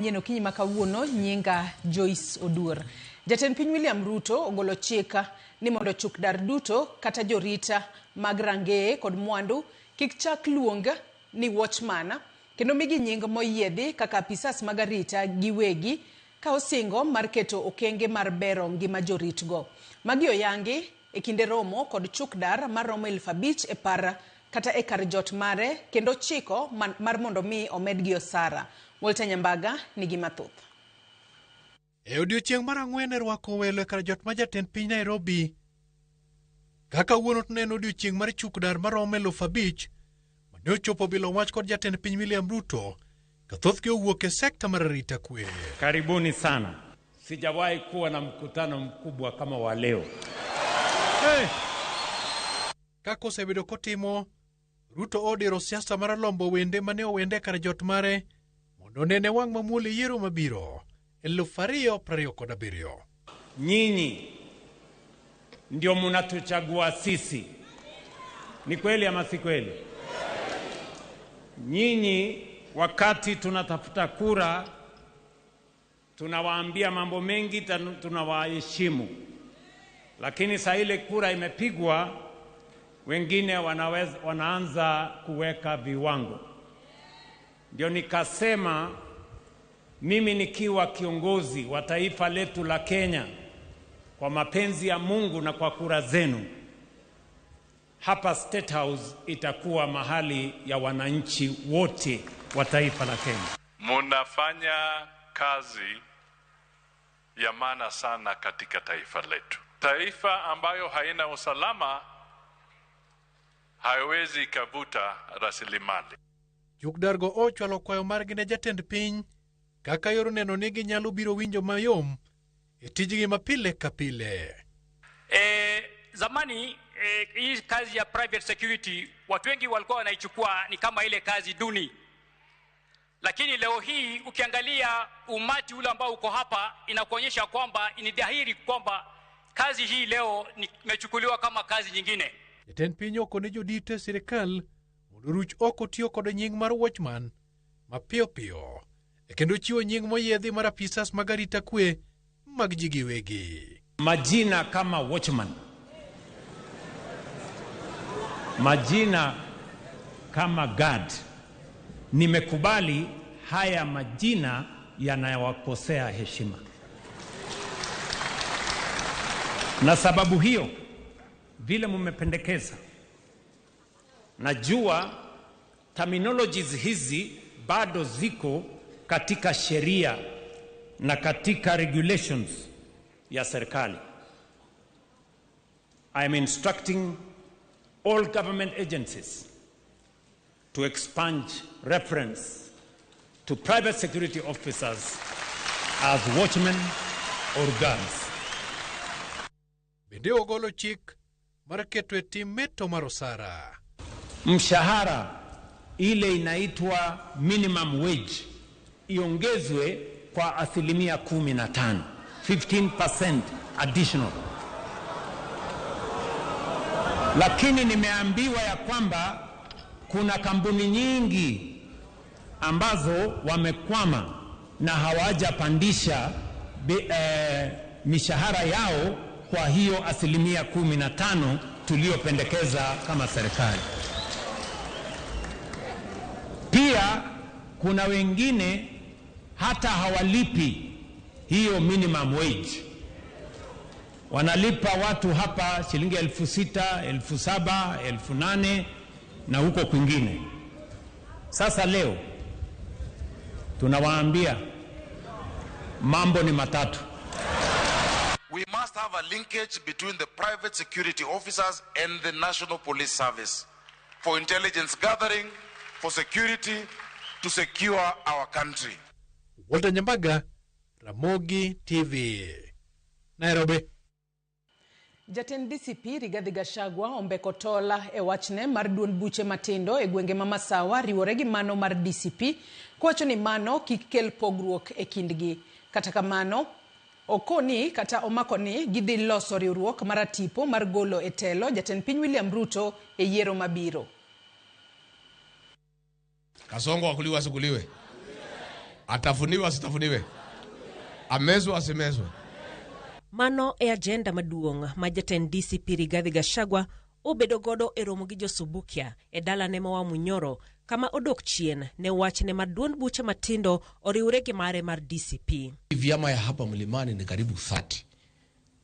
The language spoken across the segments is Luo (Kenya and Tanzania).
Manyien okinyi ma kawuono nyinga Joyce Oduor. Jatend piny William Ruto ogolo chik ni mondo chuk dar duto kata jorita mag rangeye kod mwandu kik chak luong ni watchman kendo migi nying moyiedhi kaka apisas mag arita giwegi ka osingo mar keto okenge mar bero ngima joritgo. Magi oyangi e kinde romo kod chuk dar maromo 5,000 e par kata e kar jot mare kendo chiko mar mondo mi omedgi osara. Walter Nyambaga nigi mathoth. E odiechieng' mar ang'wen e rwako welo e kar jot ma jatend piny Nairobi, kaka wuono to ne en odiechieng' mar chuk dar maromo 5,000 mane ochopo bilo wach kod jatend piny William Ruto ka thothgi owuok e sekta mar arita kwe. Karibuni sana. Sijawahi kuwa na mkutano mkubwa kama wa leo. Hey! Kaka osebedo kotimo, Ruto odiro siasa mar lombo wende mane owende e kar jot mare mondo onene wang' mamuol e yiero mabiro 2027. Nyinyi ndio munatuchagua sisi, ni kweli ama si kweli? Nyinyi wakati tunatafuta kura tunawaambia mambo mengi, tunawaheshimu, lakini saa ile kura imepigwa, wengine wanaweza, wanaanza kuweka viwango. Ndio nikasema mimi nikiwa kiongozi wa taifa letu la Kenya, kwa mapenzi ya Mungu na kwa kura zenu, hapa State House itakuwa mahali ya wananchi wote wa taifa la Kenya. Munafanya kazi ya maana sana katika taifa letu. Taifa ambayo haina usalama haiwezi ikavuta rasilimali. Chukdargo ochwalo kwayo margi ne jatend piny kaka yor neno ni ginyalo biro winjo mayom e tijgi ma pile ka pile. Zamani hii kazi ya private security watu wengi walikuwa wanaichukua ni kama ile kazi duni, lakini leo hii ukiangalia umati ule ambao uko hapa inakuonyesha kwamba ni dhahiri kwamba kazi hii leo imechukuliwa kama kazi nyingine. Jatend piny okone jodito e sirikal mondo oruch oko tiyo kod nying mar watchman mapiyo piyo e kendo chiwo nying moyiedhi mar apisas mag arita kwe mag ji giwegi. Majina kama watchman, majina kama guard, nimekubali haya majina yanayowakosea heshima, na sababu hiyo vile mmependekeza, najua terminologies hizi bado ziko katika sheria na katika regulations ya serikali. I am instructing all government agencies to expunge reference to private security officers as watchmen or guards. Bende ogolo chik mar keto e tim meto mar osara. Mshahara ile inaitwa minimum wage iongezwe kwa 15%, 15% additional. Lakini nimeambiwa ya kwamba kuna kampuni nyingi ambazo wamekwama na hawajapandisha mishahara yao kwa hiyo 15% tuliyopendekeza kama serikali. Pia kuna wengine hata hawalipi hiyo minimum wage. Wanalipa watu hapa shilingi 6,000, 7,000, 8,000 na huko kwingine. Sasa leo tunawaambia mambo ni matatu. We must have a linkage between the private security officers and the National Police Service for intelligence gathering, for security, to secure our country. Walter Nyambaga, Ramogi TV, Nairobi. Jatend DCP Rigathi Gachagua ombeko tola e wachne mar duond buche matindo e gwenge ma Masawa riwore gi mano mar DCP kowacho ni mano kik kel pogruok e kindgi. Kata kamano, okoni kata omako ni gidhi loso riwruok mar atipo mar golo e telo jatend piny William Ruto e yiero mabiro. Kasongo akuliwe asikuliwe? Atafuniwe asitafuniwe? Amezwe asimezwe? Mano e agenda maduong' ma jatend DCP Rigathi Gachagua obedo godo e romo gi josubukia e dalane ma Wamunyoro kama odok chien ne wachne ma duond buche matindo oriwre gi mare mar DCP. Vyama ya hapa mlimani ni karibu 30.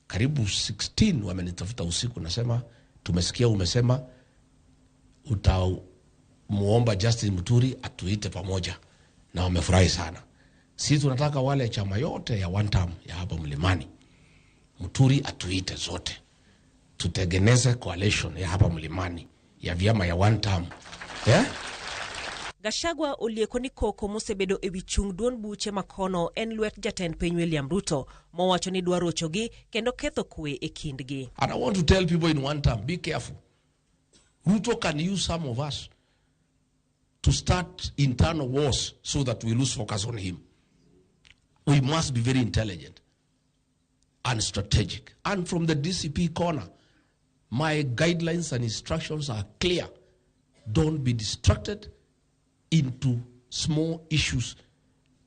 Karibu 16 wamenitafuta usiku, nasema tumesikia umesema utamuomba Justin Muturi atuite pamoja, na wamefurahi sana. Sisi tunataka wale chama yote ya one term ya hapa mlimani, Muturi atuite zote, tutengeneze coalition ya hapa mlimani ya vyama ya one term, yeah? Gachagua olieko ni koko mosebedo e wi chung duond buche makono en lwet jatend piny William Ruto mowacho ni dwa rochogi kendo ketho kwe e kindgi. And I want to tell people in one term, be careful. Ruto can use some of us to start internal wars so that we lose focus on him. We must be very intelligent and strategic. And from the DCP corner, my guidelines and instructions are clear. Don't be distracted into small issues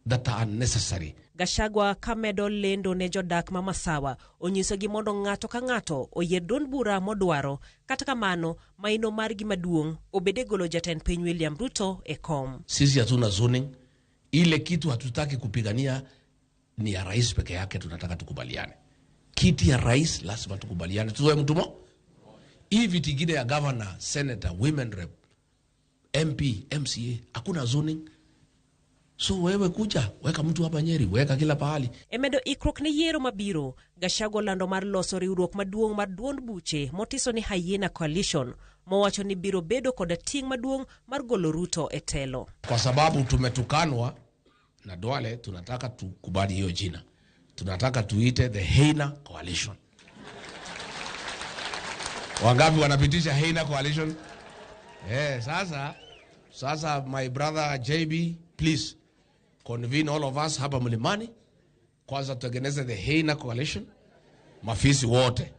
that are unnecessary. Gachagua kamedo lendo ne jodak ma Masawa onyisogi mondo ng'ato ka ng'ato oyier duond bura modwaro, kata kamano maino margi maduong' obed e golo jatend piny William Ruto e kom. Sisi hatuna zoning. Ile kitu hatutaki kupigania ni ya rais peke yake, tunataka tukubaliane. Kiti ya rais lazima tukubaliane, tuzoe mtu mo. Hii viti ingine ya governor, senator, women rep, MP, MCA, hakuna zoning. So wewe kuja, weka mtu hapa Nyeri, weka kila pahali. E medo ikruok ne yiero mabiro, Gachagua olando mar loso riwruok maduong' mar duond buche motiso ni Hyena Coalition, mowacho ni biro bedo koda ting' maduong' mar golo Ruto e telo. Kwa sababu tumetukanwa na Duale, tunataka tukubali hiyo jina. Tunataka tuite the Hyena Coalition. Wangapi wanapitisha Hyena Coalition? Sasa my brother JB, please convene all of us hapa mlimani. Kwanza tutengeneze the Hyena Coalition, mafisi wote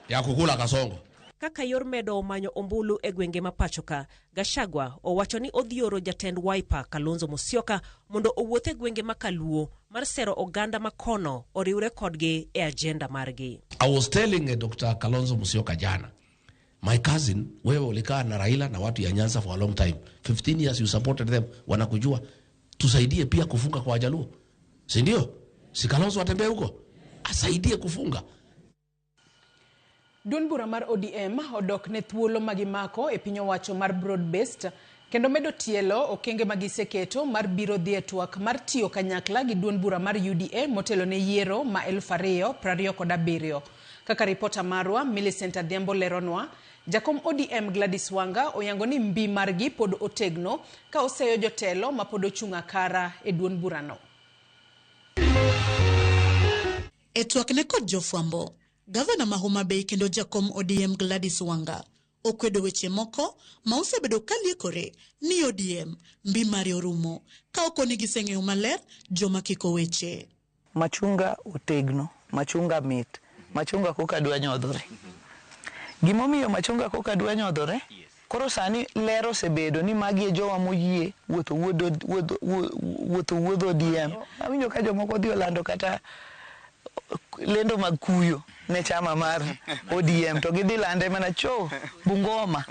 ya kukula kasongo. Kaka yor medo manyo ombulu e gwenge ma pachoka, Gachagua owacho ni odhi oro jatend Wiper Kalonzo Musyoka mondo owuoth e gwenge ma Kaluo mar sero oganda makono oriwre kodgi e agenda margi. I was telling Dr. Kalonzo Musyoka jana, my cousin, wewe ulikaa na Raila na watu ya Nyanza for a long time. 15 years you supported them, wanakujua. Tusaidie pia kufunga kwa Wajaluo. Si ndio? Si Kalonzo atembee huko? Asaidie kufunga. Duond bura mar ODM odok ne thuolo magimako e piny owacho mar broad based kendo medo tielo okenge magiseketo mar biro dhi e twak mar tiyo kanyakla gi duond bura mar UDA motelo ne yiero ma 2027. Kaka ripota marwa Millicent Adhiambo leronwa, jakom ODM Gladys Wanga oyango ni mbi margi pod otegno ka oseyo jotelo ma pod ochung' akara e duond burano. E twak ne kod jofwambo, Gavana ma Homa Bay kendo jakom ODM Gladys Wanga okwedo weche moko ma osebedo ka liekore ni ODM mbi mare orumo ka okoni giseng'eyo maler joma kiko weche. Machunga otegno, machunga mit, machunga koka dwa nyodhore. Gimomiyo machunga koka dwa nyodhore, koro sani ler osebedo ni magi e jowa moyie wuotho wuodh ODM. Awinjo ka jomoko odhi olando kata lendo mag kuyo ne chama mar ODM to gidhi lande mana cho Bungoma.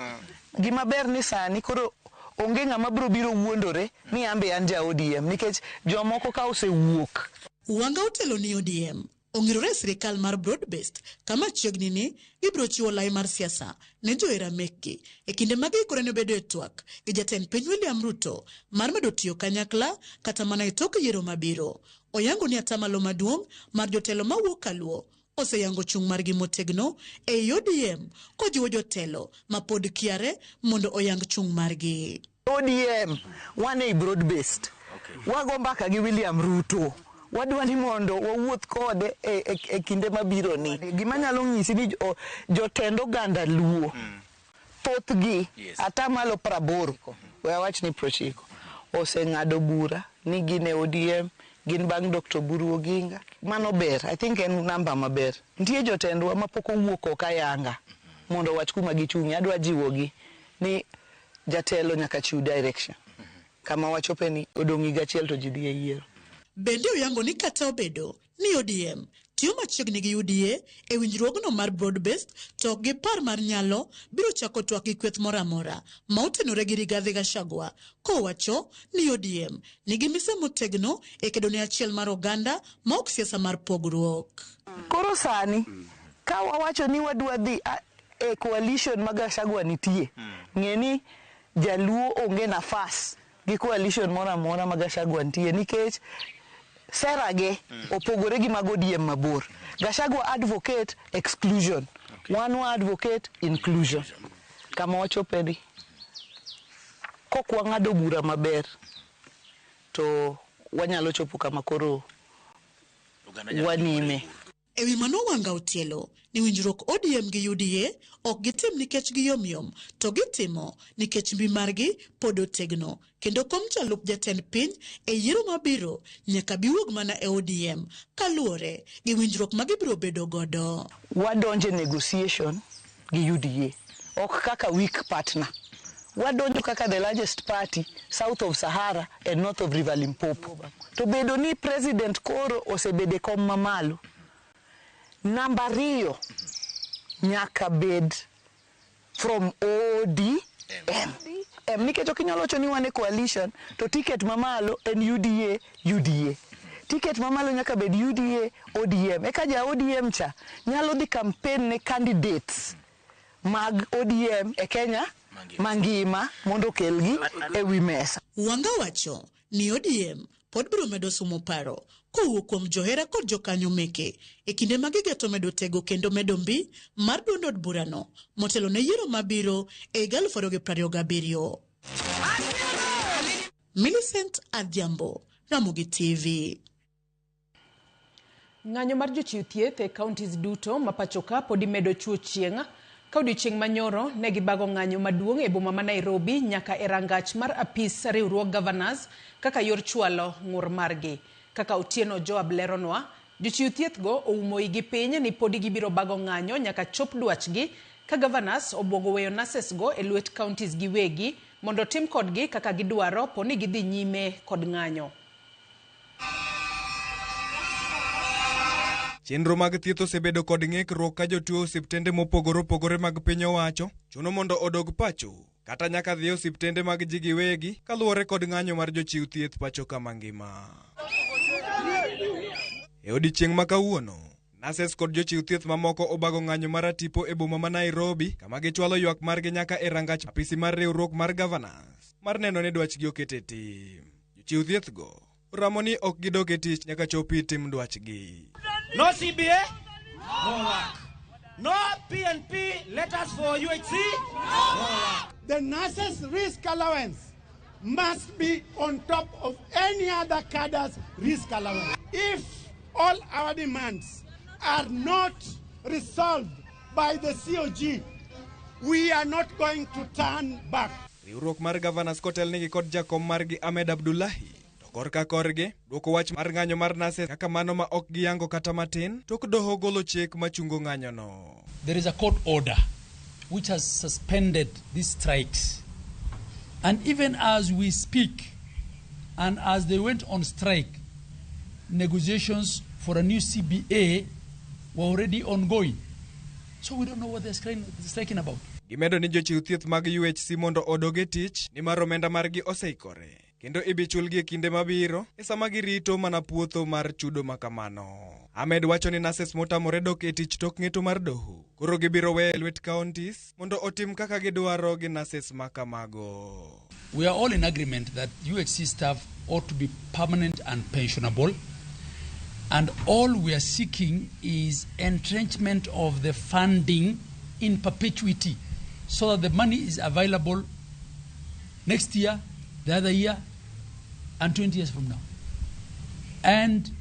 Gima ber ni sani koro onge ng'ama biro biro wuondore ni ambe an ja ODM nikech jomoko ka osewuok. Wanga otelo ni ODM ong'irore e sirikal mar broad based kama chiegni ni gibiro chiwo lai mar siasa ne johera mekgi e kinde ma giikore ne bedo e twak gi jatend piny William Ruto mar medo tiyo kanyakla kata mana e tok yiero mabiro. Oyango ni atamalo maduong' mar jotelo mawuok Kaluo oseyango chung' margi motegno e ODM kojiwo jotelo ma pod kiare mondo oyang chung' margi. ODM wan e broad based. Wago mbaka gi William Ruto. Wadwa ni mondo wawuoth kode e kinde mabiro ni. Gima nyalo nyisi ni jotend oganda Luo thothgi atamalo 80 we awach ni 90 oseng'ado bura ni gin e ODM, gin bang' Dr. Oburu Oginga. Mano ber, I think en namba maber. Nitie jotendwa mapok owuok oko ayanga mondo owach kuma gichung'ie. Adwa jiwogi ni jatelo nyaka chiw direction. Kama wachope ni odong' higa achiel to ji dhi e yiero. Bende oyango ni kata obedo ni ODM tiyo machiegni gi UDA e winjruogno mar broad based to ok gipar mar nyalo biro chako twak gi kweth moro amora ma otenore gi Rigathi Gachagua kowacho ni ODM nigi mise motegno e kedo ne achiel mar oganda ma ok siasa mar pogruok. Koro sani ka wawacho ni wadwa dhi e coalition ma Gachagua nitie, ng'e ni jaluo onge nafas gi coalition moro amora ma Gachagua nitie nikech sera ge opogore gi mag ODM mabor. Gachagua advocate exclusion. Wan wa advocate inclusion. Kama wachope ni kok wang'ado bura maber to wanyalo chopo kama koro wanime. E wi mano Wanga otielo ni winjruok ODM gi UDA ok gitim nikech giyomyom to gitimo nikech mbi margi pod otegno kendo kom jalup jatend piny e yiero mabiro nyaka biwuog mana e ODM kaluwore gi winjruok ma gibiro bedo godo. Wadonje negotiation gi UDA ok kaka weak partner. Wadonjo kaka the largest party south of Sahara and north of River Limpopo. To bedo ni president koro osebedo e kom mamalo. Namba ariyo nyaka bed from ODM. M nikech ok inyal wacho ni wan e coalition to ticket mamalo en UDA UDA. Ticket mamalo nyaka bed UDA ODM. Eka ja ODM cha nyalo dhi campaign ne candidates mag ODM e Kenya mangima mondo okelgi e wi mesa. Wanga wacho ni ODM pod biro medo sumo paro kowuok kuom johera kod jokanyo meke e kinde ma gigeto medo tego kendo medo mbi mar duond od burano motelo ne yiero mabiro e higa 2027. Millicent Adhiambo, Ramogi TV. Ng'anyo mar jochiw thieth e counties duto ma pacho ka pod imedo chuo chieng' ka odiochieng' manyoro ne gibago ng'anyo maduong' e boma ma Nairobi nyaka e rangach mar apis riwruog governors kaka yor chwalo ng'ur margi. Kaka Otieno Joab leronwa, jochiw thieth go oumo igi piny ni podi gibiro bago ng'anyo nyaka chop dwachgi ka governors obwogo weyo nurses go e lwet counties giwegi mondo tim kodgi kaka gidwaro po ni gidhi nyime kod ng'anyo. Chenro mag thieth osebedo kod ng'ikruok ka jotuo osiptende mopogore opogore mag piny owacho chuno mondo odog pacho kata nyaka dhi e osiptende mag ji giwegi kaluwore kod ng'anyo mar jochiw thieth pacho ka mangima. E odiechieng' ma kawuono, nurses kod jochiw thieth mamoko obago ng'anyo mar atipo e boma ma Nairobi kama gichwalo ywak margi nyaka e rangach apisi mar riwruok mar governors mar neno ni dwachgi oket e tim. Jochiw thieth go oramo ni ok gidok e tich nyaka chopi tim dwachgi. No CBA, no work. No PNP letters for UHC, no work. The nurses' risk allowance must be on top of any other cadre's risk allowance. If all our demands are not resolved by the COG, we are not going to turn back. Riwruok mar governors kotelnigi kod jakom margi Ahmed Abdullahi to korka korgi dwoko wach mar ng'anyo mar nurses kaka mano ma ok giyango kata matin tok doho golo chik machungo ng'anyono. There is a court order which has suspended these strikes. And even as we speak, and as they went on strike, negotiations for a new CBA were already ongoing. So we don't know what they're striking about. Gimedo ni jochiw thieth mag UHC mondo odog e tich nimar omenda margi oseikore kendo ibichulgi e kinde mabiro e sama girito mana puotho mar chudo makamano. Ahmed wacho ni nurses motamore dok e tich tok ng'eto mar doho koro gibiro weyo e lwet counties mondo otim kaka gidwaro gi nurses makamago. We are all in agreement that UHC staff ought to be permanent and pensionable. And all we are seeking is entrenchment of the funding in perpetuity so that the money is available next year, the other year, and 20 years from now. And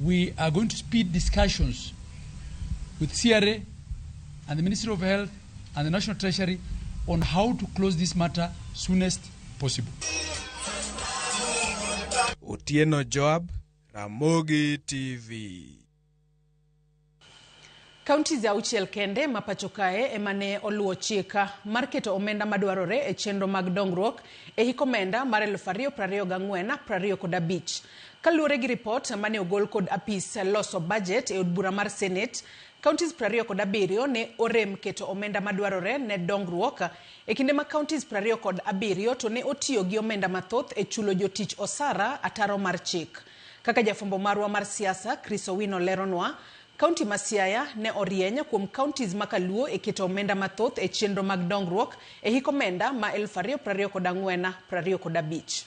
we are going to speed discussions with CRA and the Ministry of Health and the National Treasury on how to close this matter soonest possible. Otieno Joab, Ramogi TV. Counties auchiel kende ma pacho kae ema ne oluwo chik mar keto omenda madwarore e chenro mag dongruok e hik omenda mar 2024-2025. Kaluwore gi ripot mane ogol kod apis loso bajet e od bura mar Senate, counties 27 ne orem keto omenda madwarore ne dongruok e kinde ma counties 27 to ne otiyo gi omenda mathoth e chulo jotich osara ataro mar chik. Kaka jafwambo marwa mar siasa Chris Owino leronwa, Kaunti ma Siaya ne orieny kuom counties ma kaluo e keto omenda mathoth e chenro mag dongruok e hik omenda ma 2024-2025.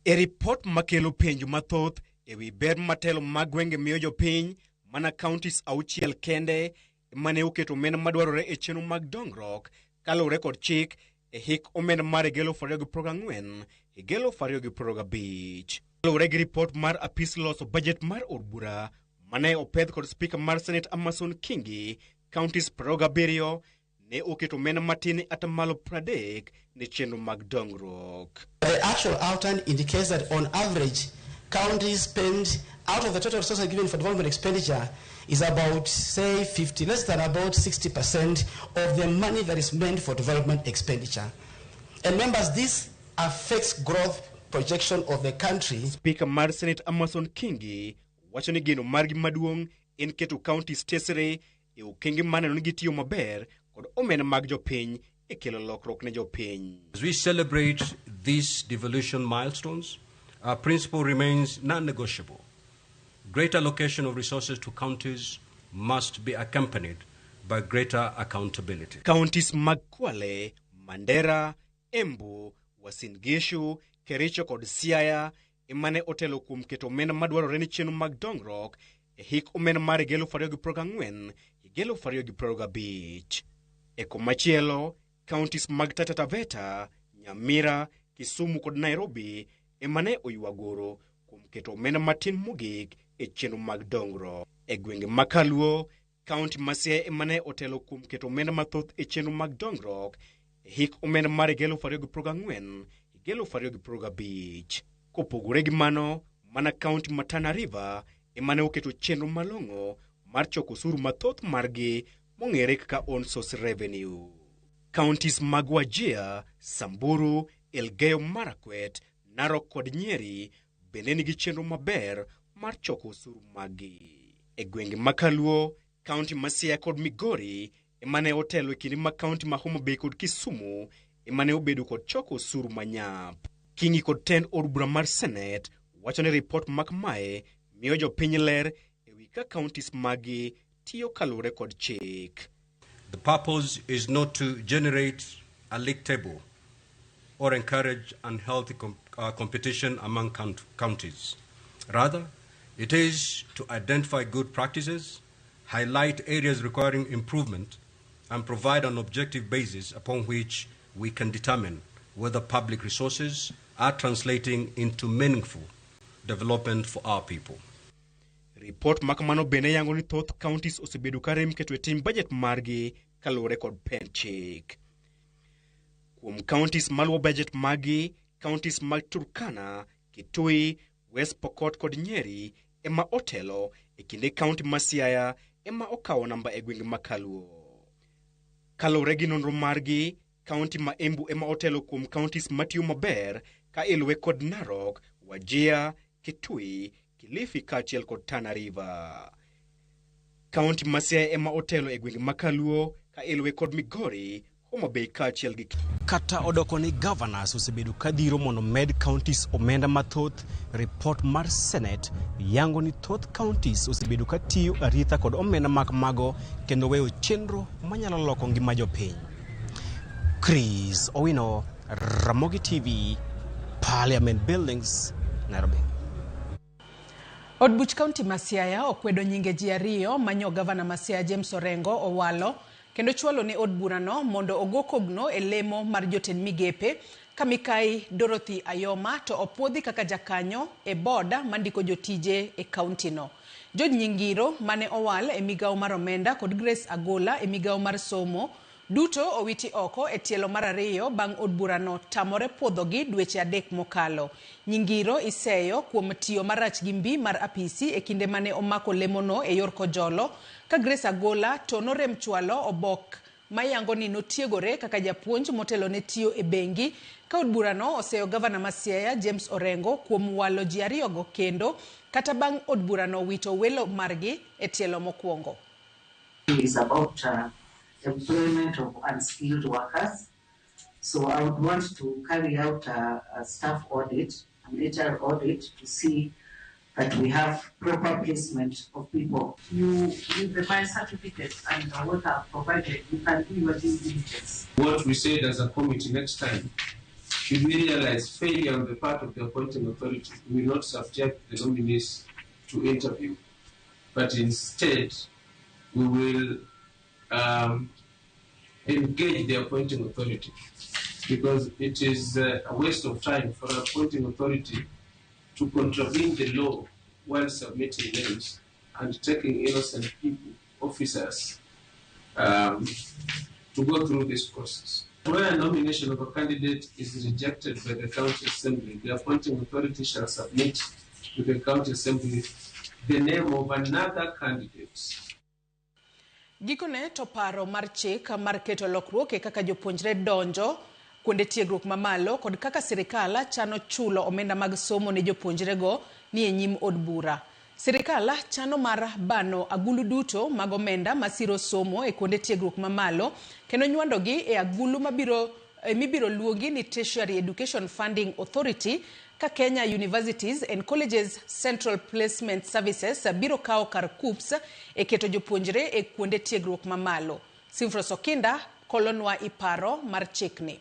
E ripot makelo penjo mathoth e wi ber matelo mag gwenge miyo jopiny, mana counties auchiel kende mane oketo omenda madwarore e chenro mag dongruok kaluwore kod chik e hik omenda mar 2024 2025. Kaluwore gi ripot mar apis loso bajet mar od bura mane opedh kod spika mar Senate Amason Kingi, counties 27 ne oketo omenda matin e atamalo 30 ne chenro mag dongruok. The actual outturn indicates that on average, counties spend, out of the total resources given for development expenditure, is about, say, 50, less than about 60% of the money that is meant for development expenditure. And members, this affects growth projection of the country. Speaker mar Senate Amason Kingi wacho ni geno margi maduong' en keto counties tesre e okenge maneno ni gitiyo maber kod omenda mag jopiny e kelo lokruok ne jopiny. As we celebrate these devolution milestones, our principle remains non-negotiable. Greater allocation of resources to counties must be accompanied by greater accountability. Counties mag Kwale, Mandera, Embu, Uasin Gishu, Kericho kod Siaya emane otelo kuom keto omenda madwarore ne chenro mag dongruok e hik omenda mar 2024 2025. E komachielo, counties mag Taita Taveta, Nyamira, Kisumu kod Nairobi emane oywagoro kuom keto omenda matin mogik e chenro mag dongruok. E gwenge ma Kaluo, county ma Siaya emane otelo kuom keto omenda mathoth e chenro mag dongruok e hik omenda mar 2024 2025. Kopogore gi mano, mana county ma Tana River emane oketo chenro malong'o mar choko osuru mathoth margi mong'ere kaka own source revenue. Counties mag Wajir, Samburu, Elgeyo Marakwet, Narok kod Nyeri bende nigi chenro maber mar choko osuru maggi. E gwenge ma Kaluo, county ma Siaya kod Migori emane otelo e kinde ma county ma Homa Bay kod Kisumu emane obedo kod choko osuru manyap. Kingi kod tend od bura mar Senate wacho ni ripot ma kamae miyo jopiny ler e wi ka counties maggi tiyo kaluwore kod chik. The purpose is not to generate a league table or encourage unhealthy competition among counties. Rather, it is to identify good practices, highlight areas requiring improvement, and provide an objective basis upon which we can determine whether public resources are translating into meaningful development for our people. Ripot ma kamano bende yango ni thoth counties osebedo ka rem keto e tim budget margi kaluwore kod pend chik. Kuom counties maluwo budget margi, counties mag Turkana, Kitui, West Pokot kod Nyeri ema otelo e kinde county ma Siaya ema okawo namba e gwenge ma Kaluo. Kaluwore gi nonro margi, county ma Embu ema otelo kuom counties matiyo maber ka iluwe kod Narok, Wajir, Kitui, Kilifi kaachiel kod Tana River. County ma Siaya ema otelo e gwenge ma Kaluo ka iluwe kod Migori, Homa Bay kaachiel gi Kata odoko ni governors osebedo ka dhiro mondo med counties omenda mathoth, report mar Senate yango ni thoth counties osebedo ka tiyo aritha kod omenda mag mago kendo weyo chenro manyalo loko ngima jopiny. Chris Owino, Ramogi TV, Parliament Buildings, Nairobi. Od buch kaunti ma Siaya okwedo nyinge ji ariyo manyo gavana ma Siaya James Orengo owalo kendo chwalo ne od burano mondo ogo kogno e lemo mar jotend migepe ka mikai Dorothy Ayoma to opuodhi kaka jakanyo e boda mandiko jotije e kaunti no. George Nyingiro mane owal e migawo mar omenda kod Grace Agola e migawo mar somo Duto owiti oko e tielo mar ariyo bang' od burano tamore puodhogi dweche adek mokalo. Nyingiro iseyo kuom tiyo marach gi mbi mar apisi e kinde mane omako lemono e yor kojolo, ka Grace Agola to norem chwalo obok mayango ni notiegore kaka japuonj motelo ne tiyo e bengi ka od burano oseyo gavana ma Siaya James Orengo kuom walo ji ariyogo kendo kata bang' od burano wito welo margi e tielo mokwongo. Is about employment of unskilled workers. So I would want to carry out a staff audit, an HR audit, to see that we have proper placement of people. You, with the my certificate and what I've provided, you can do your due diligence. What we said as a committee next time, should we realize failure on the part of the appointing authority, we will not subject the nominees to interview, but instead we will engage the appointing authority, because it is a waste of time for an appointing authority to contravene the law while submitting names and taking innocent people, officers, to go through this process. Where a nomination of a candidate is rejected by the county assembly, the appointing authority shall submit to the county assembly the name of another candidate. Gikone to paro mar chik mar keto lokruok e kaka jopuonjre donjo kuonde tiegruok mamalo kod kaka sirikal chano chulo omenda mag somo ne jopuonjrego ni e nyim od bura. Sirikal chano mar bano agulu duto mag omenda masiro somo e kuonde tiegruok mamalo kendo nywandogi e agulu mabiro mibiro luongi ni Tertiary Education Funding Authority ka Kenya Universities and Colleges Central Placement Services biro kawo kar KUCCPS e keto jopuonjre e kuonde tiegruok mamalo. Simfros Okinda kolonwa iparo mar chikni.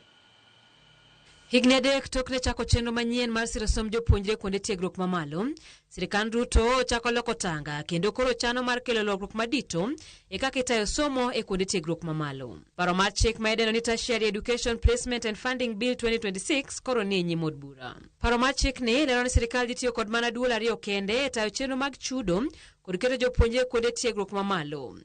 Higni adek tok ne chako chenro manyien mar siro somb jopuonjre kuonde tiegruok mamalo, sirikand Ruto chako loko tanga kendo koro chano mar kelo lokruok madito e kaka itayo somo e kuonde tiegruok mamalo. Paro mar chik ma idendo ni Tertiary Education Placement and Funding Bill 2026 koro ni e nyim od bura. Paro mar chikni lero ni sirikal dhi tiyo kod mana duol ariyo kende e tayo chenro mag chudo kod keto jopuonjre e kuonde tiegruok mamalo.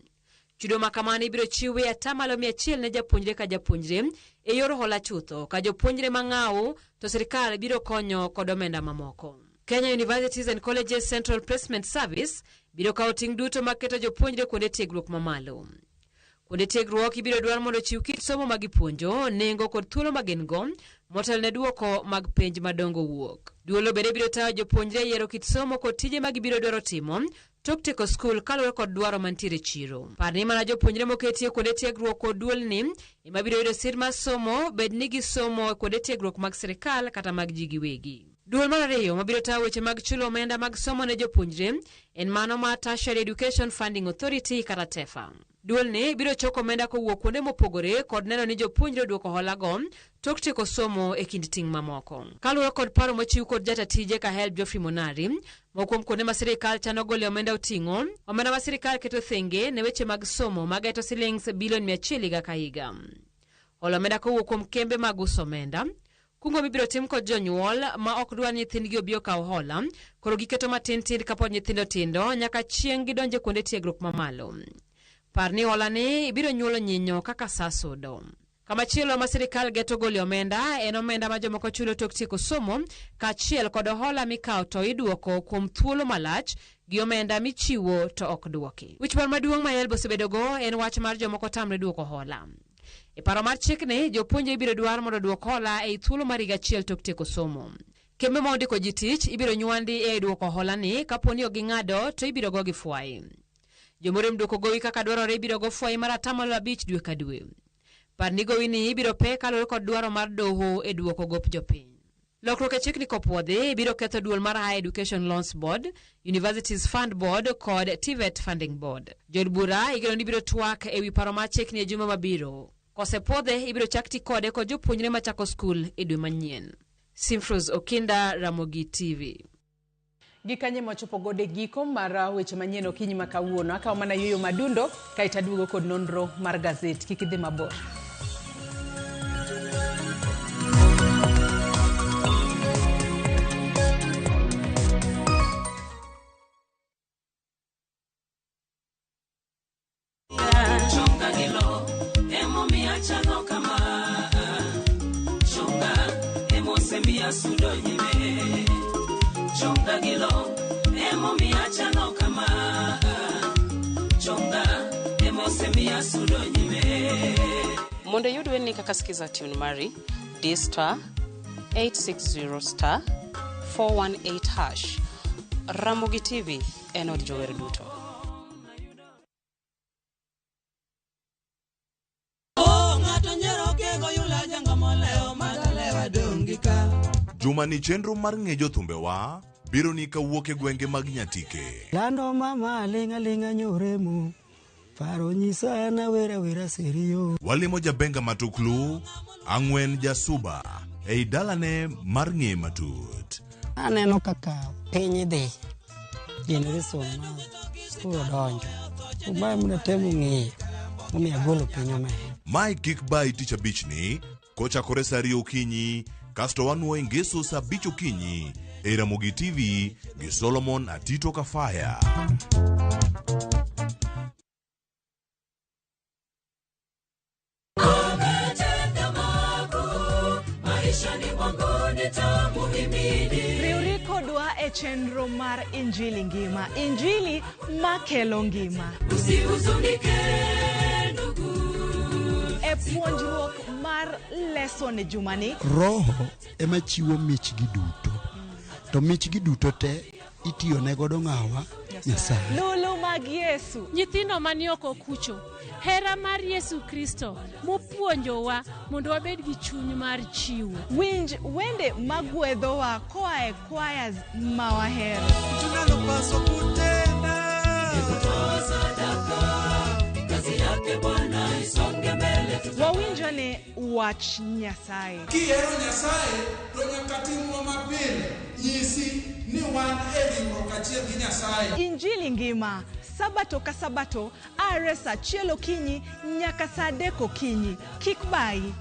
Chudo ma kamano ibiro chiw e atamalo 100 ne japuonjre ka japuonjre e yor hola chutho, ka jopuonjre mang'aw to sirikal biro konyo kod omenda mamoko. Kenya Universities and Colleges Central Placement Service biro kawo ting' duto mag keto jopuonjre kuonde tiegruok mamalo. Kuonde tiegruok ibiro dwar mondo ochiw kit somo ma gipuonjo, nengo kod thuolo ma gin go motelo ne duoko mag penj madongo wuok. Duolo bende biro tayo jopuonjre e yiero kit somo kod tije ma gibiro dwaro timo tok tieko skul kaluwore kod dwaro mantiere e chiro. Par ni mana jopuonjre moketi e kuonde tiegruok kod duolni ema biro yudo sir mar somo, bed ni gisomo e kuonde tiegruok mag sirikal kata mag ji giwegi. Duol mar ariyo mabiro tayo weche mag chulo omenda mag somo ne jopuonjre en mano mar Tertiary Education Funding Authority kata TEFA. Duolni biro choko omenda kowuok kuonde mopogore kod neno ni jopuonjre oduoko holago tok tieko somo e kind ting' mamoko. Kaluwore kod paro mochiw kod jata tije ka HELB Geoffrey Monari, moko kuom kuonde ma sirikal chano gole omenda oting'o omenda ma sirikal keto thenge ne weche mag somo mageto silings bilion 100 higa ka higa. Holo omenda kowuok kuom kembe mag uso omenda, kungo mibiro tim kod jonyuol ma ok dwar nyithindgi obi okaw hola, koro giketo matin tin kapod nyithindo tindo nyaka chieng' gidonje kuonde tiegruok mamalo. Par ni hola ni ibiro nyuolo nyinyo kaka sa sudo. Kamachielo ma sirikal geto gole omenda en omenda ma jomoko chulo tok tieko somo kaachiel kod hola mikawo to iduoko kuom thuolo malach gi omenda michiwo to ok duoki. Wich bar maduong' ma HELB osebedogo en wach mar jomoko tamre duoko hola. E paro mar chikni, jopuonje ibiro dwar mondo oduok hola ei thuolo mar higa achiel tok tieko somo. Kembe ma ondiko ji tich ibiro nywandi e duoko hola ni kapo ni ok ging'ado to ibiro gogi fwai. Jomorem duoko gowi kaka dwarore ibiro go fwai mar 5% dwe ka dwe. Par ni gowi ni ibiro pe kaluwore kod dwaro mar doho e duoko gop jopiny. Lokruok e chikni kopuodhi biro ketho duol mar Higher Education Loans Board, Universities Fund Board kod TVET Funding Board. Jood bura igeno ni biro twak ewi paro mar chikni e juma mabiro. Kosepuodhe ibiro chak ti kode kod jopuonjre machako skul e dwe manyien. Simfros Okinda, Ramogi TV. Gikanye mochopo godo e giko mar weche manyien okinyi ma kawuono. Akawo mana yueyo madundo kaeto aduogo kod nonro mar gazet. Kik idhi mabor. Chonga gilo, emomiyo Mondo iyud wendni kaka Skiza tune mari, di star 860 star 418 hash. Ramogi TV en od jower duto. Jumani chenro mar ng'e jothumbewa biro ni kawuok e gwenge mag Nyatike. Lando mama ling' aling'a nyoremo paro nyisa na wera wera serio. Walimo jabenga matuklu Ang'wen Jasuba ei dalane mar ng'e matut. Aneno kaka piny dhi generation ma koro donjo mae mna temo ng'iyo momiyo agolo piny omera. Mae kik bayi tich abich ni kochakore saa 2 okinyi kasto wanuoye ngeso saa 5 okinyi e Ramogi TV gi Solomon Atito Kafaya. Riwri kodwa e chenro mar Injili Ngima, Injili makelo ngima. E puonjruok mar lesson jumani, Roho ema chiwo michgi duto, to michgi duto te itiyo ne godo ng'awa? Nyasaye. Lulu mag Yesu. Nyithindo mani oko kucho, hera mar Yesu Kristo mopuonjowa mondo wabed gi chuny mar chiwo. Winj wende magwedhowa koa e choirs ma wahero. Tunalopaswa kutenda ni kutoa sadaka, kazi yake Bwana isonge mbele. Wawinjo ne wach Nyasaye. Kihero Nyasaye to nyaka timwa mapile nyisi ni wan e riwruok achiel gi Nyasaye. Injili Ngima, Sabato ka Sabato, are saa 1 okinyi nyaka saa 3 okinyi. Kik bayi.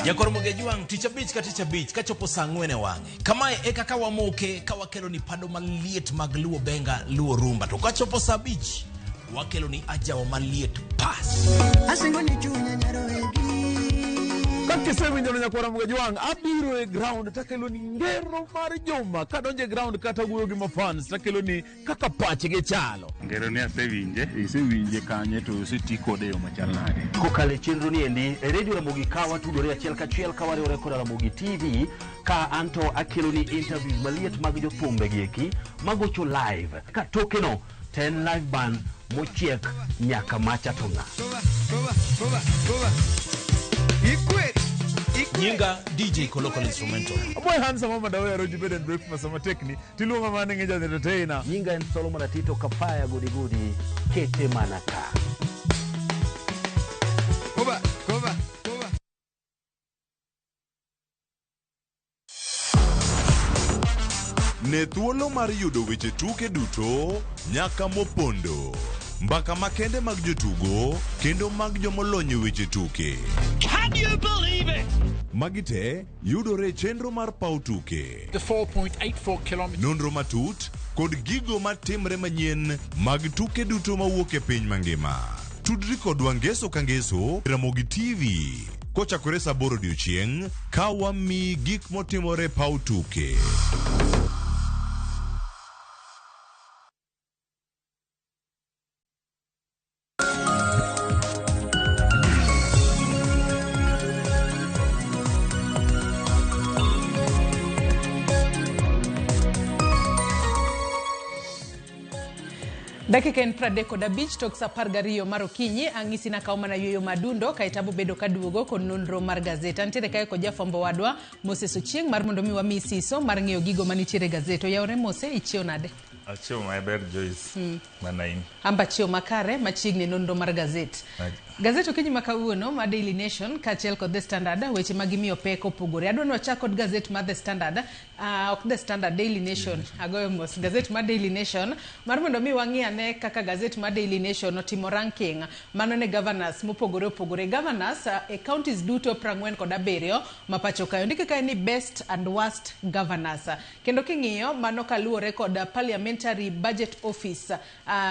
Jakor Mogejwang' tich abich ka tich abich kachopo saa 4 e wang'e. Kamae e kaka wamoke ka wakelo ni pado maliet mag Luo Benga, Luo Rumba. To kachopo saa 5 wakelo ni ajawa maliet pas. Asingo ni chunya nyaroegi. Kakisewinjo nyakwara Mogejwang' abiro e ground takelo ni ngero mar juma. Kadonjo e ground kata wuoyo gi mafans takelo ni kaka pachgi chalo. Ngero ni asewinje, isewinje kanye to oseti kode e yo machal nade? Kokalo e chenro ni endi e Radio Ramogi ka watudore achiel kachiel ka wariwore koda Ramogi TV ka anto akelo ni interviews maliet mag jothumbe gi eki magocho live ka tokeno to en live band mochiek nyaka macha to ng'a. Nyinga DJ Kolokol Instrumental. Aboy handsome mama dawe aroji bed and breakfast sama tekni tiluonga mana ng'e jadhi entertainer. Nyinga en Solomon Atito Kafaya gudi gudi kete mana ka. Koba, koba, koba. Ne thuolo mar yudo weche tuke duto nyaka mopondo. Mbaka makende mag jotugo kendo mag jomolony e weche tuke. Can you believe it? Magi te yudore e chenro mar paw tuke. The 4.84 kilometers. Nonro matut kod gigo matimre manyien mag tuke duto mawuok e piny mangima. Tudri kodwa ngeso ka ngeso Ramogi TV kochakore saa 8 odiochieng' ka wamiyi gik motimore paw tuke. Dakika en 35 tok saa 12 mar okinyi ang'isi nakawo mana yueyo madundo kaeto abo bedo kaduogo kod nonro mar gazet. Antiere kae kod jafwambo wadwa Moses Ochieng' mar mondo mi wami siso mar ng'eyo gigo manitiere e gazet. Oyawore Mose, ichiew nade? Achiew maber Joyce. Mana in. Amba chiew makare machiegni nonro mar gazet. Gazet okinyi ma kawuono ma Daily Nation kaachiel kod The Standard weche ma gimiyo pek opogore. Adwa ni wachak kod gazet mar The Standard, ok The Standard, Daily Nation. Agoyo mos. Gazet mar Daily Nation mar mondo mi wang'i ane kaka gazet mar Daily Nation otimo ranking mano ne governors mopogore opogore. Governors e counties duto 47 ma pacho kae. Ondike kae ni best and worst governors. Kendo king'iyo mano kaluwore kod Parliamentary Budget Office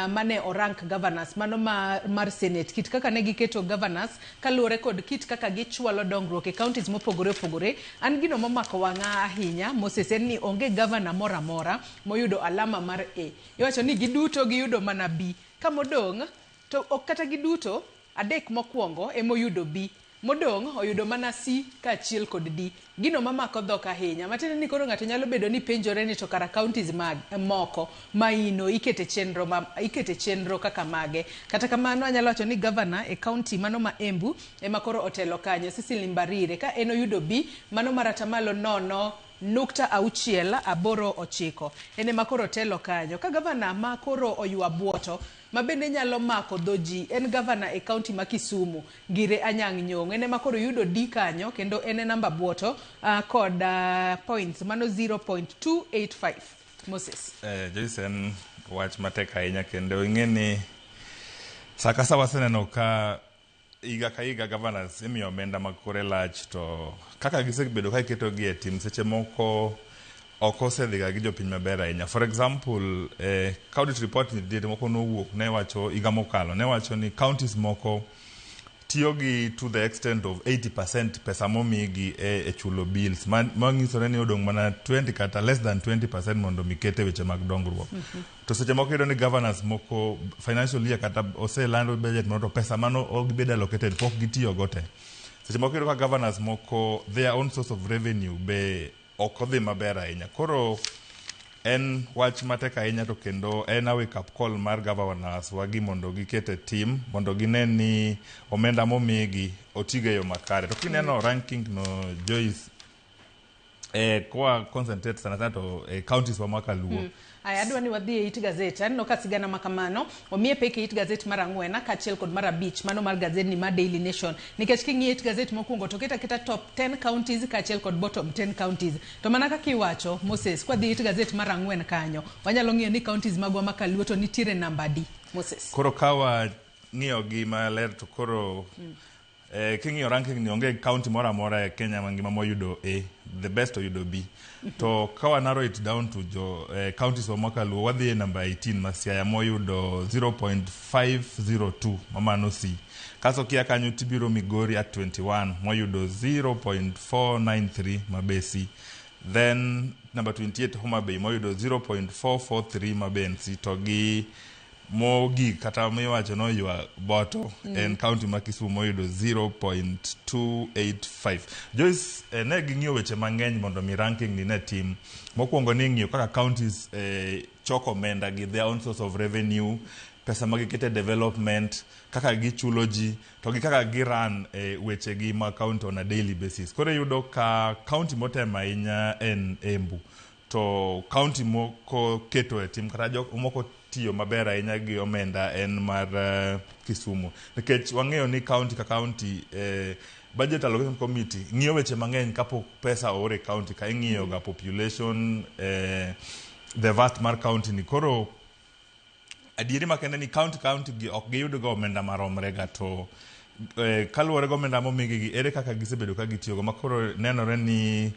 mane orank governors mano mar Senate kit kaka ne giketo governors kaluwore kod kit kaka gichwalo dongruok e counties mopogore opogore. An gino momako wang'a ahinya Moses en ni onge governor moro amora moyudo alama mar A. Iwacho ni giduto giyudo mana B. Ka modong' to ok kata giduto, adek mokwongo emoyudo B. Modong' oyudo mana C kaachiel kod D. Gino mamako dhok ahinya. Matiende ni koro ng'ato nyalo bedo ni penjore ni to kara counties mag moko maino ikete chenro ma, ikete chenro kaka mage. Kata kamano anyalo wacho ni governor e county mano ma Embu ema koro otelo kanyo, Cecily Mbarire, ka en oyudo B mano mar atamalo 0.689. En ema koro otelo kanyo. Ka governor ma koro oywa buoto ma bende nyalo mako dho ji en governor e county ma Kisumu, Ngire Anyang' Nyong'o. En ema koro yudo D kanyo kendo en e namba buoto kod points mano 0.285. Moses. Joyce, en wach matek ahinya kendo ing'e ni sa ka sa waseneno ka higa ka higa governors imiyo omenda ma kore lach to kaka gisebedo ka iketogi e tim seche moko ok osedhiga gi jopiny maber ahinya. For example, audit report ni diere moko nowuok ne wacho higa mokalo ne wacho ni counties moko tiyo gi to the extent of 80% pesa momigi e chulo bills manyisore ni odong' mana 20 kata less than 20% mondo mi ket e weche mag dongruok. To seche moko iyudo ni governors moko financial year kata oselando budget moro to pesa mano ok bed allocated pok gitiyo go te. Seche moko iyudo ka governors moko their own source of revenue be ok odhi maber ahinya. Koro en wach matek ahinya to kendo en a wake up call mar governors wagi mondo giket e tim mondo gine ni omenda momigi otigo e yo makare. To kineno ranking no Joyce, kwa concentrate sana sana to counties wa maka Luo. Aya, adwa ni wadhi e it gazet. Aneno ka sigana ma kamano omiye pek e it gazet mar 4 kaachiel kod mar 5 mano mar gazet ni mar Daily Nation. Nikech king'iyo it gazet mokwongo to keto aketa top 10 counties kaachiel kod bottom 10 counties. To mana kaka iwacho Moses, kwadhi e it gazet mar 4 kanyo, wanyalo ng'iyo ni counties magwa ma kaluo to nitiere namba adi. Moses. Koro ka wang'iyo gi maler to koro king'iyo ranking ni onge county moro amora e Kenya mangima moyudo A, the best oyudo B. To ka wa narrow it down to jo counties wa maka Luo wadhi e number 18 ma Siaya moyudo 0.502 mamano C. Kaso kia kanyo tibiro Migori at 21 moyudo 0.493 mabe C. Then number 28 Homa Bay moyudo 0.443 mabe en C. To gi mogik kata miwacho noywa boto en county ma Kisumu moyudo 0.285. Joyce, ne ging'iyo weche mang'eny mondo mi ranking ni ne tim. Mokwongo ni ng'iyo kaka counties choko omenda gi their own source of revenue, pesa ma gikete development, kaka gichulo ji, to gi kaka giran weche gi ma county on a daily basis. Koro iyudo ka county motemo ahinya en Embu. To county moko keto e tim kata jok moko tiyo maber ahinya gi omenda en mar Kisumu. Nikech wang'eyo ni county ka county budget allocation committee ng'iyo weche mang'eny kapok pesa oor e county ka ing'iyo ga population, the vast mar county ni. Koro adieri makende ni county gi ok giyud ga omenda maromre ga to kaluwore gi omenda momigi gi ere kaka gisebedo ka gitiyogo ma koro nenore ni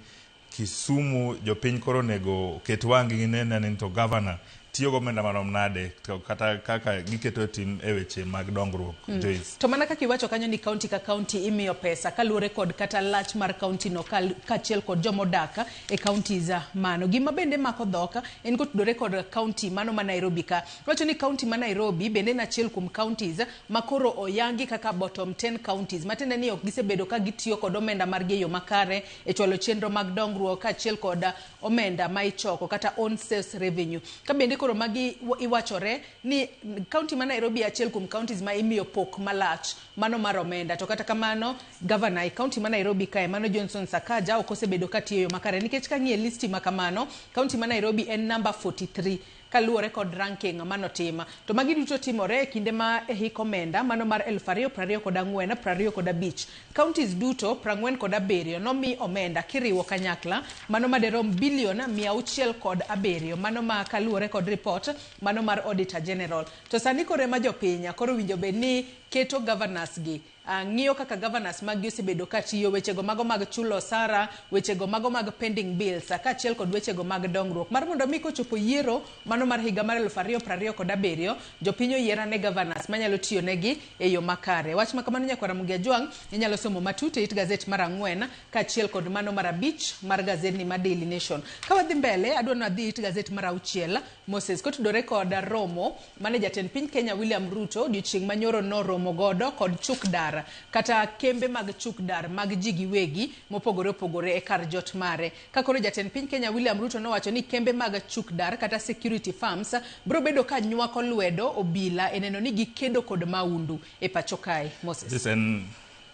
Kisumu jopiny koro onego ket wang'gi ginene ni to governor tiyo gi omenda marom nade to kata kaka giketo e tim e weche mag dongruok. Joyce. To mana kaka iwacho kanyo ni county ka county imiyo pesa kaluwore kod kata lach mar county no kaachiel kod jomodak e counties mano. Gima bende mako dhok en kotudore kod county mano ma Nairobi ka. Iwacho ni county ma Nairobi bende en achiel kuom counties ma koro oyangi kaka bottom 10 counties. Matiende ni ok gisebedo ka gitiyo kod omenda margi e yo makare e chwalo chenro mag dongruok kaachiel kod omenda ma ichoko kata own sales revenue. Ka bende koro magi iwachore ni county ma Nairobi achiel kuom counties ma imiyo pok malach mano mar omenda. To kata kamano governor e county ma Nairobi kae mano Johnson Sakaja ok osebedo ka tiyo e yo makare nikech kang'iyo listi ma kamano county ma Nairobi en number 43 kaluwore kod ranking manotim. To magi duto timore e kinde ma e hik omenda mano mar 2024 25. Counties duto 47 nomi omenda kiriwo kanyakla mano maderom bilion 607 mano ma kaluwore kod report mano mar Auditor General. To sani koro ema jopiny koro winjo bed ni keto governors gi ng'iyo kaka governors maggi osebedo ka tiyo, wechego mago mag chulo osara, wechego mago mag pending bills, kaachiel kod wechego mag dongruok mar mondo mi kochopo yiero mano mar higa mar 2027 jopiny oyiera ne governors manyalo tiyo negi e yo makare. Wach ma kamano, nyakwar Ramogi Ajwang', inyalo somo matut e it gazet mar 4 kaachiel kod mano mar 5 mar gazedni mar Daily Nation. Ka wadhi mbele, adwa ni wadhi it gazet mar 6, Moses, kotudore kod romo mane jatend piny Kenya William Ruto odiochieng' manyoro noromo godo kod chukdar kata kembe mag chukdar mag ji giwegi mopogore opogore e kar jot mare. Ka koro jatend piny Kenya William Ruto nowacho ni kembe mag chukdar kata security firms biro bedo ka nywako lwedo obila e neno ni gikedo kod maundu e pacho kae. Moses. This en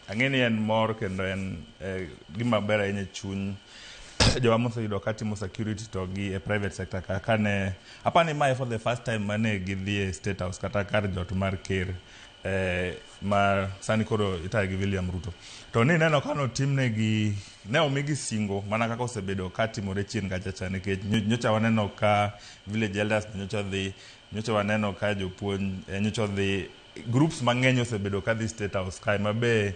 ang'e ni en mor kendo en gima ber ahinya e chuny jowa moseyudo ka timo security to gi e private sector ka kane apani mae for the first time mane gidhi e State House kata kar jot mar ker ma sani koro itayo gi William Ruto. To ni neno ka notimnegi, ne omigi singo mana kaka osebedo ka timore chien kacha cha, nikech nyocha waneno ka village elders nyocha dhi, nyocha waneno ka jopuonj nyocha odhi, groups mang'eny osebedo ka dhi State House kae mabe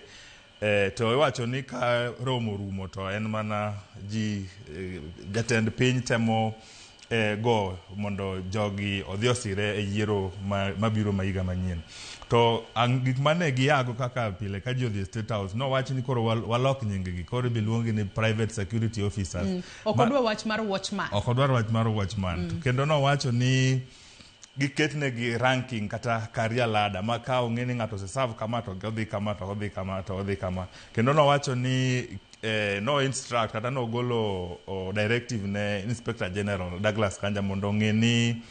to iwacho ni ka romo rumo to en mana ji jatend piny temo go mondo jogi odhi osire e yiero mabiro ma higa manyien. To gik mane giago kaka pile ka ji odhi e State House, nowach ni koro walok nying gi, koro ibi luongi ni private security officers. Ok odwa wach mar watchman. Ok odwar wach mar watchman. Kendo nowacho ni giketnegi ranking kata career ladder ma ka ong'e ni ng'ato oseserve kama to odhi kama to odhi kama to odhi kama. Kendo nowacho ni no instruct kata nogolo directive ne Inspector General Douglas Kanja mondo ong'e ni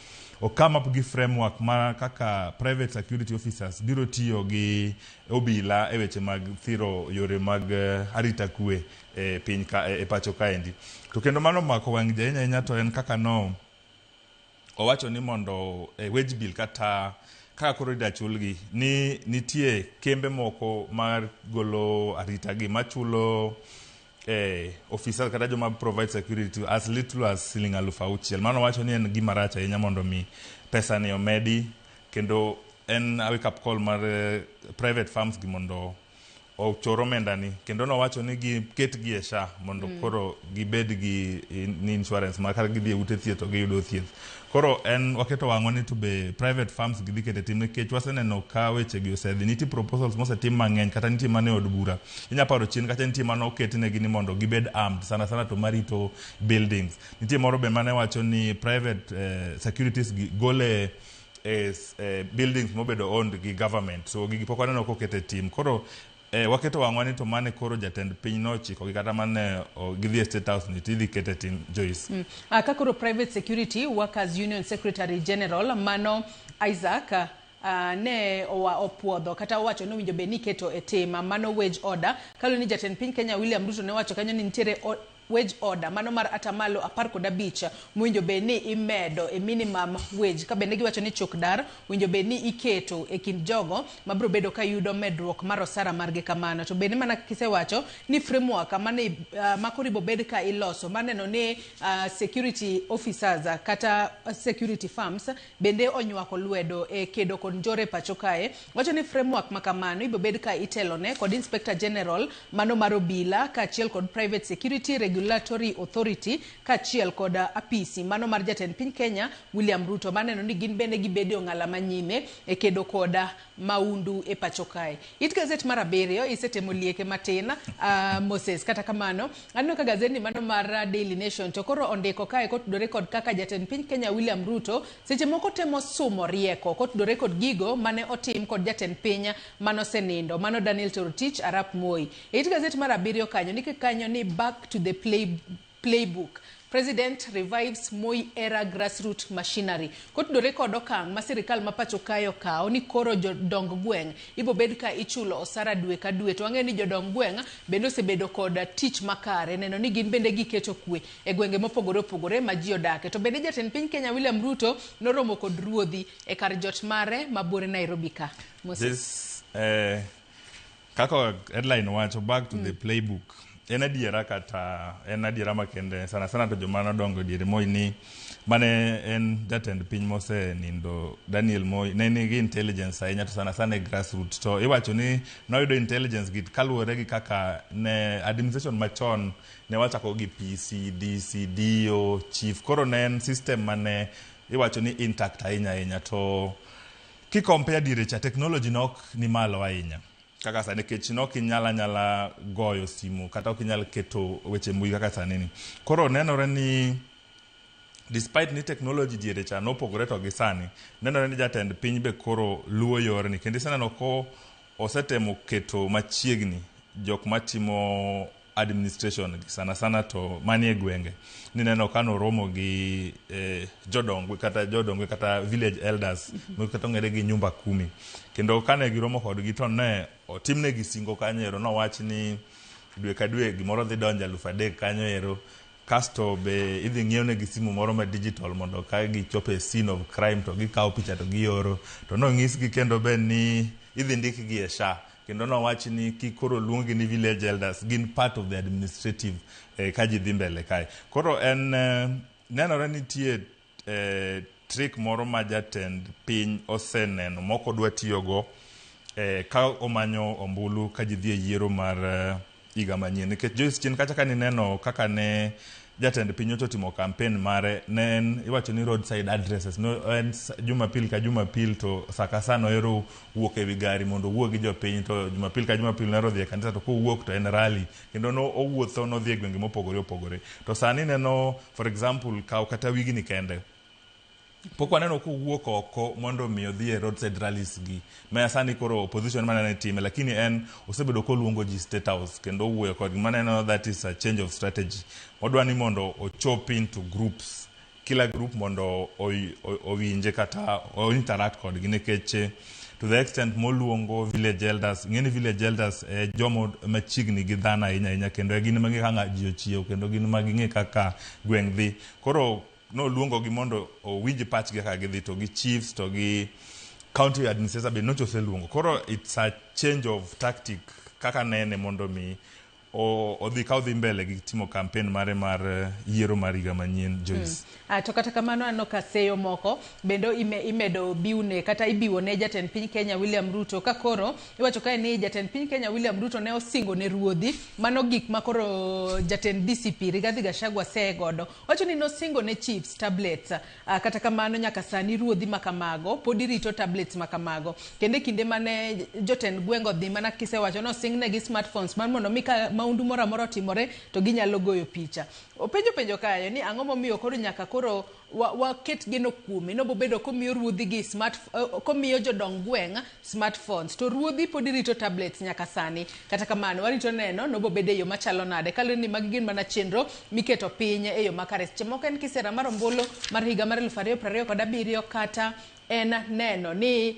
o come up gi framework ma kaka private security officers biro tiyo gi obila e weche mag thiro yore mag arita kwe e piny ka e pacho kaendi. To kendo mano mako wang' ji ahinya ahinya to en kaka no owacho ni mondo wage bill kata kaka koro ida chulgi ni nitie kembe moko mar golo arita gi machulo officers kata joma provide security as little as siling 6,000. Mano wacho ni en gima rach ahinya mondo mi pesa ni omedi, kendo en a wake up call mar private firms gi mondo ochor omenda ni. Kendo nowacho ni giket gi e SHA mondo koro gibed gi ni insurance ma kata gidhi e ute thieth to giyudo thieth. Koro en waketo wang'wa ni to be private firms gi dhi keto e tim, nikech waseneno ka weche gi osedhi, nitie proposals mosetim mang'eny, kata nitie mane od bura inya paro chien kacha nitie mane oketnegi ni mondo gibed armed sana sana to marito buildings. Nitie moro be mane wacho ni private securities gi gole buildings mobedo owned gi government. So gigi pok waneno koket e tim. Koro waketo wang'wa ni to mane koro jatend piny nochikogi kata mane gidhi e State House ni tidhi ket e tim, Joyce. Ka koro Private Security Workers Union Secretary General mano Isaac ne owa opuodho kata owacho ni owinjo bed ni iketo e tim mano wage order, kaluwore ni jatend piny Kenya William Ruto ne wacho kanyo ni nitiere wage order mano mar 15% mowinjo bed ni imedo e minimum wage, ka bende giwacho ni chuk dar winjo bed ni iketo e kind jogo mabiro bedo ka yudo medruok mar osara margi kamano. To bende mana kisewacho ni framework mane ma koro ibo bed ka iloso maneno ni security officers kata security firms bende onywako lwedo e kedo kod njore pacho kae, wacho ni framework ma kamano ibo bed ka itelone kod Inspector General mano mar obila kaachiel kod Private Security Regulatory Authority kaachiel kod apisi mano mar jatend piny Kenya William Ruto, maneno ni gin bende gibedo e ong'ala manyime e kedo kod maundu e pacho kae. It gazet mar 7 isetemo lieke matin, Moses. Kata kamano aneno ka gazetni mano mar Daily Nation to koro ondiko kae kotudore kod kaka jatend piny Kenya William Ruto seche moko temo sumo rieko kotudore kod gigo mane otim kod jatend piny manosenindo mano Daniel Toroitich arap Moi. It gazet mar 7 kanyo ndike kanyo ni back to the playbook. President revives Moi era grassroots machinery. Kotudore kod okang' ma sirikal ma pacho kae okawo ni koro jodong gweng' ibo bed ka ichulo osara dwe ka dwe. To wang'eyo ni jodong gweng' bende osebedo kod tich makare neno ni gin bende giketo kwe e gwenge mopogore opogore ma ji odake. To bende jatend piny Kenya William Ruto noromo kod ruodhi e kar jot mare mabore Nairobi ka. Moses. This, kaka headline wacho, back to the playbook. en adiera kata en adiera makende sana sana to joma nodongo diere Moi ni mane en jatend piny mosenindo Daniel Moi ne nigi intelligence ahinya to sana sana e grassroots to iwacho ni noyudo intelligence gi kaluwore gi kaka ne administration machon ne wachako gi PC, DC, DO, chief koro ne en system mane iwacho ni intact ahinya ahinya to ki compare diere cha technology ne ok ni malo ahinya kaka sani nikech ne ok inyal anyala goyo simu kata ok inyal keto weche mbui kaka sani ni. Koro nenore ni despite ni technology diere cha nopogore to gi sani, nenore ni jatend piny be koro luwo yorni kendo iseneno ko osetemo keto machiegni jok matimo administration gi sana sana to manie gwenge nineno ka noromo gi jodongwe kata jodongwe kata village elders kata ong'ere gi nyumba kumi kendo kane giromo kodgi to ne otimnegi singo kanyo ero nowach ni dwe ka dwe gimoro dhi donjo 3000 kanyo ero kasto be idhi ng'iewnegi simu moro ma digital mondo ka gichopo e scene of crime to gikawo picha to gioro to nonyisgi kendo be ni idhi ndikgi e SHA kendo nowach ni kik koro luonggi ni village elders gin part of the administrative ka ji dhi mbele kae koro en nenore nitie trick moro ma jatend piny oseneno mok odwa tiyogo ka omanyo ombulu ka ji dhi e yiero mar higa manyien nikech Joyce chien kacha ka nineno kaka ne jatend piny nyocha otimo campaign mare ne en iwacho ni roadside addresses no en Jumapil ka Jumapil to sa ka sa nohero wuok ewi gari mondo owuo gi jopiny to Jumapil ka Jumapil nohero dhi e kanisa to kowuok to en rally kendo no owuotho nodhi e gwenge mopogore opogore to sani neno for example kaw kata wigni kende pok waneno kowuok oko mondo mi odhi e roadside rallies gi ma sani koro opposition manene time lakini en osebedo koluongo ji state house kendo owuoyo kodgi maneno that is a change of strategy odwa ni mondo ochop into groups kila group mondo owinje kata o interact kodgi nikech to the extent moluongo village elders ing'e ni village elders e jomo machiegni gi dhano ahinya ahinya kendo e gin ma ging'e kaka ji ochiew kendo gin ma ging'e kaka gweng' dhi koro noluongogi mondo owinj pachgi kaka gidhi to gi chiefs to gi county administrator be nyocha oseluongo koro it's a change of tactic kaka nene mondo mi odhi ka odhi mbele gi timo campaign mare mar yiero mar higa manyien Joyce. To kata kamano aneno ka seyo moko bende imedo biwne kata ibiwo ne jatend piny Kenya William Ruto ka koro iwacho kae ni jatend piny Kenya William Ruto ne osingo ne ruodhi mano gik ma koro jatend DCP Rigathi Gachagua seye godo wacho ni nosingo ne chiefs tablets kata kamano nyaka sani ruodhi makamago pod irito tablets makamago kendo e kinde mane jotend gweng' odhi mana kisewacho nosing negi smartphones mar mondo mi ka maundu moro amora otimore to ginyalo goyo picha openjo penjo kayo ni ang'o momiyo koro nyaka koro waket geno kuome nobobedo komiyo ruodhi gi smart komiyo jodong gweng' smartphones to ruodhi pod irito tablets nyaka sani kata kamano warito neno nobobedo e yo machalo nade kaluwore ni magi gin mana chenro miketo piny e yo makare seche moko en kisera mar ombulu mar higa mar 2027 kata en neno ni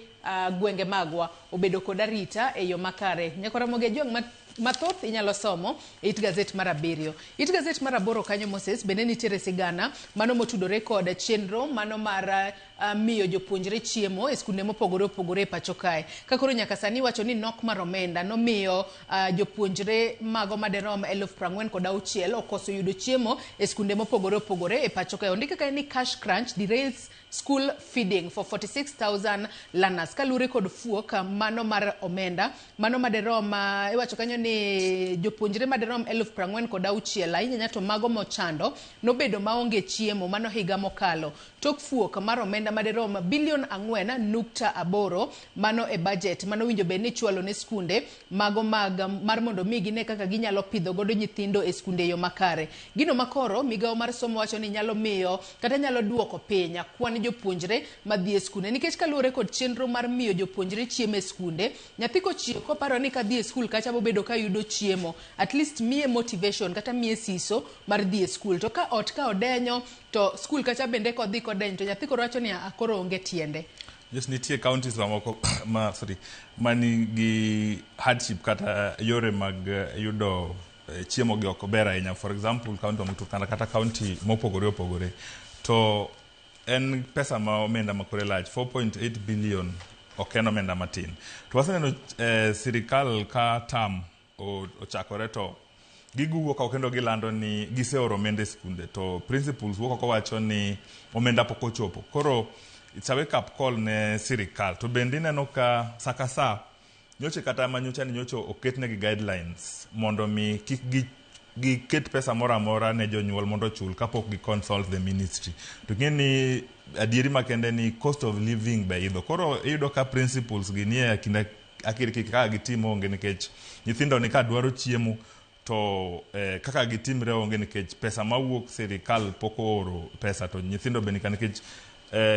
gwenge magwa obedo kod arita e yo makare nyakwa Ramogi Ajwang' mathoth inyalo somo e it gazet mar 7. It gazet mar 8 kanyo Moses bende nitiere sigana mano motudore kod chenro mano mar miyo jopuonjre chiemo e skunde mopogore opogore e pacho kae. Ka koro nyaka sani iwacho ni nok mar omenda nomiyo jopuonjre mago maderom 46,000 okoso yudo chiemo e skunde mopogore opogore e pacho kae. Ondike kae ni cash crunch derails school feeding for 46,000 learners. Kaluwore kod fuok mano mar omenda mano maderom iwacho kanyo ni jopuonjre maderom 46,000 ahinya to mago mochando nobedo maonge chiemo mano higa mokalo tok fuok mar omenda maderom bilion 4.8 mano e budget mano winjo bed ni chwalo ne skunde mago mag mar mondo mi gine kaka ginyalo pidho godo nyithindo e skunde e yo makare. Gino makoro migawo mar somo wacho ni nyalo miyo kata nyalo duoko piny kwan jopuonjre madhi e skunde nikech kaluwore kod chenro mar miyo jopuonjre chiemo e skunde nyathi kochiew koparo ni kadhi e skul kacha bobedo ka yudo chiemo at least miye motivation kata miye siso mar dhi e skul to ka ot ka odenyo to skul kacha bende kodhi kodenyo to nyathi koro wacho ni koro onge tiende. Yes, nitie counties mamoko ma sorry manigi hardship kata yore mag yudo chiemo gi ok ber ahinya. For example, county mag Turkana kata county mopogore opogore to en pesa ma omenda ma kore lach 4.8 billion ok en omenda matin. To waseneno sirikal ka term ochakore to Giwuok oko kendo gilando ni giseoro omenda e skunde to principals wuok oko wacho ni omenda pok ochopo. Koro it's a wake up call ne sirikal. To bende ineno ka sa ka sa nyoche kata manyocha ni nyocha oketnegi guidelines mondo mi kik gi giket pesa moro amora ne jonyuol mondo ochul kapok gi consult the ministry. To ing'e ni adieri makende ni cost of living be idho. Koro iyudo ka principals gi nie kind akirikiki kaka gitim onge nikech nyithindo ni ka dwaro chiemo to kaka gitimre onge nikech pesa mawuok sirikal pok ooro pesa to nyithindo be nika nikech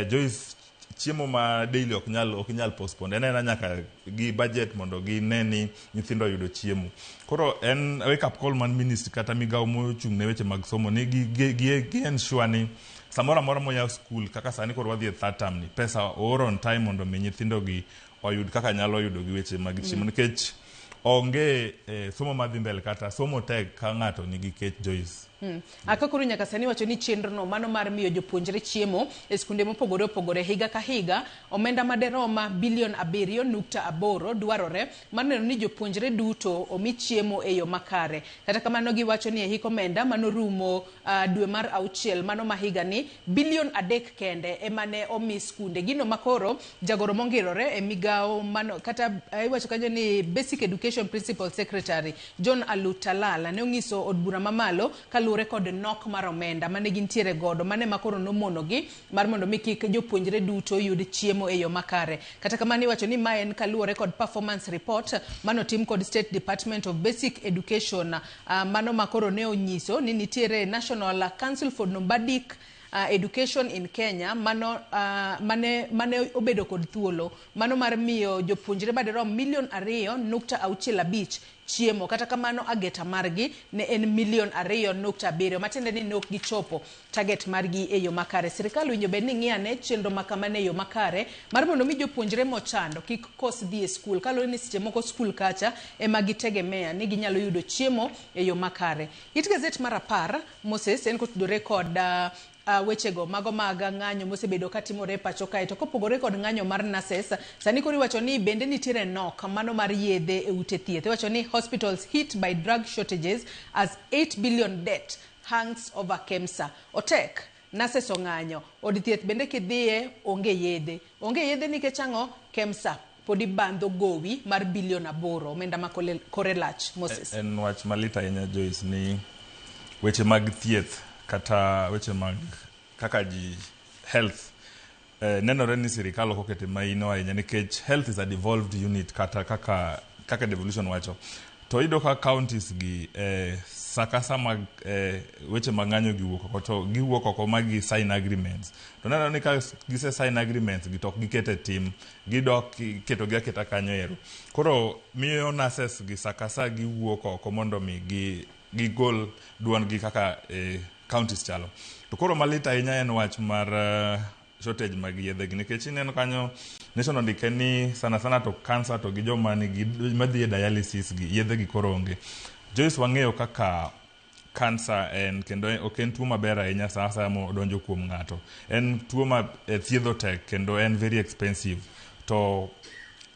Joyce chiemo ma daily ok nyal postpone en ena nyaka gi budget mondo gine ni nyithindo oyudo chiemo. Koro en wake up call man ministry kata migawo mochung' ne weche mag somo ni gi ensure ni samoro amora moyaw school kaka sani koro wadhi e third term ni pesa oor on time mondo mi nyithindo gi oyud kaka nyalo yudo gi weche mag chiemo nikech onge somo madhi mbele kata somo tek ka ng'ato nigi kech Joyce. Aka koro nyaka sani wacho ni chenro no mano mar miyo jopuonjre chiemo e skunde mopogore opogore higa ka higa omenda maderoma bilion 7.8 dwarore mar neno ni jopuonjre duto omi chiemo e yo makare. Kata kamano giwacho ni e hik omenda manorumo dwe mar 6 mano ma higa ni bilion 3 kende ema ne omi skunde. Gino makoro jagoro mongirore e migawo mano kata iwacho kanyo ni Basic Education Principal Secretary John Alutalala ne onyiso od bura mamalo kaluwore kod nok mar omenda mane gintiere godo mane makoro nomonogi mar mondo mi kik jopuonjre duto yud chiemo e yo makare. Kata kamano iwacho ni mae en kaluwore kod performance report manotim kod State Department of Basic Education mano makoro ne onyiso ni nitiere National Council for Nomadic Education in Kenya mano mane obedo kod thuolo mano mar miyo jopuonjre madirom milion 2.65 chiemo. Kata kamano ageta margi ne en milion 2.7 matiende ni ne ok gichopo target margi e yo makare. Sirikal winjo bed ni ng'iyane chenro makamano e yo makare mar mondo mi jopuonjre mochando kik kos dhi e skul kaluwore ni seche moko skul kacha ema gitegemea ni ginyalo yudo chiemo e yo makare. It gazet mar 10 Moses en kotudore kod wechego mago mag ng'anyo mosebedo katimore e pacho kae. To kopogore kod ng'anyo mar nurses, sani koro iwacho ni bende nitiere nok mano mar yedhe e ute thieth. Iwacho ni hospitals hit by drug shortages as 8 billion debt hangs over KEMSA. Otek, nurses ong'anyo, od thieth bende kidhiye onge yedhe. Onge yedhe nikech ang'o? KEMSA podi bandho gowi mar bilion 8 omenda ma kore lach. Moses. En wach malit ahinya Joyce ni weche mag thieth kata weche mag kaka ji health nenore ni sirikal ok okete maino ahinya nikech health is a devolved unit kata kaka devolution wacho. To iyudo ka counties gi sa ka sa mag weche mag ng'anyo gi wuok oko to giwuok oko ma gi sign agreements. To nenore ni ka gise sign agreements gi to ok gikete tim, gidok ketogi aketa kanyo ero. Koro miyo nurses gi sa ka sa giwuok oko mondo mi gigol duondgi kaka counties chalo. To koro malit ahinya en wach mar shortage mag yedhe gi nikech ineno kanyo Nation ondike ni sana sana to cancer to gi joma nigi madhi e dialysis gi yedhe gi koro onge. Joyce wang'eyo kaka cancer en kendo ok en tuo maber ahinya sa asaya modonjo kuom ng'ato. En tuo ma thiedho tek kendo en very expensive. To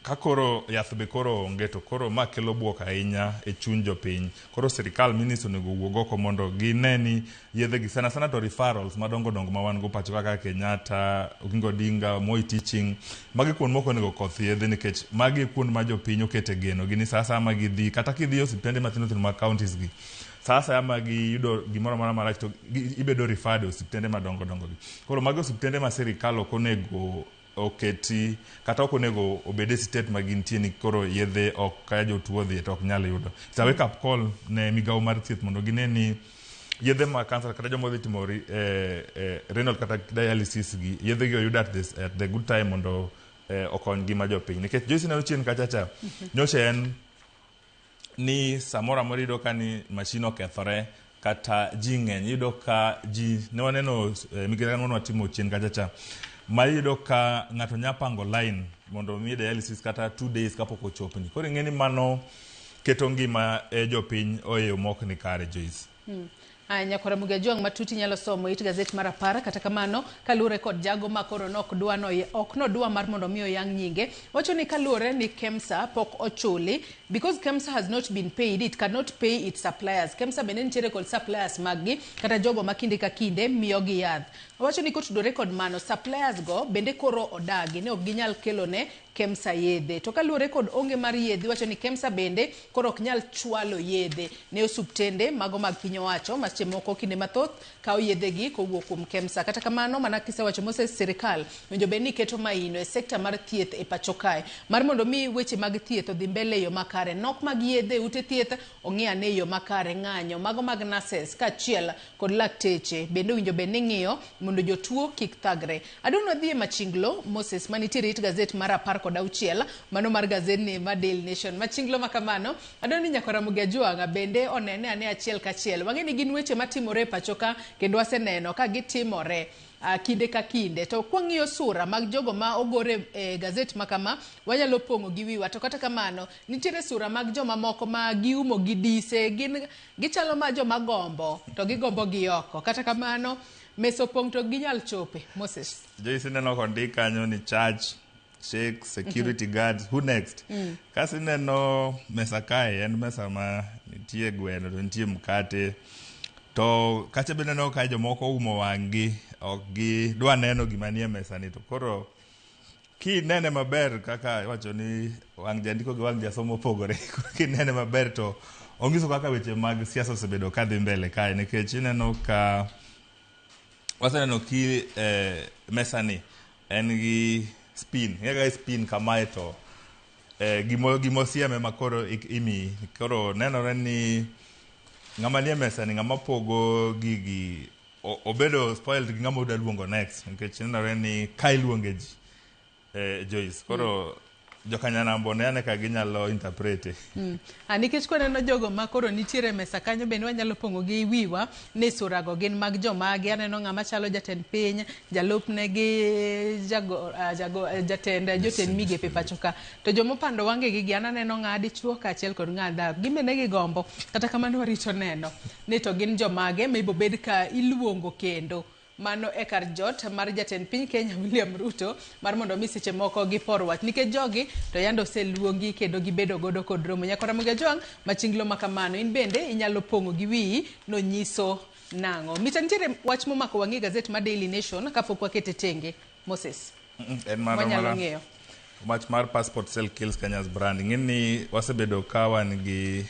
ka koro yath be koro onge to koro ma kelo buok ahinya e chuny jopiny. Koro sirikal ministry onego owuog oko mondo gine ni yedhe gi sana sana to referrals madongo dongo ma wan go pacho kaka Kenyatta, Oginga Odinga, Moi Teaching, magi kuond moko onego koth yedhe nikech magi e kuond ma jopiny okete geno gi ni sa asaya ma gidhi kata kidhi e osiptende mathindo thindo mag counties gi sa asaya ma giyudo gimoro amora marach to ibedo referred e osiptende madongo dongo gi. Koro magi osiptende ma sirikal ok onego oketi kata ok onego obed e state ma gintie ni koro yedhe ok ka jotuo odhi to ok nyal yudo. It's a wake up call ne migawo mar thieth mondo gine ni yedhe mag cancer kata joma odhi timo renal kata dialysis gi yedhe gi oyud at the good time mondo okony ngima jopiny. Nikech Joyce ineno chien kacha cha nyocha en ni samoro amora iyudo ka ni machine okethore kata ji ng'eny iyudo ka ji ne waneno migepe mane watimo chien kacha cha ma iyudo ka ng'ato nya pango line mondo omiye dialysis kata 2 days kapok ochopni. Koro ing'e ni mano keto ngima jopiny e yo mok ni kare Joyce. Aya, nyakwara Muga Jwang' matut inyalo somo it gazet mar 10. Kata kamano, kaluwore kod jago ma koro nok dwa no, ok nodwa mar mondo mi oyang nyinge, wacho ni kaluwore ni KEMSA pok ochuli, because KEMSA has not been paid, it cannot pay its suppliers. KEMSA bende nitiere kod suppliers mag gi, kata jogo ma kinde ka kinde miyogi yath. Owacho ni kotudore kod mano, suppliers go bende koro odagi ni ok ginyal kelo ne KEMSA yedhe. To kaluwore kod onge mar yedhe, wacho ni KEMSA bende koro ok nyal chwalo yedhe ne osuptende mago mag piny owacho ma seche moko kinde mathoth kawo yedhe gi kowuok kuom KEMSA. Kata kamano, mana kisewacho Moses, sirikal owinjo bed ni keto maino e sekta mar thieth e pacho kae mar mondo mi weche mag thieth odhi mbele e yo makare. Nok mag yedhe, ute thieth ong'i ane e yo makare, ng'anyo mago mag nurses kaachiel kod lakteche bende owinjo bed ni ng'iyo mondo jotuo kik thagre. Adwa wadhi e machinglo Moses manitiere it gazet mar 16, mano mar gazet ni mar Daily Nation. Machinglo makamano, adwa ni nyakwara Ramogi Ajwang'a bende onene ane achiel kachiel. Wang'e ni gin weche matimore e pacho ka kendo waseneno ka gitimore kinde ka kinde. To kwang'iyo sura mag jogo ma ogore e gazet makama, wanyalo pong'o gi wiwa. To kata kamano, nitiere sura mag joma moko ma giumo gi dise, gin gichalo ma joma gombo, to gigombo gi oko. Kata kamano, mesa opong' to ginyal chope. Moses. Joyce, ineno kondik kanyo ni church, sheikh, security guards, who next? Kasto ineno mesa kae en mesa ma nitie gweno to nitie mkate. To kacha be ineno ka jomoko oumo wang'gi, ok gidwa neno gima nie mesa ni. To koro kinene maber, kaka iwacho ni wang' jandiko gi wang' jasomo opogore. Koro kinene maber to onyiso kaka weche mag siasa osebedo kadhi mbele kae, nikech ineno ka waseneno ki mesa ni en gi spin. Ing'e kaka spin kamae to gimo siem ema koro imiyi. Koro nenore ni ng'ama nie mesa ni, ng'ama pogo gigi, obedo spoiled gi ng'ama odwa luongo next, nikech nenore ni ka iluonge ji, Joyce, koro jokanyanambo ne ane ka ginyalo interpret. Nikech kwaneno jogo ma koro nitiere e mesa kanyo, bende wanyalo pong'o gi wiwa ni surago gin mag jomage. Aneno ng'ama chalo jatend piny, jalupne gi jago, jago, jatend jotend migepe pacho ka. To jomopando wangegi gi an aneno ng'a dichuo kaachiel kod ng'a dhako. Gin bende gigombo. Kata kamano, warito neno ni to gin jomage ma ibobed ka iluongo kendo mano e kar jot mar jatend piny Kenya William Ruto mar mondo mi seche moko gipor wach, nikech jogi to yande oseluongi kendo gibedo godo kod romo. Nyakora Ramogi Ajwang' machinglo makamano, in bende inyalo pong'o gi wiyi nonyiso nang'o. Mita nitiere wach momako wang'i e gazet mar Daily Nation kapok wakete tenge, Moses. En mana Wanyalo ng'eyo. Wach mar passport sale kills Kenya's brand. Ing'e ni wasebedo ka wan gi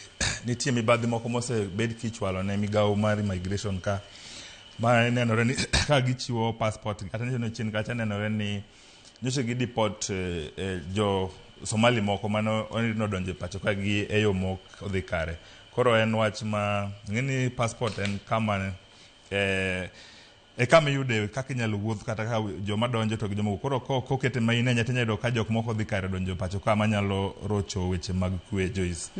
nitie mibadhi moko mosebed kichwalo ne migawo mar immigration ka ma nenore ni ka gichiwo passport, kata nyocha chien kacha nenore ni nyocha gi deport jo Somali moko mane nodonjo e pacho ka gi e yo mok odhi kare. Koro en wach ma ing'e ni passport en kama e kama iyude kaka inyalo wuoth, kata ka joma donjo to gi joma wuok. Koro kokete main ahinya, tinyalo yudo ka jok moko dhi kare donjo pacho ka manyalo rocho weche mag kwe, Joyce.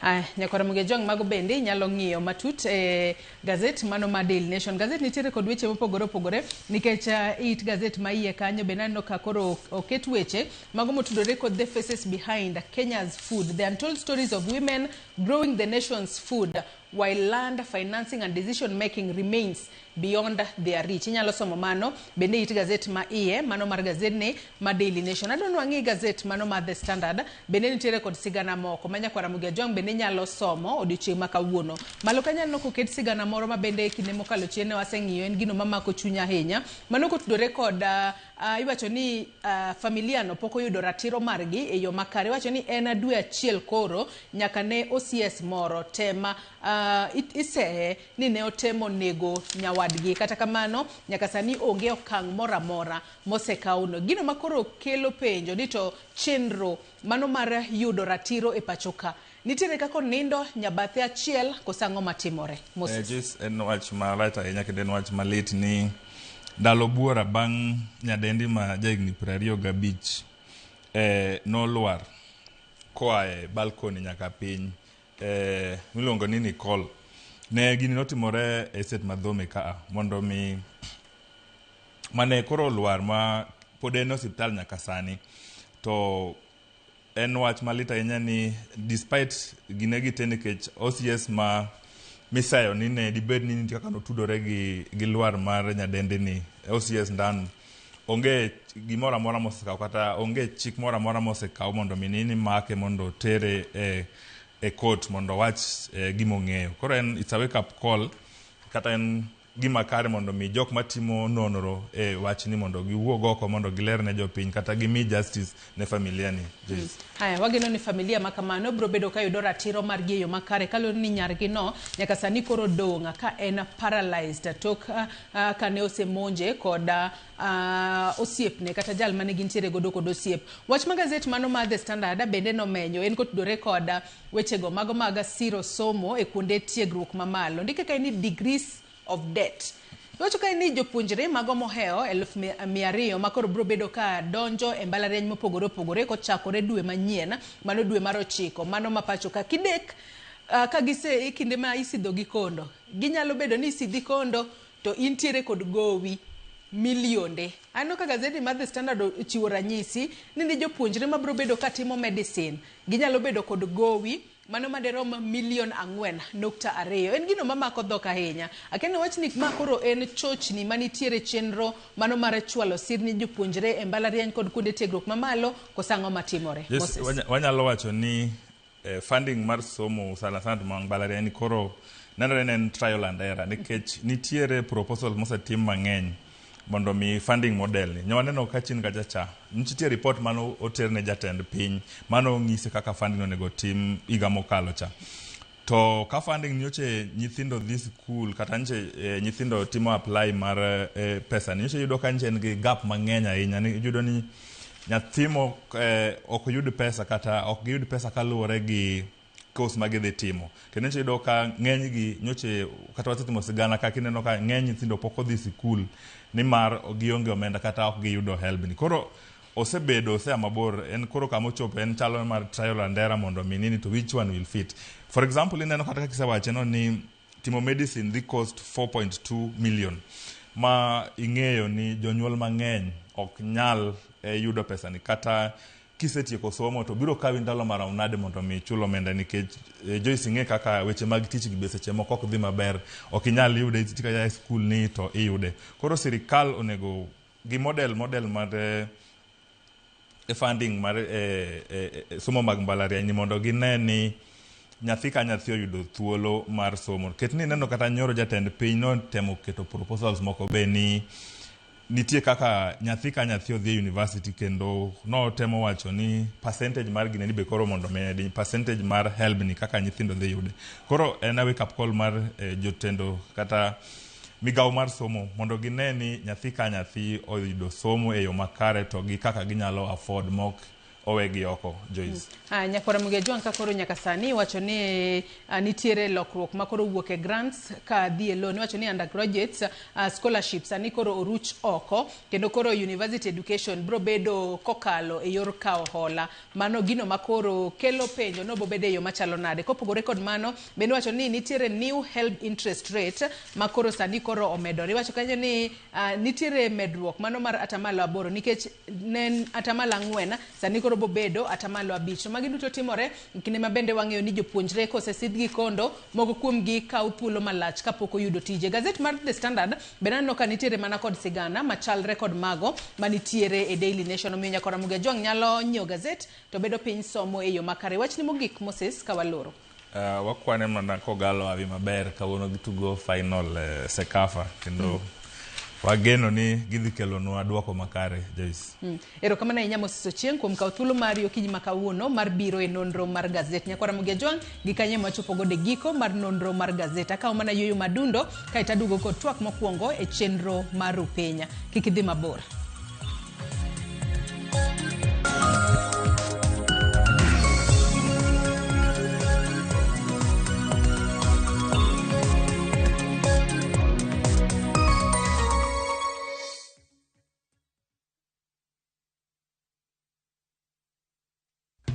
Aya, nyakwara Ramogi Ajwang', mago bende inyalo ng'iyo matut e gazet mano mar Daily Nation. Gazet nitiere kod weche mopogore opogore, nikech it gazet ma iye kanyo bende aneno ka koro oket weche mago motudore kod the faces behind Kenya's food, the untold stories of women growing the nation's food while land, financing and decision making remains beyond their reach. Inyalo somo mano bende it gazet ma iye mano mar gazet ni ma Daily Nation. Adwa ni wang'i gazet mano mar The Standard, bende nitiere kod sigana moko ma nyakwara Ramogi Ajwang' bende nyalo somo odiochieng' ma kawuono. Malo kanyo aneno koket sigana moro ma bende kinde mokalo chien ne waseng'iyo, en gino mamako chuny ahinya. Mano kotudore kod iwacho ni familia no pok oyudo ratiro margi e yo makare. Iwacho ni en dwe achiel koro nyaka ne OCS moro tema iseye ni ne otemo nego nyawadgi. Kata kamano, nyaka sani onge okang' moro amora mosekawno. Gino ma koro kelo penjo ni to chenro mano mar yudo ratiro e pacho ka nitiere kaka onindo nyabathe achiel koso ang'o matimore, Moses? Joyce, en wach marach ahinya kendo en wach malit ni ndalo buora bang' nyadendi ma jahigni 25 nolwar koa e balcony nyaka piny, miluongo ni Nicole. Ne gini notimore e estate ma Dhome kaa mondo mi mane koro olwar ma pod en e osiptal nyaka sani. To en wach malit ahinya ni despite gine gi te, nikech OCS ma miseyo ni ne dibed ni nitie kaka notudore gi lwar mar nyadendi ni OCS Ndanu onge gimoro amora mosekaw kata onge chik moro amora mosekaw mondo mi nini make mondo tere e court mondo owach gima ong'eyo. Koro en it's a wake up call kata en gima kare mondo mi jok matimo nonro e wachni mondo giwuog oko mondo giler ne jopiny kata gimi justice ne familia ni. Joyce. Haya, wageno ni familia ma kamano biro bedo ka yudo ratiro margi e yo makare kaluwore ni nyargi no nyaka sani koro dong' ka en paralyzed tok kane osemonje kod osiepne kata jal mane gintiere godo kod osiep. Wach ma gazet mano mar The Standard bende nomenyo en kotudore kod wechego mago mag siro somo e kuonde tiegruok mamalo. Ndike kae ni degrees of debt. Iwacho kae ni jopuonjre mago mohewo 200,000 ma koro biro bedo ka donjo e mbalariany mopogore opogore kochakore dwe manyien, mano dwe mar 9, mano ma pacho ka kidek ka gise e kinde ma isidho gi kondo. Ginyalo bedo ni isidhi kondo to intiere kod gowi milionde. Aneno ka gazeti mar The Standard ochiwo ranyisi ni jopuonjre mabiro bedo ka timo medicine ginyalo bedo kod gowi mano maderom 4.2 million. En gino mamako dhok ahinya. Akeno wach ni ma koro en chochni manitiere chenro mano mar chwalo sirni jopuonjre e mbalariany kod kuonde tiegruok mamalo koso ang'o matimore. Yes, wanyalo wacho ni funding mar somo sana sana to mbalariany koro nenore ni en trial and error nikech nitiere proposal mosetim mang'eny mondo mi funding model ni. Ne waneno ka chien kacha cha nitie report mano oter ne jatend piny mano ng'ise kaka funding onego tim higa mokalo cha. To ka funding nyoche nyithindo dhi school kata nyoche nyithindo timo apply mar pesa ni nyoche yudo ka nyoche en gi gap mang'eny ahinya. Iyudo ni nyathi mo ok yud pesa kata ok giyud pesa kaluwore gi course ma gidhi timo. Kendo nyocha iyudo ka ng'eny gi nyoche kata wasetimo sigana kaka ineno ka ng'eny nyithindo pok odhi sikul nimar gionge omenda kata ok giyudo helb ni. Koro osebedo osea mabor en koro kama ochopo en chalo mar trial and error mondo mi nini to which one will fit. For example ineno kata kaka isewache no ni timo medicine dhi cost 4.2 million ma ing'eyo ni jonyuol mang'eny ok nyal yudo pesa ni kata kisetieko somo to biro kawi ndalo marom nade mondo mi ichul omenda nikech Joyce ing'e kaka weche mag tich gi be seche moko ok dhi maber, ok inyal yude ka ia e skul ni to iyude. Koro sirikal onego gi model mar funding mar somo mag mbalariany ni mondo gine ni nyathi ka nyathi oyudo thuolo mar somo. Ket ni ineno kata nyoro jatend piny notemo keto proposals moko be ni nitie kaka nyathi ka nyathi odhi e university kendo notemo wacho ni percentage mar gine ni be koro mondo medi percentage mar helb ni kaka nyithindo dhi yude. Koro en a wake up call mar jotendo kata migawo mar somo mondo gine ni nyathi ka nyathi oyudo somo e yo makare to gi kaka ginyalo afford mok owegi oko. Joyce. Nyakwara Mugejuang' ka koro nyaka sani iwacho ni nitiere lokruok ma koro wuok e grants ka dhi e loan. Iwacho ni undergraduates scholarships sani koro oruch oko kendo koro university education biro bedo kokalo e yor kawo hola. Mano gino ma koro kelo penjo no bobedo e yo machalo nade. Kopogore kod mano bende iwacho ni nitiere new HELB interest rate ma koro sani koro omedore. Iwacho kanyo ni nitiere medruok mano mar 8% nikech ne en 4% sani koro bobedo 5%. Magi duto timore kinde ma bende wang'eyo ni jopuonjre kosesidh gi kondo moko kuomgi kawo thuolo malach kapok oyudo tije. Gazet mar The Standard bende aneno ka nitiere mana kod sigana machalre kod mago manitiere e Daily Nation. Omiyo nyakwara Mugejuang' nyalo nyiewo gazet to bedo piny somo e yo makare. Wachni mogik Moses ka waloro. Wakwane mana Kogalo awi maber kawuono gitugo final Sekafa kendo wageno ni gidhi kelonwa duoko makare Joyce. Erokamano ahinya Moses Ochieng' kuom kawo thuolo mari okinyi ma kawuono mar biro e nonro mar gazet. Nyakwara Mugejuang' gi kanye mwachopo godo e giko mar nonro mar gazet. Akawo mana yueyo madundo kaeto aduogo kod twak mokwongo e chenro mar Rupenya. Kik idhi mabor.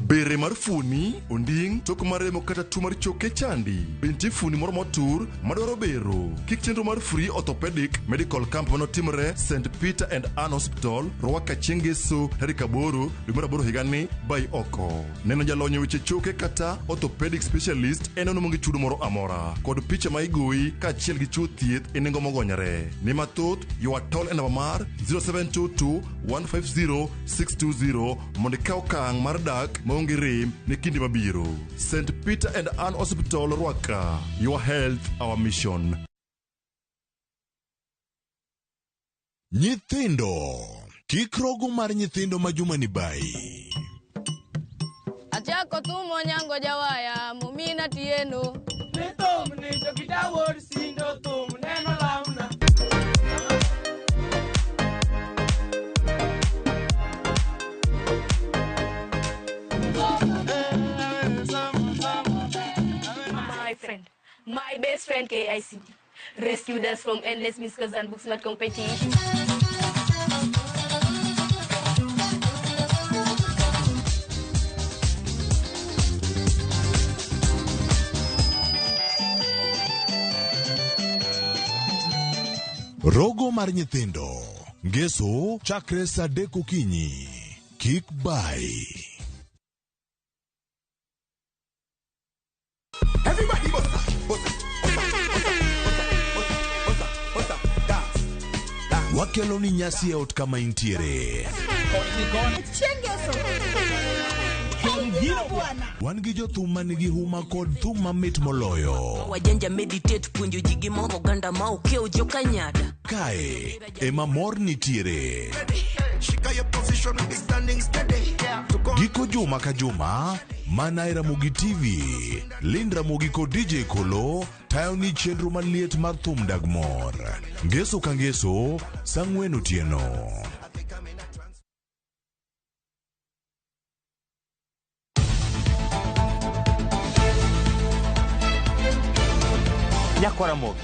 Bere mar fuoni, onding', tok mar remo kata tuo mar choke chandi. Be nitie fuoni moro motur madwaro bero? Kik chenro mar Free Orthopedic Medical Camp manotimre St. Peter and Ann Hospital, Rwaka chieng' Ngeso tarik 8 dwe mar 8 higani bai oko. Neno jalony e weche choke kata orthopedic specialist en ono maonge chudo moro amora kod picha ma igoyi kaachiel gi chiwo thieth e nengo mogonyore. Ne mathoth, ywa tol e namba mar 0722 150 620 mondo ikaw okang' mar dak maonge rem ne kinde mabiro. St. Peter and Ann Hospital, Rwaka. Your health, our mission. Nyithindo. Kik rogo mar nyithindo ma juma ni bayi. Achako thumo nyango jawaya mumina tieno. Ni thum ni to kitawuod sindo thum neno lamna. My friend, my best friend KICD, rescued us from endless miscals and books not competition. Rogo mar nyithindo. Ngeso chakre saa 3 okinyi. Kik bayi. Everybody bossa, bossa, bossa, bossa, bossa, bossa, dance. Wakelo ni nyasi e ot kama intiere. Wan gi jothum ma nigi huma kod thum mamit moloyo. Wajanja meditate puonjo ji gi moro oganda ma okiewo jokanyada. Kae ema mor nitiere. Shika your position, be standing steady. Giko juma ka juma, mana e Ramogi TV, Lind Ramogi kod DJ Kolo tayo ni chenro maliet mar thum dag mor. Ngeso ka ngeso, saa 4 otieno. Nyakwar Ramogi,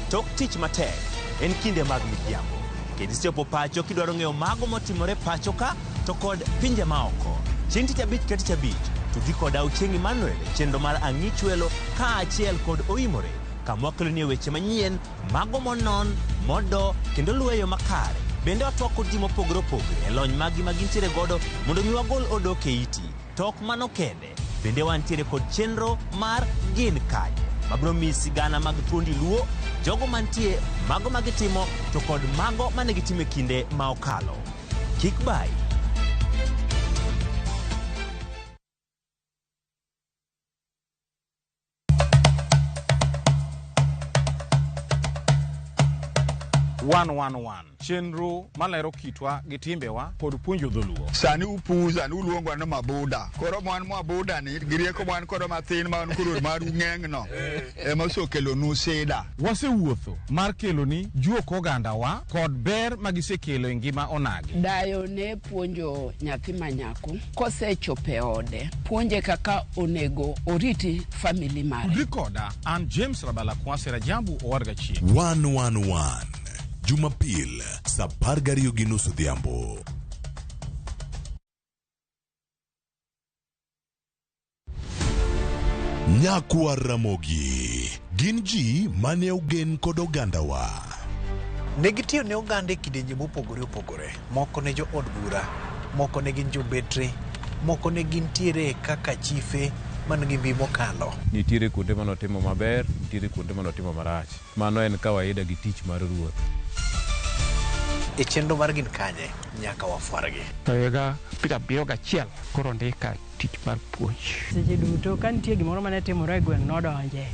tok tich matek en kinde mag midhiambo. Kendo isechopo pacho kidwaro ng'eyo mago motimore pacho ka to kod pinje maoko. Chieng' tich abich ka tich abich, tudri koda Ochieng' Emmanuel e chenro mar Ang'ichwelo kaachiel kod Oimore kama wakelonie weche manyien, mago monon, modo kendo luwo e yo makare. Bende watwak kod ji mopogore opogore e lony maggi ma gintiere godo mondo mi wagol odok e iti. To ok mano kende, bende wantiere kod chenro mar Gin Kanye mabiro miyi sigana mag thuondi Luo, jogo mantie, mago ma gitimo to kod mago mane gitimo e kinde ma okalo. Kik bayi. One one one chenro malero kitwa gi timbewa kod puonjo dholuo. Sani upuza ni uluongwa ni mabuda. Koro mwan mabuda ni gi rieko mwan kodo mathin ma wan koro maru ng'eng no ema osekelonu sida. Wasewuotho mar keloni juok ogandawa kod ber magisekelo e ngima onagi. Dayo ne puonjo nyathi ma nyako kosechopo e ode, puonje kaka onego oriti family mare. Tudri koda an James Rabala Kwasi Rajabu Owadga Chieng'. 111 Jumapil saa 12:30 odhiambo. Nyakwar Ramogi gin ji mane ogen kod ogandawa. Ne gitiyo ne oganda e kidienje mopogore opogore. Moko ne jo od bura, moko ne gin jobetre, moko ne gintiere kaka chife man gi mbi mokalo. Nitiere kuonde manotimo maber, nitiere kuonde manotimo marach. Mano en kawaida gi tich mar ruoth. E chenro mar Gin Kanye, nyaka wafwargi. To higa 71 koro ndika tich mar puonj. Seche duto ka nitie gimoro mane timore e gweng' nodonje.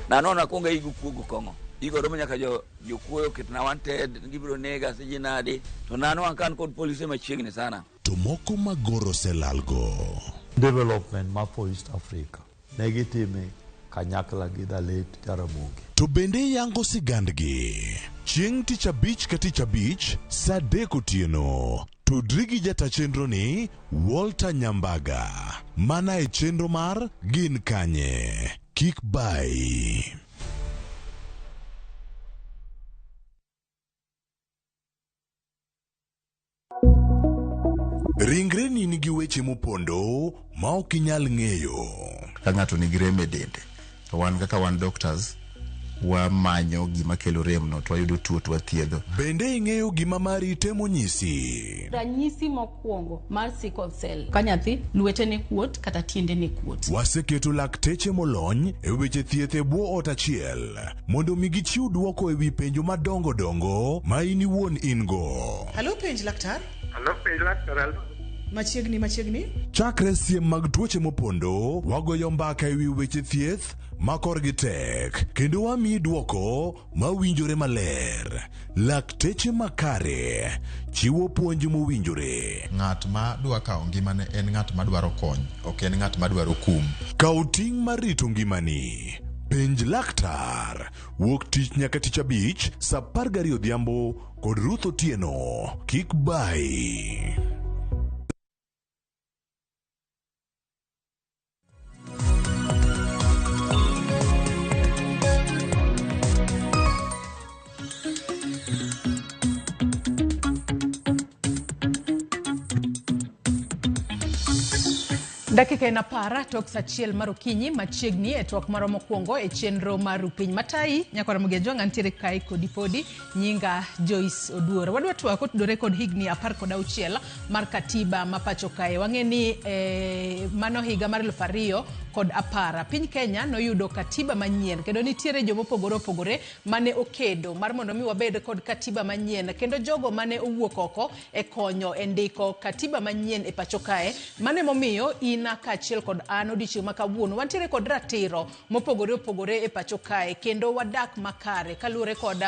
Nanono akwongo aigo kuogo kong'o. Igo romo nyaka jokuoyo oketna wanted, gibiro nega siji nadi. To nano an kan kod polise machiegni sana. To moko magoro oselalgo. Development ma for East Africa ne gitime kanyakla gi the late Jaramogi. To bende yango sigandgi. Chieng' tich abich ka tich abich saa 3 otieno. Tudri gi jata chenro ni Walter Nyambaga. Mana e chenro mar Gin Kanye. Kik bayi. Ringreni nigi weche mopondo ma ok inyal ng'eyo. Ka ng'ato nigi rem e dende, to wan kaka wan doctors, wamanyo gima kelo rem no to wayudo tuo to wathiedho. Bende ing'eyo gima mari temo nyisi? Ranyisi mokwongo mar sickle cell ka nyathi lwetene kuot kata tiendene kuot. Waseketo lakteche molony e weche thieth e bwo ot achiel mondo mi gichiw dwoko e wi penjo madongo dongo ma in iwuon in go. Halo penj laktar. Halo penj laktar. Halo. Machiegni machiegni. Chakre siem mag tuoche mopondo, wagoyo mbaka e wi weche thieth ma korgi tek kendo wamiyi dwoko mawinjore maler. Lakteche makare chiwo puonj mowinjore. Ng'at ma dwa kawo ngimane en ng'at ma dwaro kony, ok en ng'at ma dwaro kum. Kaw ting' mar rito ngimani. Penj laktar. Wuok tich nyaka tich abich saa 12 odhiambo kod Ruth Otieno. Kik bayi. Dakika en apar tok sa achiel mar okinyi machiegni e twak marwa mokwongo e chenro mar Rupiny Matayi. Nyakwara Mogi Ajwang' antiere kae kodi podi, nyinga Joyce Oduor. Wadwa twak kotudore kod higni 16 mar katiba ma pacho kae. Wang'e ni mano higa mar 2010 piny Kenya noyudo katiba manyien kendo nitiere jomopogore opogore mane okedo mar mondo mi wabed kod katiba manyien kendo jogo mane owuok oko e konyo e ndiko katiba manyien e pacho kae. Mano emomiyo in kaachiel kod an odiochieng' ma kawuono wantiere kod ratiro mopogore opogore e pacho kae kendo wadak makare kaluwore kod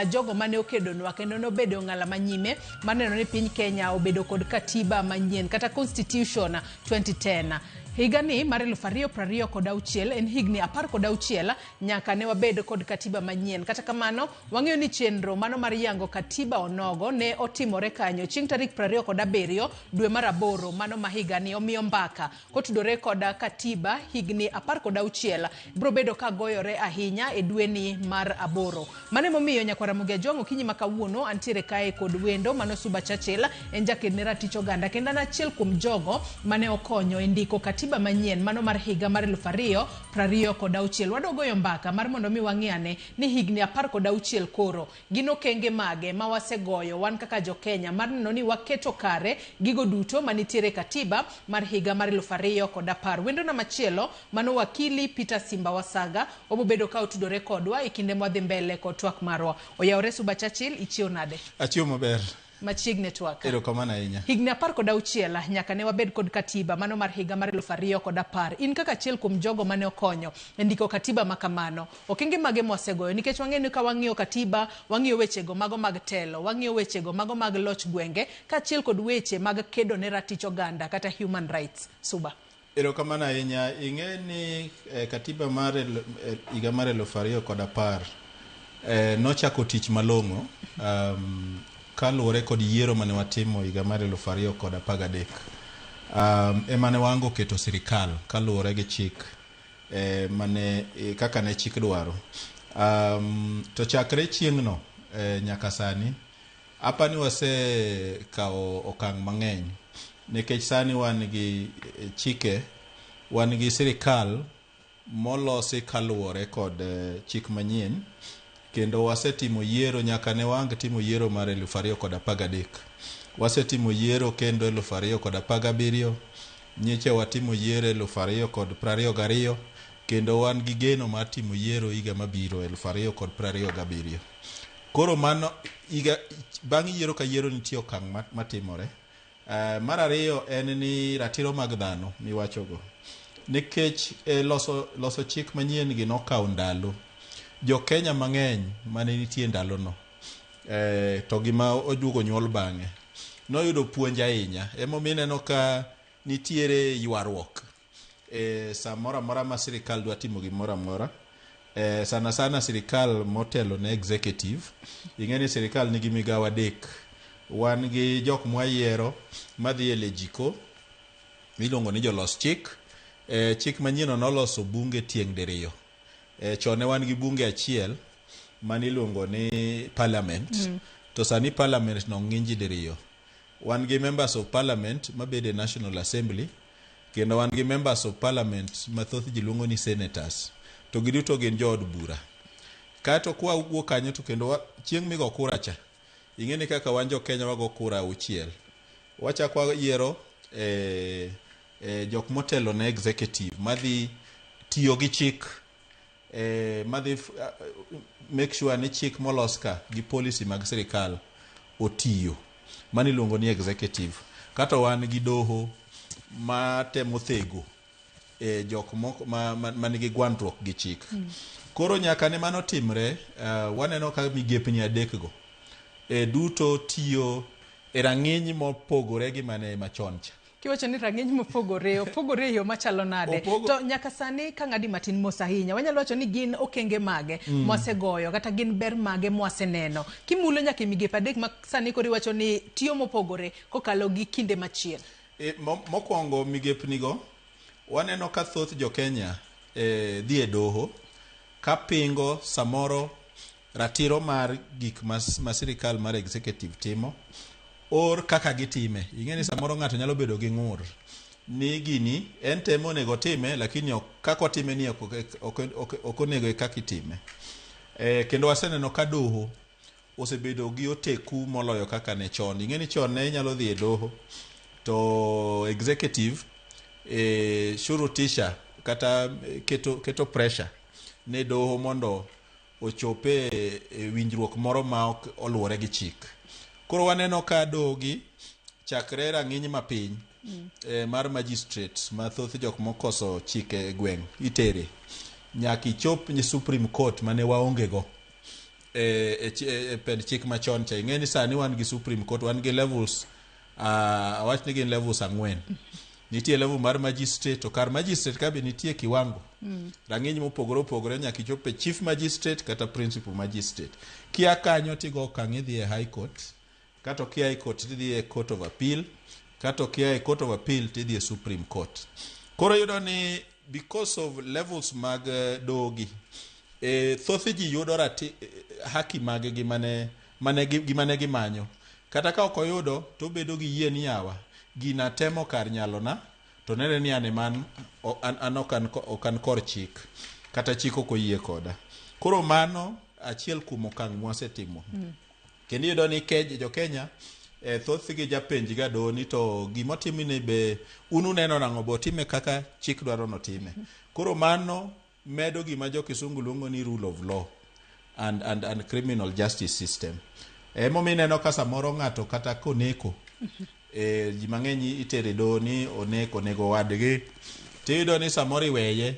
jogo mane okedonwa kendo nobedo ng'ala manyime maneno ni piny Kenya obedo kod katiba manyien kata Constitution 2010. Higani mar 2026 en higni 16 nyaka ne wabed kod katiba manyien. Kata kamano, wang'eyo ni chenro mano mar yango katiba onogo ne otimore kanyo chieng' tarik 27 dwe mar aboro mano ma higani, omiyo mbaka kotudore kod katiba higni 16 biro bedo ka goyore ahinya e dweni mar aboro. Mano emomiyo nyakwara Ramogi Ajwang' okinyi ma kawuono antiere kae kod wendo mano Suba Churchill, en jaked ne ratich oganda kendo en achiel kuom jogo mane okonyo e ndiko katiba manyien mano mar higa mar 2026. Wadwa goyo mbaka mar mondo mi wang'e ane ni higni 16 koro gin okenge mage ma wasegoyo wan kaka jo Kenya mar neno ni waketo kare gigo duto manitiere katiba mar higa mar 2010. Wendona machielo mano wakili Peter Simba Wasaga obobedo ka otudore kodwa e kinde mwadhi mbele kod twak marwa. Oyawore Suba Churchill, ichiew nade? Achiew maber. Machiegni twak. Erokamano ahinya. Higni 16 nyaka ne wabed kod katiba mano mar higa mar 2010. In kaka achiel kuom jogo mane okonyo e ndiko katiba ma kamano, okenge mage mwasegoyo? Nikech wang'eyo ni ka wang'iyo katiba, wang'iyo wechego mago mag telo, wang'iyo wechego mago mag loch gwenge, kaachiel kod weche mag kedo ne ratich oganda kata human rights. Suba. Erokamano ahinya. Ing'e ni katiba mar higa mar 2010 nochako tich malong'o kaluwore kod yiero mane watimo higa mar 2013. Ema ne wango keto sirikal kaluwore gi chik mane kaka ne chik dwaro. To chakre chieng'no nyaka sani, apani wasekawo okang' mang'eny nikech sani wan gi chike, wan gi sirikal molosi kaluwore kod chik manyien, kendo wasetimo yiero nyaka ne wang timo yiero mar 2013. Wasetimo yiero kendo 2017, nyiche watimo yiero 2022, kendo wan gi geno mar timo yiero higa mabiro 2027. Koro mano higa bang' yiero ka yiero nitie okang' matimore. Mar ariyo en ni ratiro mag dhano miwachogo. Nikech loso chik manyien gi nokawo ndalo. Jo Kenya mang'eny mane nitie ndalono to gima oduogo nyuol bang'e noyudo puonj ahinya. Emomiyo ineno ka nitiere ywaruok samoro amora ma sirikal dwa timo gimoro amora. Sana sana sirikal motelo ne executive. Ing'e ni sirikal nigi migawo adek. Wan gi jok mwayiero madhi e lejiko miluongo ni jolos chik. Chik manyien noloso bunge tieng' diriyo. Chon ne wan gi bunge achiel mane iluongo ni parliament. To sani parliament no ng'inji diriyo. Wan gi members of parliament mabedo e National Assembly kendo wan gi members of parliament ma thoth ji luongo ni senators to giduto gin jood bura. Kaeto kwa wuok kanyo to kendo chieng' migo kura cha ing'e ni kaka wan jo Kenya wago kura auchiel. Wachako wayiero e, e, jok motelo ne executive madhi tiyo gi chik madhi make sure ni chik molos ka gi policy mag sirikal otiyo. Mano iluongo ni executive. Kato wan gi doho matemo thego e jok moko ma, ma, ma nigi gwandruok gi chik. Koro nyaka ne mano timre, waneno ka migepni adekgo e duto tiyo e rang'iny mopogore gi mane machon cha. Kiwacho ni rang'iny mopogore, opogore e yo machalo nade? To nyaka sani ka ng'adi matin mos ahinya, wanyalo wacho ni gin okenge mage mwasegoyo kata gin ber mage mwaseneno? Kimulo nyaka e migepe adek ma sani koro iwacho ni tiyo mopogore kokalo gi kinde machien. E, mokwongo migepnigo waneno ka thoth jo Kenya e, dhi e doho ka pingo samoro ratiro mar gik ma, ma sirikal mar executive timo or kaka gitime. Ing'e ni samoro ng'ato nyalo bedo gi ng'ur ni gini en temo onego otime lakini ok, kaka otime ni ok, ok, ok, ok onego e kaka itime. E, kendo waseneno ka doho osebedo gi oteku moloyo kaka ne chon. Ing'e ni chon ne inyalo dhi e doho to executive e, shurutisha kata keto, keto pressure ne doho mondo ochope e winjruok moro ma ok oluwore gi chik. Koro waneno ka doho gi chakre rang'iny mapiny e, mar magistrate ma thoth jok mokoso chike e gweng' itere nyaka ichop ni Supreme Court mane waonge go e, e, e, e pend chik machon cha. Ing'e ni sani wan gi Supreme Court, wan gi levels awach ni gin levels ang'wen. Nitie level mar magistrate to kar magistrate ka be nitie kiwango rang'iny mopogore opogore nyaka ichop e chief magistrate kata principal magistrate. Kia kanyo tigo okang' idhi e high court, kato kia high court tidhi e court of appeal, kato kia e court of appeal tidhi e Supreme Court. Koro iyudo ni because of levels mag dogi e, thoth ji yudo rati, haki mag gi mane, mane, gi mane gimanyo. Kata ka ok oyudo to obedo gi yie ni yawa gina temo kar nyalona to nene ni an ema an, an, an ok an, ok an kor chik kata chik ok oyie koda. Koro mano achiel kuom okang' mwasetimo. Kendo iyudo ni ke, jo Kenya e, thothgi japenj ga doho ni to gimotimni be un uneno nang'o be otime kaka chik dwaro notime. Koro mano medo gima jo kisungu luongo ni rule of law and, and, and criminal justice system. Emomiyo ineno ka samoro ng'ato kata koneko e, ji mang'eny itere doho ni oneko onego wadgi tiyudo ni samoro iweye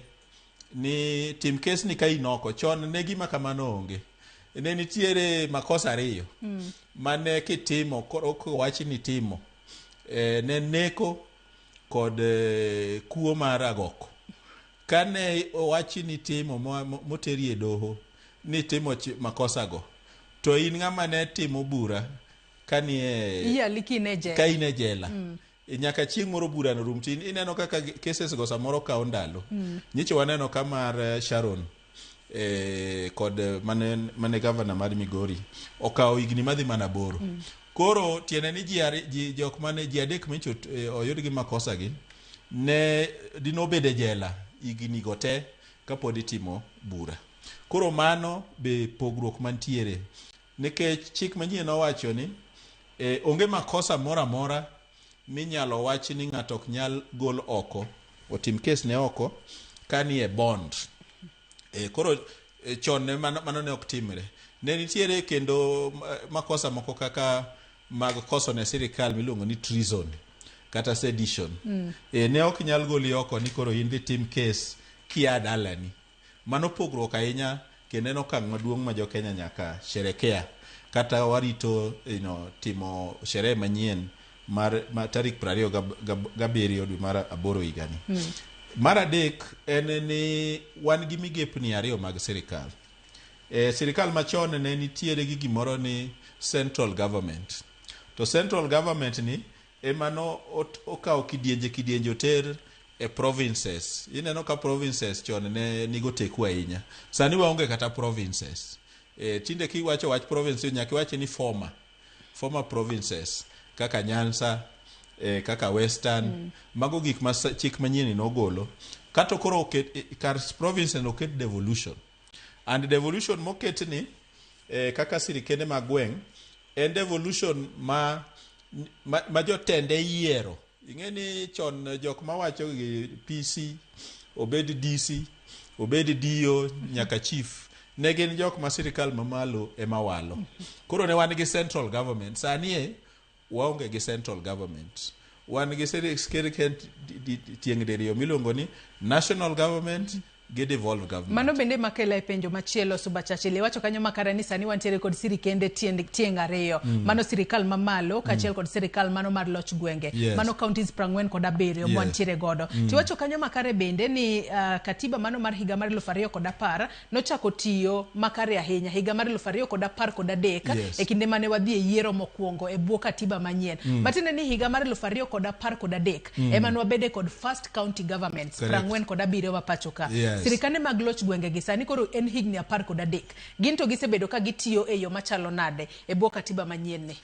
ni tim kes ni ka in oko chon ne gima kamano onge ne nitiere makosa ariyo mane kitimo koro kowach ni timo e, ne neko kod e, kuo mar agoko kane owachi ni timo moteri e doho ni timo makosa go to in ng'ama ne timo bura kanie Iyali ka in e jela. ka in e jela nyaka chieng' moro bura no rum to ineno kaka cases go samoro kawo ndalo nyicho waneno ka mar Sharon eh, kod mane, mane governor mar Migori okawo higni madhi mana aboro koro tiende ni ji, ji jok mane ji adek micho eh, oyud gi makosa gi ne dinobedo e jela higni go te kapod itimo bura koro mano be pogruok mantiere nikech chik manyien owacho ni eh, onge makosa moro amora minyalo wach ni ng'ato ok nyal gol oko otim kes ne oko ka ni e bond e, koro e, chon ne mano, mano ne ok timre ne nitiere kendo makosa moko kaka mag koso ne sirikal miluongo ni treason kata sedition e, ne ok nyal goli oko ni koro in dhi tim kes kia dalani mano pogruok ahinya kendo en okang' maduong' ma jokenya nyaka sherekea kata warito you know, timo sherehe manyien mar, mar tarik 27 dwe mar aboro higani Mar adek en ni wan gi migepni ariyo mag sirikal. E, sirikal machon ne nitiere gi gimoro ni central government. To central government ni ema no okawo kidienje kidienje oter e provinces. Ineno ka provinces chon ne nigo teku ahinya. Sani waonge kata provinces. E, tinde kiwacho wach province nyaka iwach ni former provinces. kaka Nyanza, kaka Western. Mago gik ma chik manyien nogolo. Kato koro oket kar province oket devolution. And devolution moket ni kaka sirikende mag gweng' en devolution ma jotende yiero. Ing'e ni chon jok mawacho gi PC, obed DC, obed DO nyaka chief, ne gin jok ma sirikal mamalo ema walo. Koro ne wan gi central government. Sani waonge gi central government. Wan gi sirikal tieng' diriyo miluongo ni national government gi devolved government. Mano bende makela e penjo machielo Suba Churchill. Iwacho kanyo makare ni sani wantiere kod sirikende tieng' ariyo. Mano sirikal mamalo kaachiel kod sirikal mano mar loch gwenge. Mano counties 47 mwantiere godo. Tiwacho kanyo makare bende ni katiba mano mar higa mar 2010 nochako tiyo makare ahinya higa mar 2013 e kinde mane wadhi e yiero mokwongo e bwo katiba manyien. Matiende ni higa mar 2013 ema nwabede kod first county governments 47 ma pacho ka. Sirikande mag loch gwenge gi sani koro en higni 13. Gin to gisebedo ka gitiyo e yo machalo nade e bwo katiba manyien ni?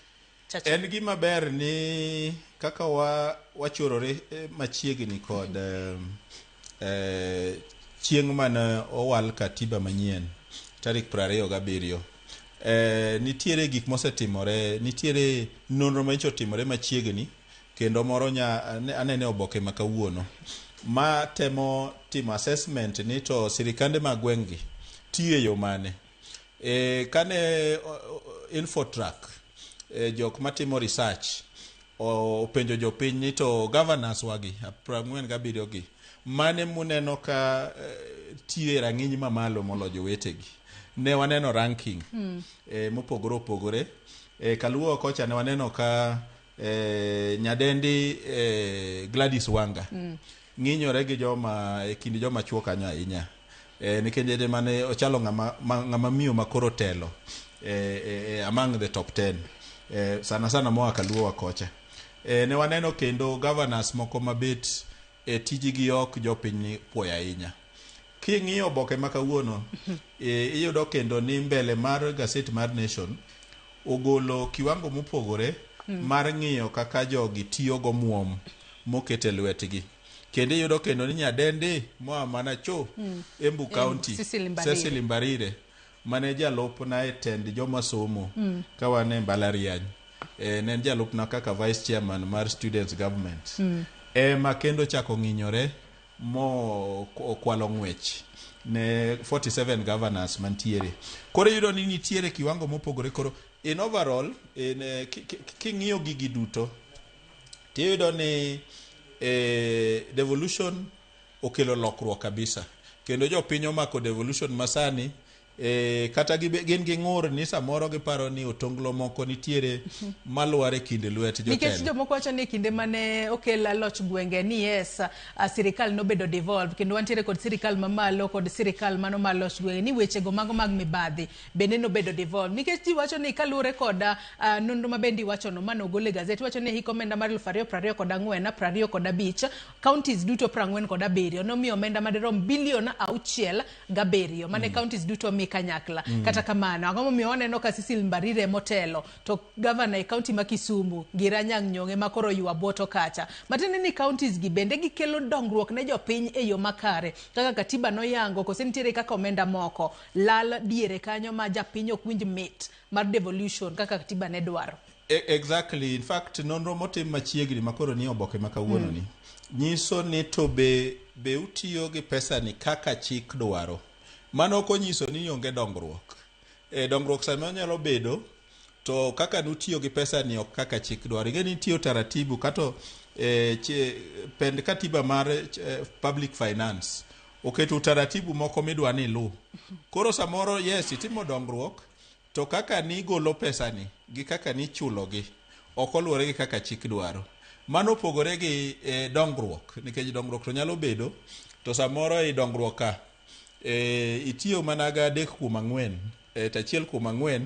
En gima ber ni kaka wachorore machiegni kod chieng' mane owal katiba manyien tarik 27. Nitiere gik mosetimore, nitiere nonro manyicho otimore machiegni kendo moro anene oboke ma kawuono ma temo timo assessment ni to sirikande mag gweng'gi tiyo e yo mane. Kane Infotrack jok matimo research openjo jopiny ni to governors wagi 47 gi mane muneno ka tiyo e rang'iny mamalo moloyo jowetegi. Ne waneno ranking mopogore opogore. Kaluo kocha ne waneno ka nyadendi Gladys Wanga ng'inyore gi joma e kind joma chuo kanyo ahinya. Nikech mane ochalo ng'ama miyo makoro telo among the top 10 sana sana moa Kaluo kocha. Ne waneno kendo governors moko mabet tijigi ok jopiny puoyo ahinya. King'iyo oboke ma kawuono iyudo kendo ni mbele mar gaset mar Nation ogolo kiwango mopogore mar ng'iyo kaka jogi tiyo gomuom mokete lwetgi. Kendo iyudo kendo ni nyadendi moa mana cho Embu County Cecily Mbarire mane jalupna e tend joma somo ka wan e mbalariany. Ne en jalupna kaka vice chairman mar students government. Ema kendo chako ng'inyore mo okwalo ng'wech ne 47 governors mantiere. Koro iyudo ni nitiere kiwango mopogore. Koro in overall king'iyo gigi duto tiyudo ni devolution okelo lokruok kabisa. Kendo jopiny omako devolution masani kata gin gi ng'ur ni samoro giparo ni otonglo moko nitiere malwar e kind lwet jotelo. Nikech jomoko wacho ni kinde mane okel loch gwenge ni yes sirikal nobedo devolved kendo wantiere kod sirikal mamalo kod sirikal mano mar loch gwenge ni wechego mago mag mibadhi bende nobedo devolved. Nikech ji wacho ni kaluwore kod nonro ma bende iwachono mane ogol e gazet wacho ni hik omenda mar 2024 25 counties duto 47 nomiyo omenda madirom bilion 6.7 mane counties duto mi kanyakla. Kata kamano ang'o momiyo waneno ka Cecily Mbarire motelo to governor e county ma Kisumu Ngira Anyang' Nyong'o ema koro ywa boto kacha. Matiende ni counties gi bende gikelo dongruok ne jopiny e yo makare kaka katiba noyango kose nitiere kaka omenda moko lal diere kanyo ma japiny ok winj mit mar devolution kaka katiba ne dwaro. Exactly. In fact nonro motim machiegni makoro ni oboke ma kawuono ni nyiso ni to be utiyo gi pesa ni kaka chik dwaro. Mano ok onyiso ni onge dongruok. Dongruok sama nyalo bedo to kaka nutiyo gi pesa ni ok kaka chik dwaro. Ing'e ni nitie utaratibu kato pend katiba mar public finance oketo utaratibu moko midwa ni iluw. Koro samoro yes itimo dongruok to kaka nigolo pesa ni gi kaka nichulogi ok oluwore gi kaka chik dwaro. Mano opogore gi dongruok nikech dongruok to nyalo bedo to samoro e dongruok ka itiyo mana ga 3 kuom 4 to 1 kuom 4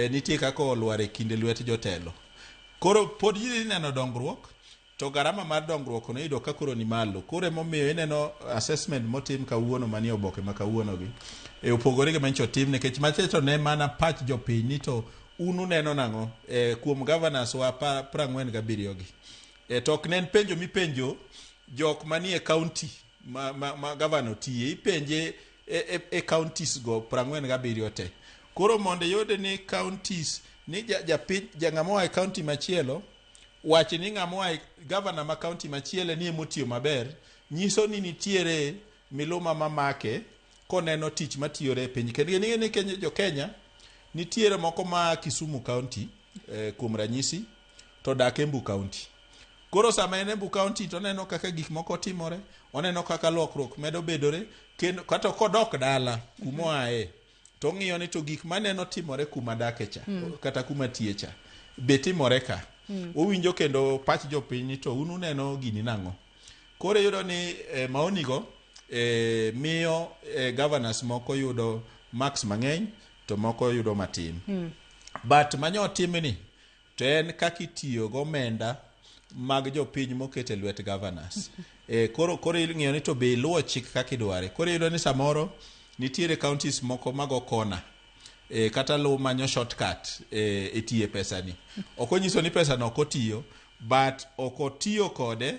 nitie kaka olwar e kind lwet jotelo. Koro pod idhi neno dongruok to garama mar dongruok no iyudo ka koro ni malo. Koro emomiyo ineno assessment motim kawuono manie oboke ma kawuono gi opogore gi manyicho otim nikech macha to ne mana pach jopiny ni to Un uneno nang'o kuom governors wa 47 gi? To ok ne en penjo mipenjo jok manie county ma governor tiye, ipenje e counties go 47 te. Koro mondo iyud ni counties ni japiny ja ng'ama oa e county machielo wach ni ng'ama oa e governor ma county machielo ni emotiyo maber, nyiso ni nitiere miluma mamake koneno tich matiyore e piny. Kendo ing'e ni Kenya, jo Kenya nitiere moko ma Kisumu County, kuom ranyisi, to dak Embu County. Koro sama en Embu County to oneno kaka gik moko timore, oneno kaka lokruok medo bedore, kendo kata kodok dala kuma oaye, to ong'iyo ni to gik maneno timore kuma adake cha, kata kuma tiye cha, be timore ka. Owinjo kendo pach jopiny ni to un uneno gini nang'o. Koro iyudo ni maoni go miyo governors moko yudo marks mang'eny to moko yudo matin. But manyo timni to en kaka itiyo gomenda mag jopiny moket e lwet governors. Koro ing'iyo ni to be iluwo chik kaka idware. Koro iyudo ni samoro nitiere counties moko mago kona, kata luwo manyo shortcut e tiye pesa ni. Ok onyiso ni pesa no ok otiyo, but ok otiyo kode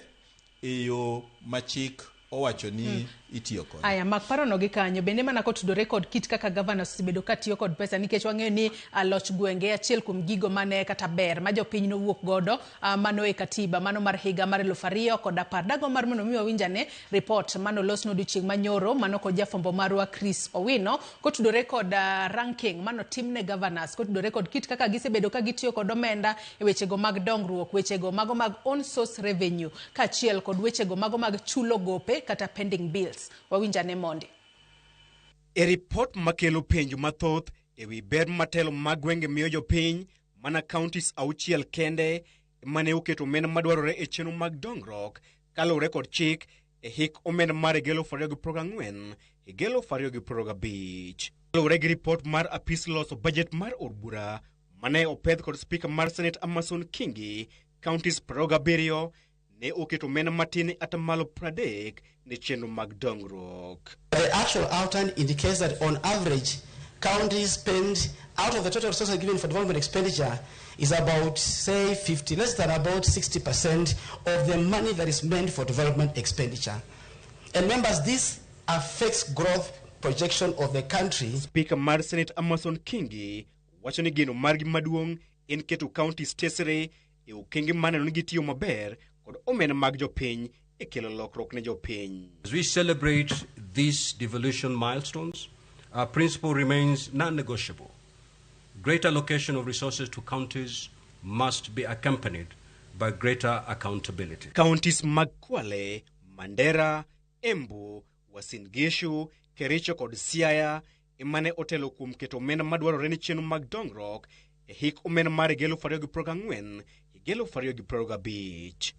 e yo ma chik owacho ni itiyo kode. Aya, mak parono gi kanyo bende mana kotudore kod kit kaka governors osebedo ka tiyo kod pesa, nikech wang'eyo ni loch gwenge achiel kuom gigo mane kata ber ma jopiny nowuok godo, mano e katiba mano mar higa mar 2010. Dago mar mondo mi wawinj ane report manolos odiochieng' manyoro mano kod jafwambo marwa Chris Owino kotudore kod ranking manotim ne governors kotudore kod kit kaka gisebedo ka gitiyo kod omenda e wechego mag dongruok, wechego mago mag own source revenue kaachiel kod wechego mago mag chulo gope kata pending bills. Wawinj ane mondi. E ripot makelo penjo mathoth ewi ber matelo mag gwenge miyo jopiny, mana counties 6 kende mane oketo omenda madwarore e chenro mag dongruok kaluwore kod chik e hik omenda mar 2024 2025. Kaluwore gi ripot mar apis loso budget mar od bura mane opedh kod spika mar Senate Amason Kingi, counties 27 ne oketo omenda matin e 30% ne chenro mag dongruok. The actual outturn indicates that on average, counties spend, out of the total resources given for development expenditure, is about, say, 50, less than about 60% of the money that is meant for development expenditure. And members, this affects growth projection of the country. Speaker mar Senate Amason Kingi wacho ni geno margi maduong' en keto counties tesre e okenge maneno ni gitiyo maber kod omenda mag jopiny e kelo lokruok ne jopiny. As we celebrate these devolution milestones, our principle remains non-negotiable. Greater allocation of resources to counties must be accompanied by greater accountability. Counties mag Kwale, Mandera, Embu, Uasin Gishu, Kericho kod Siaya emane otelo kuom keto omenda madwarore ne chenro mag dongruok e hik omenda mar 2024 2025.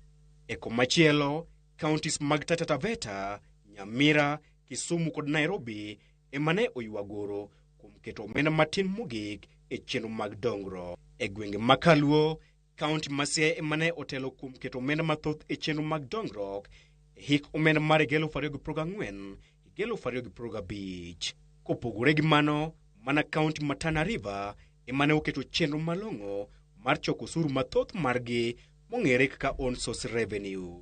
E komachielo, counties mag Taita Taveta, Nyamira, Kisumu kod Nairobi emane oywagoro kuom keto omenda matin mogik e chenro mag dongruok. E gwenge ma Kaluo, county ma Siaya emane otelo kuom keto omenda mathoth e chenro mag dongruok e hik omenda mar 2024 2025. Kopogore gi mano, mana county ma Tana River emane oketo chenro malong'o mar choko osuru mathoth margi mong'ere kaka own source revenue.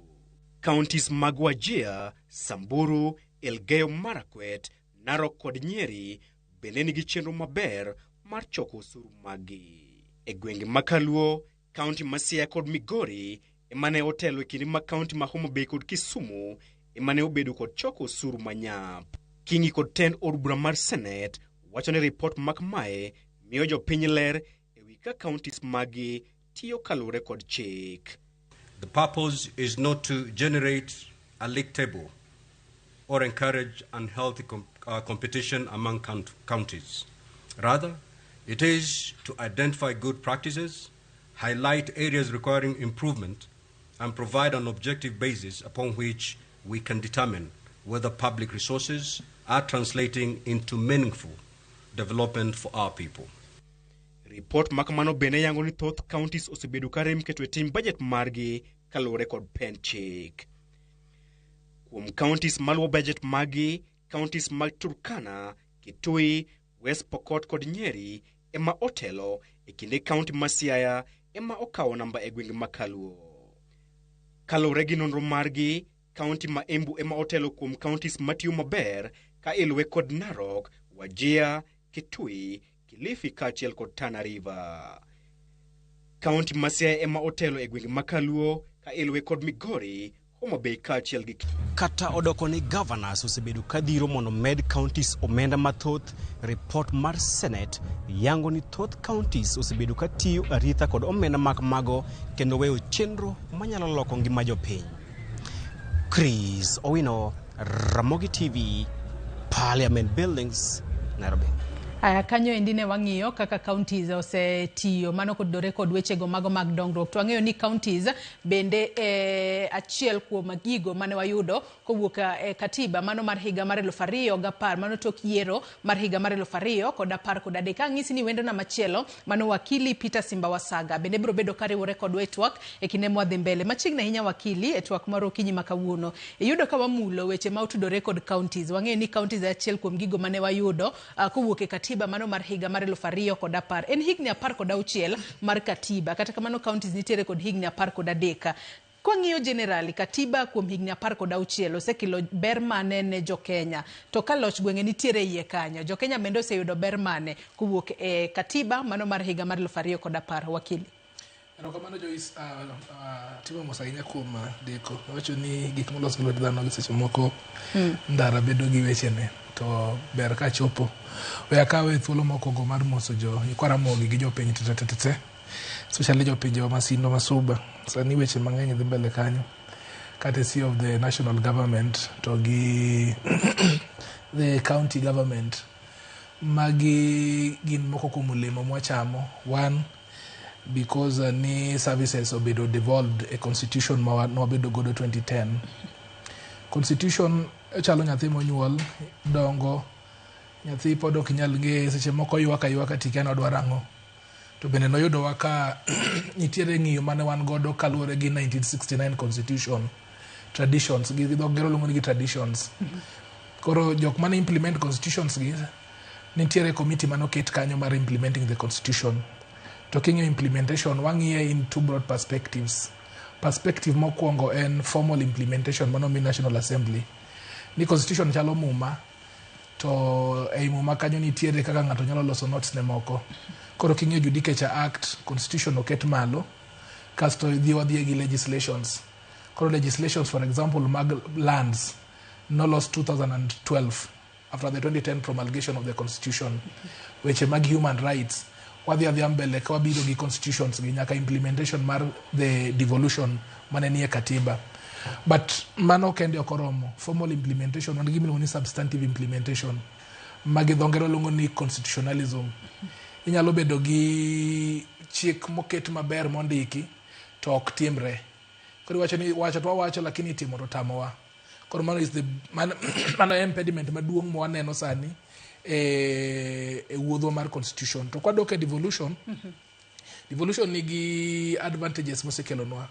Counties mag Wajir, Samburu, Elgeyo Marakwet, Narok kod Nyeri bende nigi chenro maber mar choko osuru maggi. E gwenge ma Kaluo, county ma Siaya kod Migori emane otelo e kinde ma county ma Homa Bay kod Kisumu emane obedo kod choko osuru manyap. Kingi kod tend od bura mar Senate wacho ni ripot ma kamae miyo jopiny ler ewi ka counties maggi tiyo kaluwore kod chik. The purpose is not to generate a league table or encourage unhealthy competition among counties. Rather, it is to identify good practices, highlight areas requiring improvement, and provide an objective basis upon which we can determine whether public resources are translating into meaningful development for our people. Ripot ma kamano bende yango ni thoth counties osebedo ka rem keto e tim budget margi kaluwore kod pend chik. Kuom counties maluwo budget margi, counties mag Turkana, Kitui, West Pokot kod Nyeri ema otelo e kinde kaunti ma Siaya ema okawo namba e gwenge ma Kaluo. Kaluwore gi nonro margi, kaunti ma Embu ema otelo kuom counties matiyo maber ka iluwe kod Narok, Wajir, Kitui, Kilifi kaachiel kod Tana River. Kaunti ma Siaya ema otelo e gwenge ma Kaluo ka iluwe kod Migori, Homa Bay kaachiel gi Kata odoko ni governors osebedo ka dhiro mondo med counties omenda mathoth, report mar Senate yango ni thoth counties osebedo ka tiyo aritha kod omenda mak mago kendo weyo chenro manyalo loko ngima jopiny. Chris Owino, Ramogi TV, Parliament Buildings, Nairobi. Aya, kanyo endi ne wang'iyo kaka counties osetiyo mano kodore kod wechego mago mag dongruok. To wang'eyo ni counties bende e achiel kuom gigo mane wayudo kowuok e katiba mano mar higa mar 2010, mano tok yiero mar higa mar 2013. Ka ang'isi ni wendo na machielo mano wakili Peter Simba Wasaga bende biro bedo kariwore kodwa e twak e kinde mwadhi mbele machiegni ahinya. Wakili, e twak mar okinyi ma kawuono iyudo ka wamulo weche ma otudore kod counties. Wang'eyo ni counties e achiel kuom gigo mane wayudo kowuok e katiba mano mar higa mar 2010. En higni 16 mar katiba, kata kamano counties nitiere kod higni 13. Kwang'iyo generally katiba kuom higni 16 osekelo ber mane ne jokenya? To ka loch gwenge nitiere iye kanyo, jokenya bende oseyudo ber mane kowuok e katiba mano mar higa mar 2010, wakili? Erokamano, Joyce. Timo mos ahinya kuom deko. Awacho ni gik molos gi lwet dhano seche moko ndara bedo gi wechene to ber ka chopo. We akawe thuolo mokwongo mar moso jo nyikwa Ramogi gi jopiny te te te te. Especially jopinje ma Sindo Masuba. Sani weche mang'eny dhi mbele kanyo. Courtesy of the national government to gi the county government. Magi gin moko kuom olemo mwachamo. One, because ni services obedo devolved e constitution ma nwabedo godo 2010. Constitution chalo nyathi monyuol dongo, nyathi pod ok nyal ng'eye, seche moko ywak aywaka tikia ni odwaro ang'o. To bende noyudowa ka nitiere ng'iyo mane wan godo kaluwore gi 1969 constitution traditions gi dho ngere luongo ni gi traditions. Koro jok mane implement constitutions gi, nitiere committee manoket kanyo mar implementing the constitution. To king'iyo implementation, wang'iye in two broad perspectives. Perspective mokwongo en formal implementation manomi National Assembly. Ni constitution chalo muma, to ei muma kanyo nitiere kaka ng'ato nyalo loso notes ne moko. Koro king'iyo Judicature Act, constitution oket malo, kasto dhi wadhiye gi legislations. Koro legislations, for example, mag lands nolos 2012 after the 2010 promulgation of the constitution. Weche mag human rights wadhi adhiya mbele ka wabiro gi constitutions gi nyaka implementation mar the devolution mane nie katiba. But mano kende ok oromo. Formal implementation, wan gi gima iluongo ni substantive implementation ma gi dho ngere luongo ni constitutionalism. Inyalo bedo gi chik moket maber mondiki to ok timre. Koro iwacho ni wacho to wawacho, lakini timo to tamowa. Koro mano is the mano e impediment maduong' ma waneno sani e wuodhwa mar constitution. To kwadok e devolution, devolution nigi advantages mosekelonwa.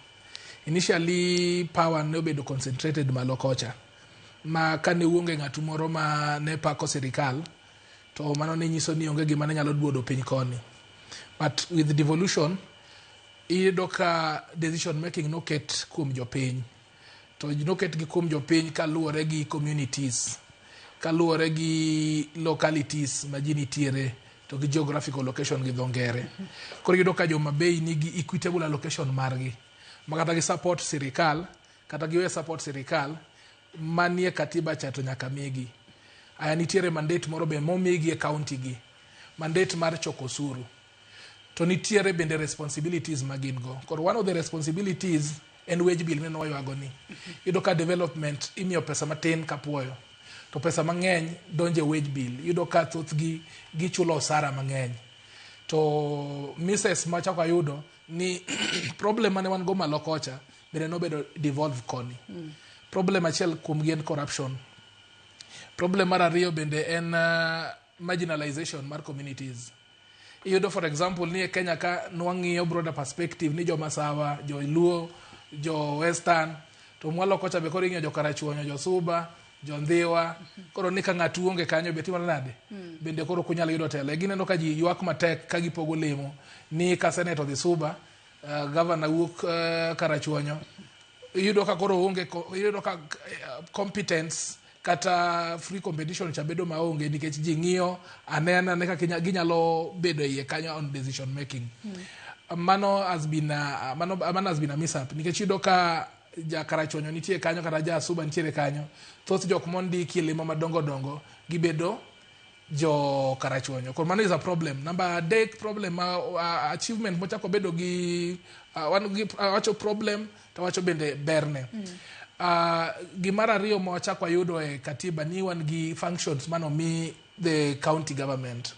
Initially power ne obedo concentrated malo kocha, ma kane uonge ng'atu moro ma ne pako sirikal, to mano ne nyiso ni onge gima ne nyalo duodo piny koni. But with devolution, iyudo ka decision making noket kuom jopiny, to noket gi kuom jopiny kaluwore gi communities, kaluwore gi localities ma ji nitiere, to gi geographical location gi dho ngere. Koro iyudo ka joma Bay nigi equitable allocation margi, ma kata gi support sirikal kata giwe support sirikal, manie katiba cha to nyaka migi. Aya, nitiere mandate moro be momigi e county gi, mandate mar choko osuru, to nitiere bende responsibilities ma gin go. Koro one of the responsibilities en wage bill mineno waywago ni. Iyudo ka development imiyo pesa matin kapuoyo, to pesa mang'eny donjo e wage bill. Iyudo ka thothgi gichulo osara mang'eny. To mises machako ayudo ni problem mane wan go malo kocha bende nobedo devolve koni. Problem achiel kuomgi en corruption. Problem mar ariyo bende en marginalization mar communities. Iyudo, for example, ni e Kenya ka nwang'iyo broader perspective ni joma Sawa, jo Luo, jo Western, to mwalo kocha be koro ing'iyo jo Karachuonyo, jo Suba, Jondhiwa. Koro ni ka ng'ato onge kanyo be timore nade? Bende koro ok unyal yudo telo. Gineno ka ji ywak matek ka gipogo lemo ni ka senate odhi Suba, governor wuok Karachuonyo. Iyudo ka koro onge, iyudo ka competence kata free competition cha bedo maonge nikech ji ng'iyo anena ne kaka ginyalo bedo iye kanyo on decision making. Mano has been a mishap nikech iyudo ka ja Karachuonyo nitie kanyo kata ja Suba nitiere kanyo, thoth jok mondiki e lemo madongo dongo gibedo jo Karachuonyo. Koro mano is a problem. Namba adek, problem ma achievement mochako bedo gi wan gi awacho problem to awacho bende berne. Gimar ariyo ma wachako wayudo e katiba ni wan gi functions manomi the county government.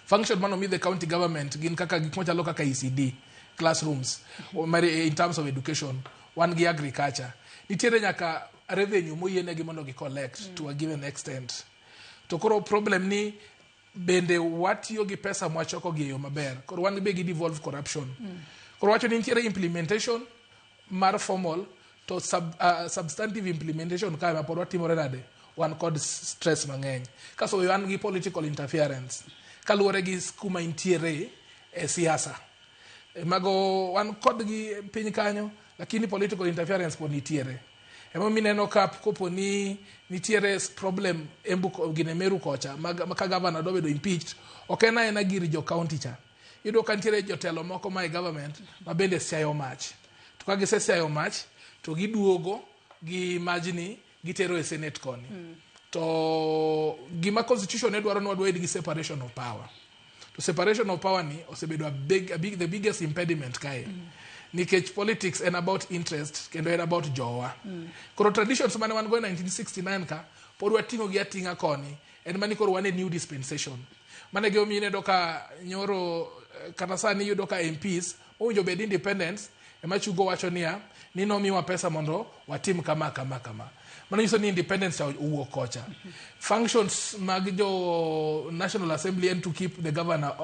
Function manomi the county government gin kaka gik machalo kaka ECD classrooms in terms of education, wan gi agriculture, nitiere nyaka revenue moyienegi mondo gi collect to a given extent. To koro problem ni bende watiyo gi pesa mwachoko gi e yo maber? Koro wan be gi devolve corruption. Koro wacho ni nitiere implementation mar formal to substantive implementation kae ma pod watimore nade, wan kod stress mang'eny. Kaso wan gi political interference kaluwore gi kuma intiere e siasa. Mago wan kodgi piny kanyo, lakini political interference pod nitiere. Emomiyo ineno ka kopo ni nitiere problem Embu gine Meru kocha ma ka governor dwa bedo impeached, ok en aena gir jo county cha. Iyudo ka nitiere jotelo moko ma e government ma bende siayo mach, to ka gisesiayo mach to giduogo gi majni gitero e senate koni. To gima constitution ne dwaro ni wadwa gi separation of power, to separation of power ni osebedo a big, the biggest impediment kae nikech politics en about interest kendo en about jowa. Koro traditions mane wan go e 1969 ka pod wating'o gi ating'a koni, en mani koro wan e new dispensation. Mano e gimomiyo ineno ka nyoro kata sani iyudo ka MPs owinjo bed independence ema chungo wacho niya ni nomiwa pesa mondo watim kama kama kama. Mano nyiso ni independence cha owuok kocha. Functions mag jo National Assembly en to keep the governor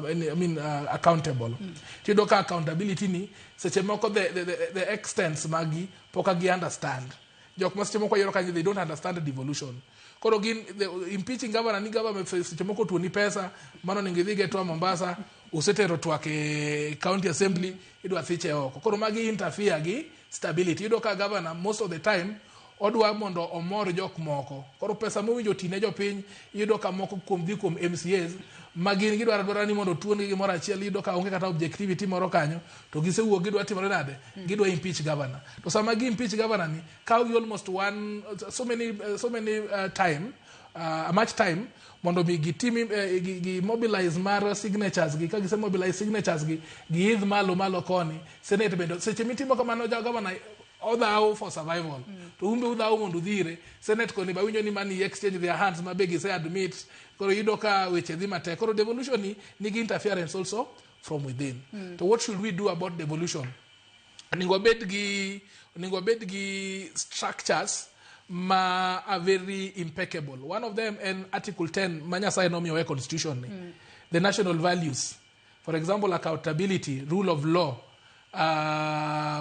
I mean, accountable. Tiyudo ka accountability ni seche moko the extents magi pok gi understand. Jok ma seche moko yiero kanyo, they don't understand the devolution. Koro gin the, impeaching governor ni governor seche moko tuoni pesa mano onego idhi get Mombasa, usetero twak e county assembly, idwa thiche oko. Koro magi interfere gi stability. Iyudo ka governor most of the time odwa mondo omor jok moko. Koro pesa mowinjo tine jopiny, iyudo ka moko kuom dhi kuom MCAs ma gin gidwaro adwara ni mondo tuon gi gimoro achiel. Iyudo ka onge kata objectivity moro kanyo, to gisewuok gidwa timore nade? Gidwa impeach governor. To sama gi impeach governor ni kawo gi almost one so many time, much time mondo mi gitim gi mobilize mar signatures gi. Ka gise mobilize signatures gi, giidh malo malo koni senate bende. Seche mitimo kamano, ja governor odhaw for survival to un be udhaw mondo udhire senate koni ba winjo ni money exchange their hands ma be gise admit. Koro iyudo ka weche dhi matek. Koro devolution ni nigi interference also from within. To what should we do about devolution? Onego wabed gi structures ma are very impeccable. One of them en article 10 ma Nyasaye nomiyowa e constitution ni the national values, for example accountability, rule of law,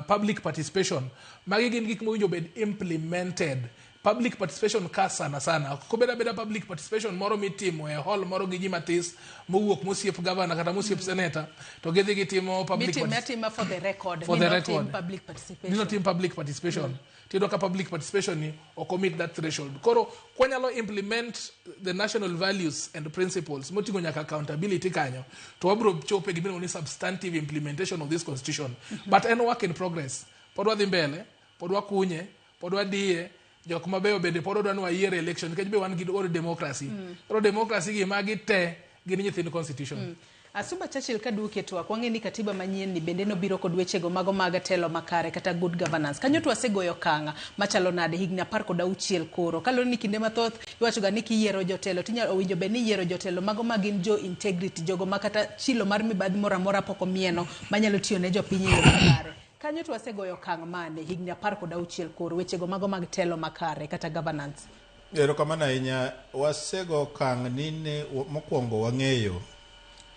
public participation. Magi gin gik mowinjo bed implemented. Public participation ka sana sana ok obed abeda public participation moro mitimo e hall moro gi ji matis mowuok mosiep governor kata mosiep senator to gidhi gitimo public Mitime atima for the record. For the ni notim record. Public participation. Ni notim public participation. Tiyudo ka public participation ni ok meet that threshold. Koro kwanyalo implement the national values and principles moting'o nyaka accountability kanyo, to wabiro chopo e gimiluongo ni substantive implementation of this constitution. But en work in progress, pod wadhi mbele, pod wakunye, pod wadiye. Jok mabeyo bende pod odwa ni wayier e election nikech be wan gi old democracy. Koro democracy gi magi te gin nyithind constitution. Asuba Churchill, kaduoki e twak, wang'e ni katiba manyien ni bende nobiro kod wechego mago mag telo makare kata good governance. Kanyo to wasegoyo okang' machalo nade higni 16 koro? Kaluwore ni kinde mathoth iwacho ga ni kiyiero jotelo tinyalo owinjo bed ni iyiero jotelo mago ma gin jo integrity, jogo ma kata chilo mar mibadhi moro amora pok omieno manyalo tiyo ne jopiny e yo makare. Kanyo to wasegoyo okang' mane higni 16 koro wechego mago mag telo makare kata governance? Erokamano ahinya. Wasego okang' ni ne mokwongo wang'eyo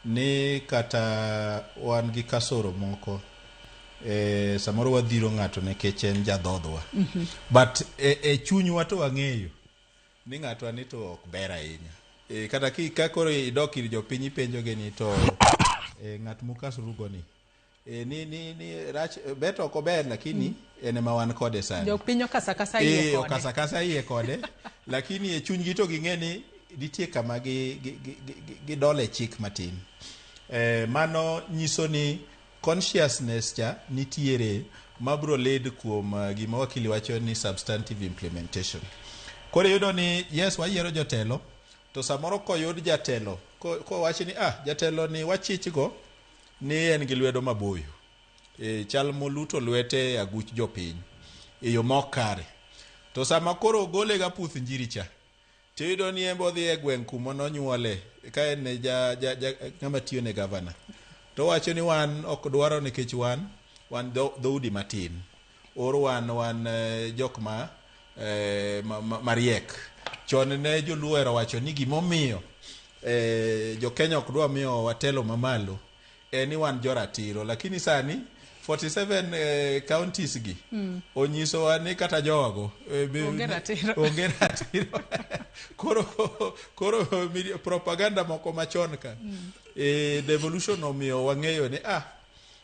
ni kata wan gi kasoro moko. Samoro wadhiro ng'ato nikech en jadhodhwa. But e chunywa to wang'eyo ni ng'atwa ni to ok ber ahinya. Kata ka koro idok ir jopiny ipenjogi ni to ng'at mukasrugo ni ni rach ber to ok ober, lakini en ema wan kode sani. Jopiny okasakasa iye kode. Okasakasa iye kode, lakini e chunygi to ging'e ni nitie kama gidole chik matin. Mano nyiso ni consciousness cha nitiere mabro lead kuom gima wakili wacho ni substantive implementation. Koro iyudo ni yes, wayiero jotelo, to samoro koyud jatelo kowach ni jatelo ni wachichgo ni en gi lwedo maboyo, chal moluto lwete e aguch jopiny e yo mok kare, to sama koro ogole ga puth njiri cha, tiyudo ni en bodhi e gweng' kuma nonyuole ka en ne ng'ama tiyo ne gavana, to wacho ni wan ok dwaro nikech wan dhoudi matin, or wan jok ma mariek. Chon ne joluo ohero wacho ni gimomiyo jo Kenya ok dwa miyo watelo mamalo en ni wan joratiro, lakini sani 47 counties gi onyisowa ni kata jowago onge ratiro. Onge ratiro. Koro propaganda moko machon ka devolution omiyo wang'eyo ni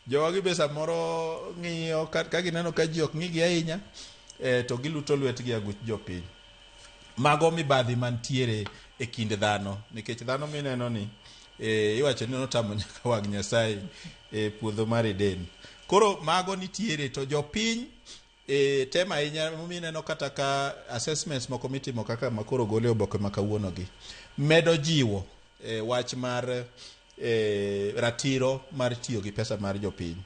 jowagi be samoro ng'iyo ka gineno ka ji ok ng'igi ahinya, to giluto lwetgi aguch jopiny. Mago mibadhi mantiere e kind dhano, nikech dhano mineno ni iwacho ni notamo nyaka wang' Nyasaye e puodho mar Eden. Koro mago nitiere to jopiny tem ahinya mineno kata ka assessments moko mitimo kaka makoro gole oboke ma kawuono gi medo jiwo wach mar ratiro mar tiyo gi pesa mar jopiny.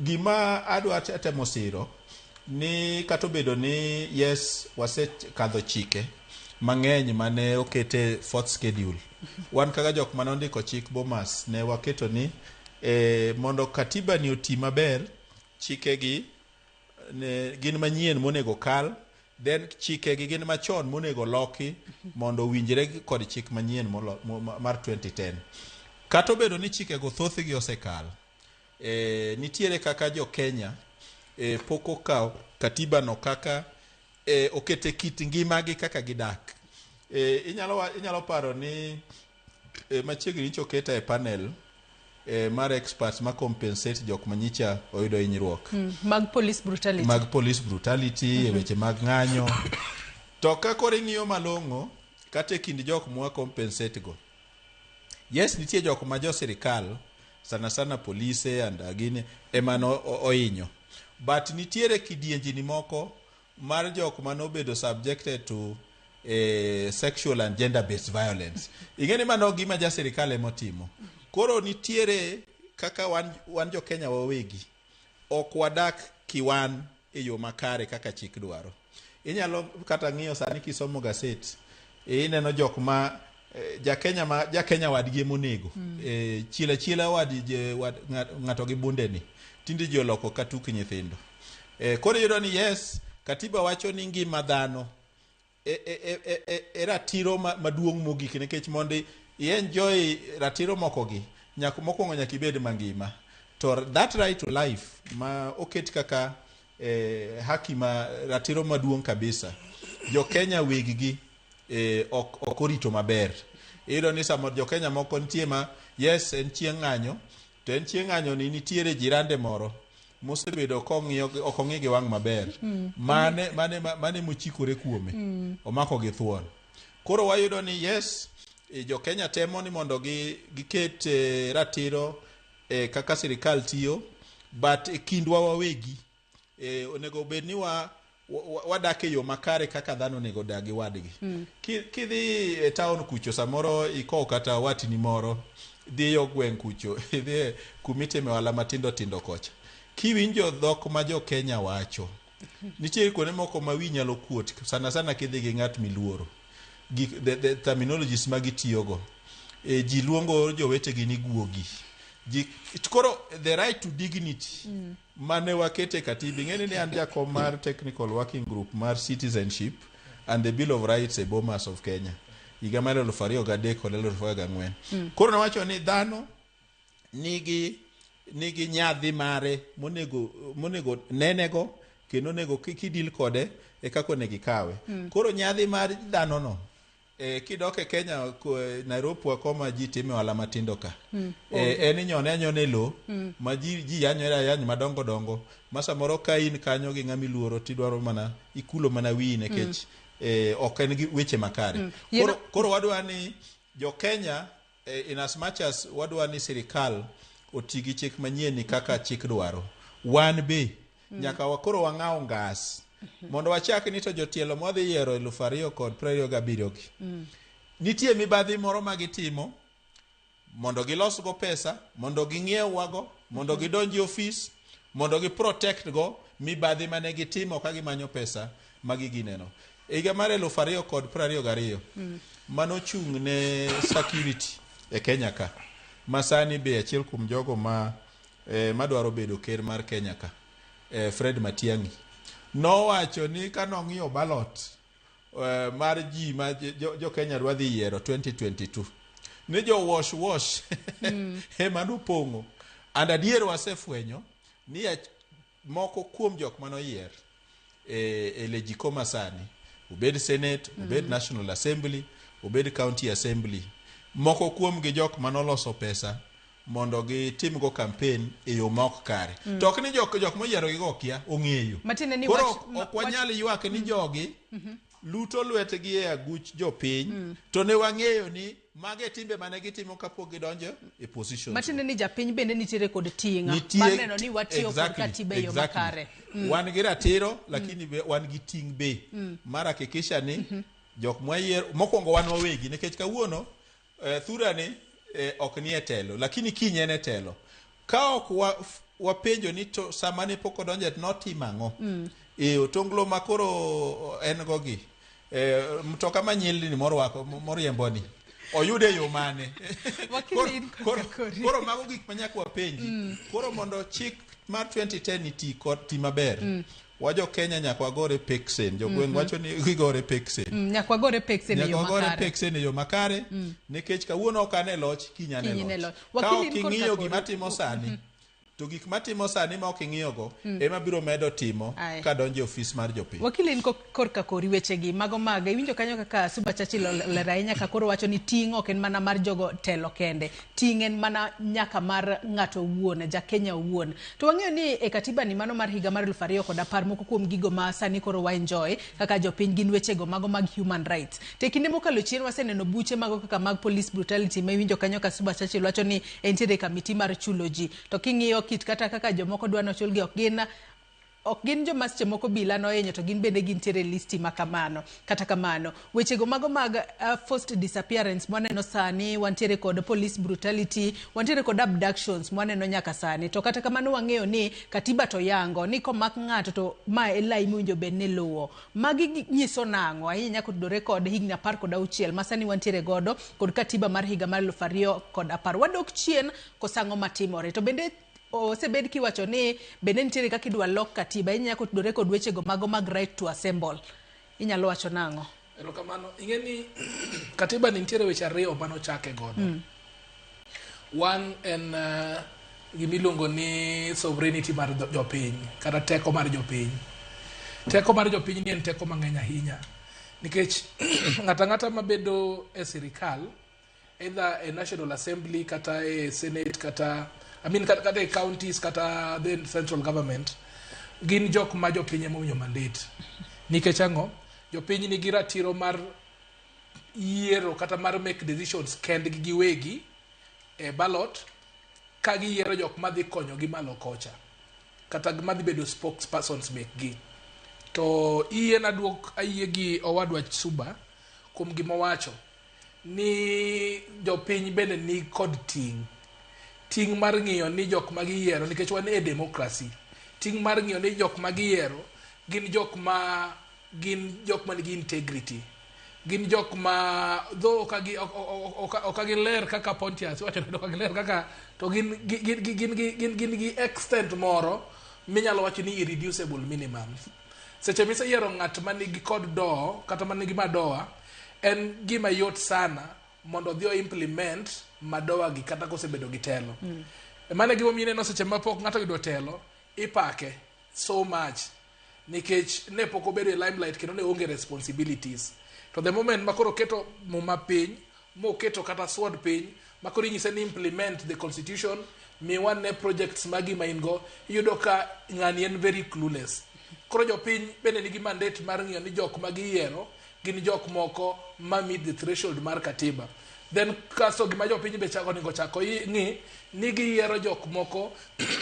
Gima adwa temo siro ni kata obedo ni yes, wasekadho chike mang'eny mane okete fourth schedule, wan kaka jok mane ondiko chik Bomas ne waketo ni mondo katiba ni oti maber, chike gi ne gin manyien monego kal, then chike gi gin machon monego loki mondo owinjre kod chik manyien mar 2010. Kata obedo ni chikego thothgi osekal, nitiere kaka jo Kenya pok okawo katiba no kaka okete kit ngimagi kaka gidak. Inyalo paro ni machiegni nyicha oketa e panel mar experts ma compensate jok manyicha oyudo hinyruok mag police brutality. Mag police brutality, e weche mag ng'anyo. To ka koro ing'iyo malong'o, kata e kind jok mwa compensate go, yes, nitie jok ma jo sirikal, sana sana polise and gini ema no ohinyo, but nitiere kidienjni moko mar jok manobedo subjected to sexual and gender based violence. Ing'e ni mano gima ja sirikal emotimo. Koro nitiere kaka wan jo Kenya wawegi ok wadak kiwan e yo makare kaka chik dwaro. Inyalo kata ng'iyo sani kisomo gaset, ineno jok ma ja-Kenya ma ja-Kenya wadgi emonego. Chiel achiela wad ng'ato gi bundeni. Tinde ji oloko ka tuk nyithindo. Koro iyudo ni yes, katiba wacho ni ngima dhano e ratiro maduong' mogik, nikech mondo i-enjoy ratiro moko gi, nyaka mokwongo nyaka ibed mangima. To that right to life ma oket kaka haki ma ratiro maduong' kabisa, jo Kenya weggi ok orito maber. Iyudo ni samoro jo Kenya moko nitie ma yes, en chieng' ng'anyo, to en chieng' ng'anyo ni nitiere jirande moro mosebedo kong'iyo, ok ong'i gi wang' maber, mane mochikore kuome, omako gi thuon. Koro wayudo ni yes, jo Kenya temo ni mondo giket ratiro kaka sirikal tiyo, but e kindwa wawegi onego bed ni wadak e yo makare kaka dhano onego odag gi wadgi. Kidhi e town kucho, samoro ikow kata watni moro dhi yo gweng' kucho, idhi e kumitime ohala matindo tindo kocha, kiwinjo dhok ma jo Kenya wacho, nitie kuonde moko ma wi nyalo kuot, sana sana kidhi gi ng'at miluoro. The terminologies ma gitiyogo, ji luongo jowetegi ni guogi ji. Koro the right to dignity mane wakete katiba, ing'eni ni an jakom mar technical working group mar citizenship and the Bill of Rights e Bomas of Kenya higa mar 2003 kod 2004. Koro nawacho ni dhano nigi nigi nyadhi mare monego monego nenego kendo onego kidil kode e kaka onego ikawe. Koro nyadhi mar dhano no kidok e Kenya, Nairobi wa koma ji time ohala matindo ka. En inyone anyona e lowo ma ji yanyore ayany madongo dongo ma samoro ka in kanyo gi ng'ama iluoro tidwaro mana ikulo mana wiyi nikech ok en gi weche makare. Koro wadwa ni jo Kenya, in as much as wadwa ni sirikal oti gi chik manyien ni kaka chik dwaro, wan be nyaka koro wang'aw ngas mondo wachak ni to jotielo mwadhi yiero 2027 gi nitie mibadhi moro ma gitimo mondo gilosgo pesa, mondo ging'iew-wago, mondo gidonj e ofis, mondo gi protect go mibadhi mane gitimo ka gimanyo pesa magi gineno. E higa mar 2022 manochung' ne security e Kenya ka, ma sani be achiel kuom jogo ma madwaro bedo ker mar Kenya ka, Fred Matiang'i, nowacho ni kanong'iyo ballot mar ji ma jo Kenya dwa dhi yiero 2022 ni jo wash wash ema nopong'o. And adier wasefwenyo ni moko kuom jok manoyier e lejiko masani, obed Senate, obed National Assembly, obed County Assembly, moko kuom gi jok manoloso pesa mondo gitimgo campaign e yo ma ok kare. To ok ni jok moyiero gigo okia, ong'eyo. Matiende ni Koro ok wanyal ywak ni jogi luto lwetgi e aguch jopiny, to ne wang'eyo ni mage timbe mane gitimo kapok gidonjo e position. Matiende ni japiny bende nitiere kod ting' mar neno ni watiyo kod katiba e yo makare. Wan gi ratiro, lakini be wan gi ting' be mar hakikisha ni jok mwayiero mokwongo wan wawegi, nikech kawuono thura ni ok ni e telo, lakini kiny en e telo. Ka ok wapenjo ni to sama ne pok odonje notimo ang'o, otonglo ma koro en go gi mtoka manyilni ni morwako moriembo ni oyude e yo mane? Koro mago gik ma nyaka wapenji. Koro mondo chik mar 2010 ti kod ti maber, wa jo Kenya nyaka wagore peksen. Jogweng' wacho ni gigore peksen. Nyaka wagore peksen e yo Nyaka wagore makare. peksen e yo makare, nikech kawuono ok an e loch, kiny an Kiny e in e loch. loch. Ka Wakili ok in korka ing'iyo kori. gima timo sani, to gik matimo sani ma ok ing'iyogo ema biro medo timo kadonjo e ofis mar jopiny. Wakili in korka kori wechegi mago mag iwinjo kanyo kaka Suba Churchill olero ahinya ka koro wacho ni ting' ok en mana mar jogo telo kende, ting' en mana nyaka mar ng'ato owuon, ja Kenya owuon. To wang'eyo ni e katiba ni mano mar higa mar 2010 moko kuom gigo ma sani koro wa enjoy kaka jopiny gin wechego mago mag human rights. To e kinde mokalo chien waseneno buche mago kaka mag police brutality ma iwinjo kanyo ka Suba Churchill wacho ni entiere kamiti mar chulo ji. To king'iyo kit kata kaka jomoko dwa nochulgi ok gin joma seche moko bila nohinyo, to gin bende gintiere e listi ma kamano. Kata kamano, wechego mago mag forced disappearance mwaneno sani, wantiere kod police brutality, wantiere kod abductions mwaneno nyaka sani. To kata kamano wang'eyo ni katiba to yango ni komak ng'ato to ma e lai mowinjo bed ni luwo. Magi nyiso nang'o ahinya kotudore kod higni 16 ma sani wantiere godo kod katiba mar higa mar 2010. Wadok chien kosang'o matimore. To bende osebed kiwacho ni bende nitiere kaka idwa lok katiba inya kotudore kod wechego mago mag right to assemble. Inyalo wacho nang'o? Erokamano. Ing'e ni katiba ni nitiere weche ariyo manochake godo. One en gimiluongo ni sovereignty mar jopiny kata teko mar jopiny. Teko mar jopiny ni en teko mang'eny ahinya nikech ng'ato ang'ata mabedo e sirikal, either e National Assembly kata e Senate kata I mean kata e counties kata the central government, gin jok ma jopiny ema omiyo mandate. Nikech ang'o? Jopiny nigi ratiro mar yiero kata mar make decisions kendgi giwegi e ballot ka giyiero jok madhi konyogi malo kocha kata madhi bedo spokespersons mekgi. To iyie naduok ayie gi owadwa Suba kuom gima owacho ni jopiny bende ni kod ting'. Ting' mar ng'iyo ni jok ma giyiero, nikech wan e democracy, ting' mar ng'iyo ni jok ma giyiero gin jok ma nigi integrity, gin jok ma though ok giler kaka Pontius iwacho ni ok giler kaka, to gin gi extent moro minyalo wacho ni irreducible minimum. Seche miseyiero ng'at manigi kod doho kata manigi madoa, en gima yot sana mondo odhi o implement madoa gi kata kosebedo gi telo. Mano e gimomiyo ineno seche ma pok ng'ato oyudo telo, ipake so much nikech ne pok obedo e limelight kendo ne onge responsibilities. To the moment ma koro oketo muma piny, moketo kata sword piny, ma koro inyise ni implement the constitution, miwa ne projects magi ma in go, iyudo ka ng'ani en very clueless. Koro jopiny bende nigi mandate mar ng'iyo ni jok ma giyiero gin jok moko ma meet the threshold mar katiba. Then kasto gima jopiny be chako onego chako ng'i ni giyiero jok moko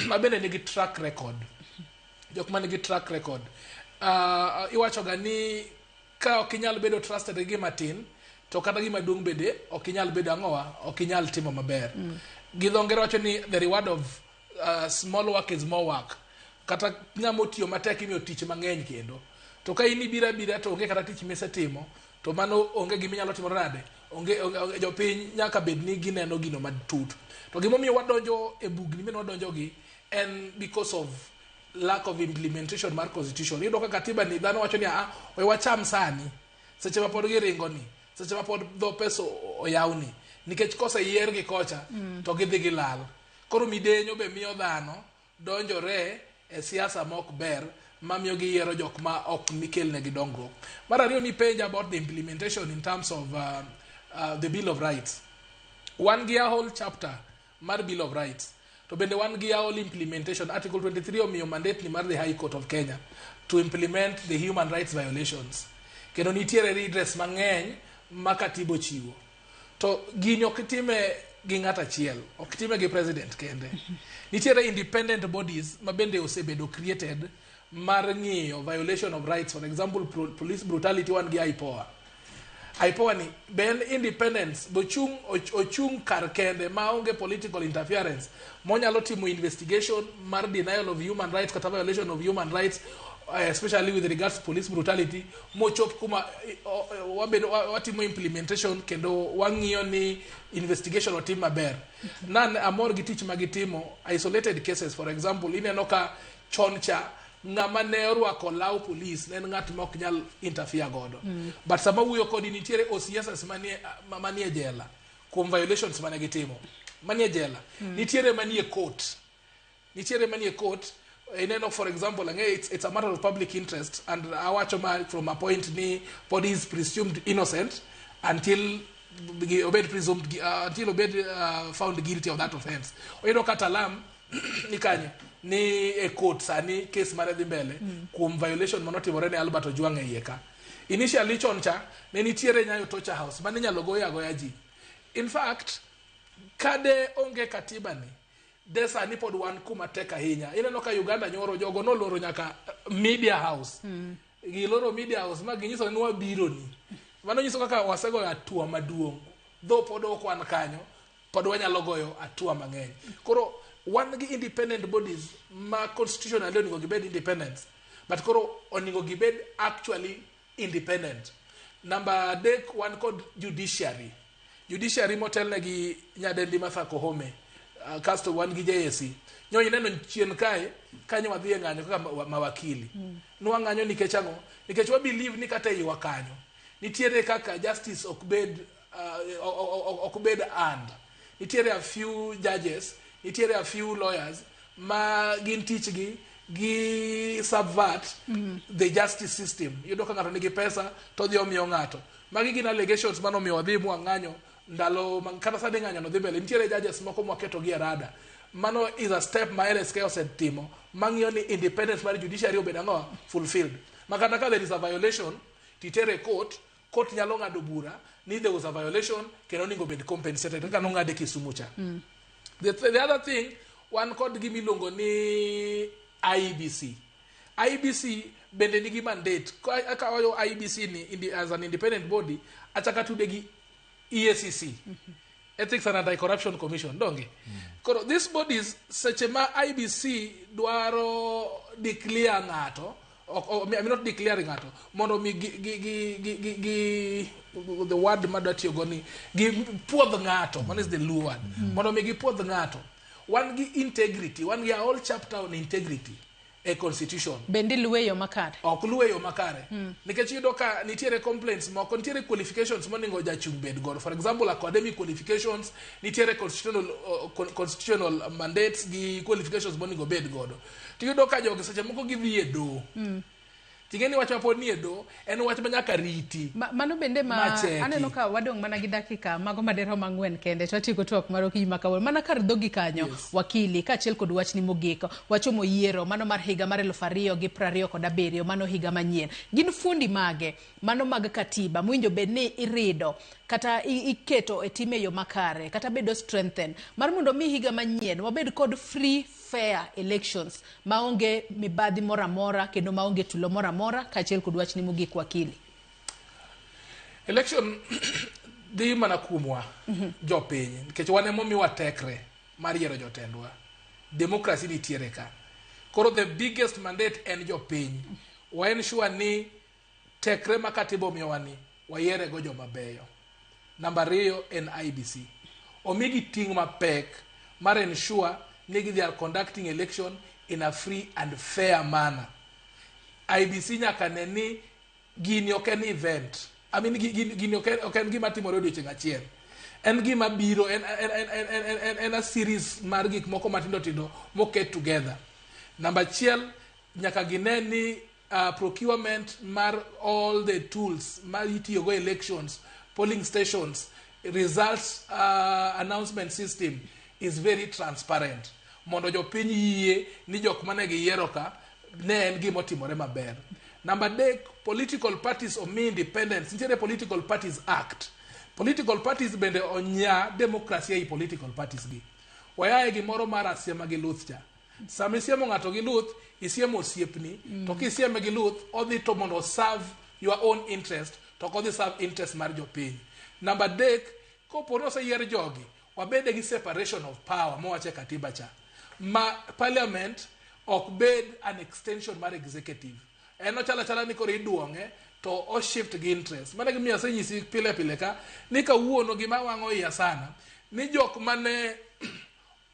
ma bende nigi track record. Jok ma nigi track record. Iwacho ga ni ka ok inyal bedo trusted gi gima tin, to kata gima duong' bende ok inyal bedo ang'owa, ok inyal timo maber. Gi dho ngere wacho ni the reward of small work is more work. Kata ng'ama otiyo matek imiyo tich mang'eny kendo. To ka in ibiro abira to onge kata tich misetimo, to mano onge gima inyalo timore nade? Onge, onge, onge jopiny nyaka bed ni gineno gino matut. To gimomiyo wadonjo e bugni mane wadonjo gi en because of lack of implementation mar constitution. Iyudo ka katiba ni dhano wacho ni a we wacham sani seche ma pod giringo ni, seche ma pod dho pesa oyawni, nikech koseyier gi kocha to gidhi gilal. Koro midenyo be miyo dhano donjore e siasa ma ok ber mamiyo giyiero jok ma ok kelnegi dongruok. Mar ariyo ni penja about the implementation in terms of the Bill of Rights. Wan gi a whole chapter mar Bill of Rights. To bende wan gi a whole implementation. Article 23 omiyo mandate ni mar the High Court of Kenya to implement the human rights violations. Kendo nitiere redress mang'eny ma katiba ochiwo. To gini ok time gi ng'at achiel, ok time gi president kende. Nitiere independent bodies ma bende osebedo created mar ng'iyo violation of rights. For example, police brutality wan gi IPOA. IPOA ni be en independence, be ochung' kar kende maonge political interference monyalo timo investigation mar denial of human rights kata violation of human rights, especially with regards to police brutality, mochop kuma wabedo watimo implementation kendo wang'iyo ni investigation otim maber. Nan amor gi tich magitimo isolated cases. For example, ineno ka chon cha ng'ama ne orwako law police ne en ng'at ma ok nyal interfere godo. But sama wuoyo kodi nitiere OCSs manie jela kuom violations mane gitimo. Manie jela. Nitiere manie court. Nitiere manie court. Ineno, for example, ang'e it's a matter of public interest and awacho ma from a point ni pod is presumed innocent until obed presumed until obed found guilty of that offense. Oyudo ka Talam ni kanye ni e court sani case mare dhi mbele kuom violation manotimore ne Albert Ojwang' e iye ka. Initially chon cha ne nitiere Nyayo Torture House mane inyalo goyo agoya ji. In fact, kade onge katiba ni, de sani pod wan kuma tek ahinya. Ineno ka Uganda nyoro jogo noloro nyaka media house. Giloro media house ma ginyiso ni wabiro ni. Mano nyiso kaka wasegoyo hatua maduong'. Though pod ok wan kanyo, pod wanyalo goyo hatua mang'eny. Koro wan gi independent bodies ma constitutionally onego gibed independent, but koro onego gibed actually independent. Namba adek wan kod judiciary. Judiciary motelne gi nyadendi Martha Koome. Kasto wan gi JSC. Nyo ineno chien kae, kanyo wadhi e ng'anyo kaka mawakili. Nwang'anyo nikech ang'o? Nikech wa believe ni kata e iwa kanyo, nitiere kaka justice ok bed ok bed earned. Nitiere a few judges, nitiere a few lawyers ma gin tichgi gi subvert the justice system. Iyudo ka ng'ato nigi pesa to odhi omiyo ng'ato. Magi gin allegations manomiyo wadhi mwang'anyo ndalo kata sani ng'anyo no dhi mbele. Nitiere judges moko mwaketo gi e rada. Mano is a step ma LSK osetimo mang'iyo ni independence mar judiciary obedo ang'o fulfilled. Ma kata ka there is a violation titere court, court nyalo ng'ado bura ni there was a violation kendo onego bed compensated kaka nong'ade Kisumu cha. The other thing wan kod gima iluongo ni IEBC. IEBC bende nigi mandate. Ka wacho IEBC ni as an independent body, achaka tude gi EACC. Ethics and Anti-Corruption Commission, donge? Koro these bodies seche ma IEBC dwaro declare ng'ato, I mean not declare ng'ato, mondo mi gi the word madwa tiyo go ni gi puodh ng'ato, mano is the Luo word. Mondo mi gipuodh ng'ato. Wan gi integrity, wan gi a whole chapter on integrity. e constitution. Bende iluwe e yo makare? Ok luwe e yo makare. Nikech iyudo ka nitiere complaints moko, nitiere qualifications monego jachung' bed godo. For example, academic qualifications, nitiere constitutional mandates gi qualifications monego bed godo. Tiyudo ka jogi seche moko gidhi e doho. Ting'e ni wach ma pod nie doho en wach ma nyaka riti. Mano bende ma Macheki. aneno ka wadong' mana gi dakika mago maderom ang'wen kende to atieko twak mar okinyi ma kawuono. Mana kar dhogi kanyo, wakili, kaachiel kod wachni mogik, wachomo yiero mano mar higa mar 2027, mano higa manyien. Gin fuondi mage mano mag katiba mowinjo bed ni irido kata iketo e tim e yo makare kata bedo strengthen mar mondo mi higa manyien wabed kod free fair elections maonge mibadhi moro amora kendo maonge tulo moro amora kaachiel kod wachni mogik wakili? Election dhi mana kuomwa jopiny nikech wan emomiwa tekre mar yiero jotendwa. Democracy nitiere ka. Koro the biggest mandate en jopiny. Wa ensure ni tekre ma katiba omiyowa ni wayiere go joma beyo. Namba ariyo en IEBC. Omigi ting' mapek mar ensure ni they are conducting election in a free and fair manner. IEBC nyaka ne ni gini ok en event. I mean, gini ok en gima timore odiochieng' achiel. En gima biro, en a series mar gik moko matindo tindo moket together. Namba achiel, nyaka gine ni procurement mar all the tools ma itiyogo elections, polling stations, results announcement system is very transparent. Mondo jopiny yie ni jok mane giyiero ka ne en gima otimore maber. Namba adek, political parties omi independence. Nitiere Political Parties Act. Political parties bende onya demokrasia ei political parties gi. Wayae gimoro mar asiema gi luth cha. Sama isiemo ng'ato gi luth, isiemo osiepni, to kisieme gi luth, odhi to mondo serve your own interest, to ok odhi serve interest mar jopiny. Namba adek, kopo ni oseyier jogi, wabede gi separation of power mowach e katiba cha. Ma parliament ok bed an extension mar executive. En ochalo achala ni koro iduong'e to o shift gi interest. Mano e gimomiyo asenyisi pile pile ka ni kawuono gima wang'o iya sana ni jok mane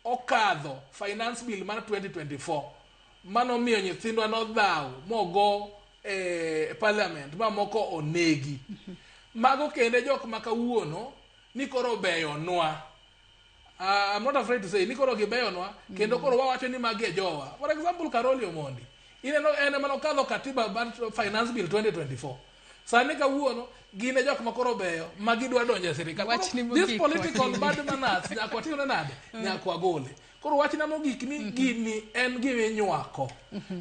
okadho finance bill mar 2024 manomiyo nyithindwa nodhaw mogo e parliament ma moko onegi. Mago kende jok ma kawuono ni koro beyonwa. I'm not afraid to say ni koro gibeyonwa kendo koro wawacho ni magi e jowa. For example, Caroli Omondi. Ineno en ema nokadho katiba mar finance bill 2024. Sani kawuono gin e jok ma koro beyo ma gidwa donjo e sirikal. Koro Wachni this mogik, political wakili. bad manners nyaka watimne nade? Nyaka wagole. Koro wachna mogik ni gini en gima inywako.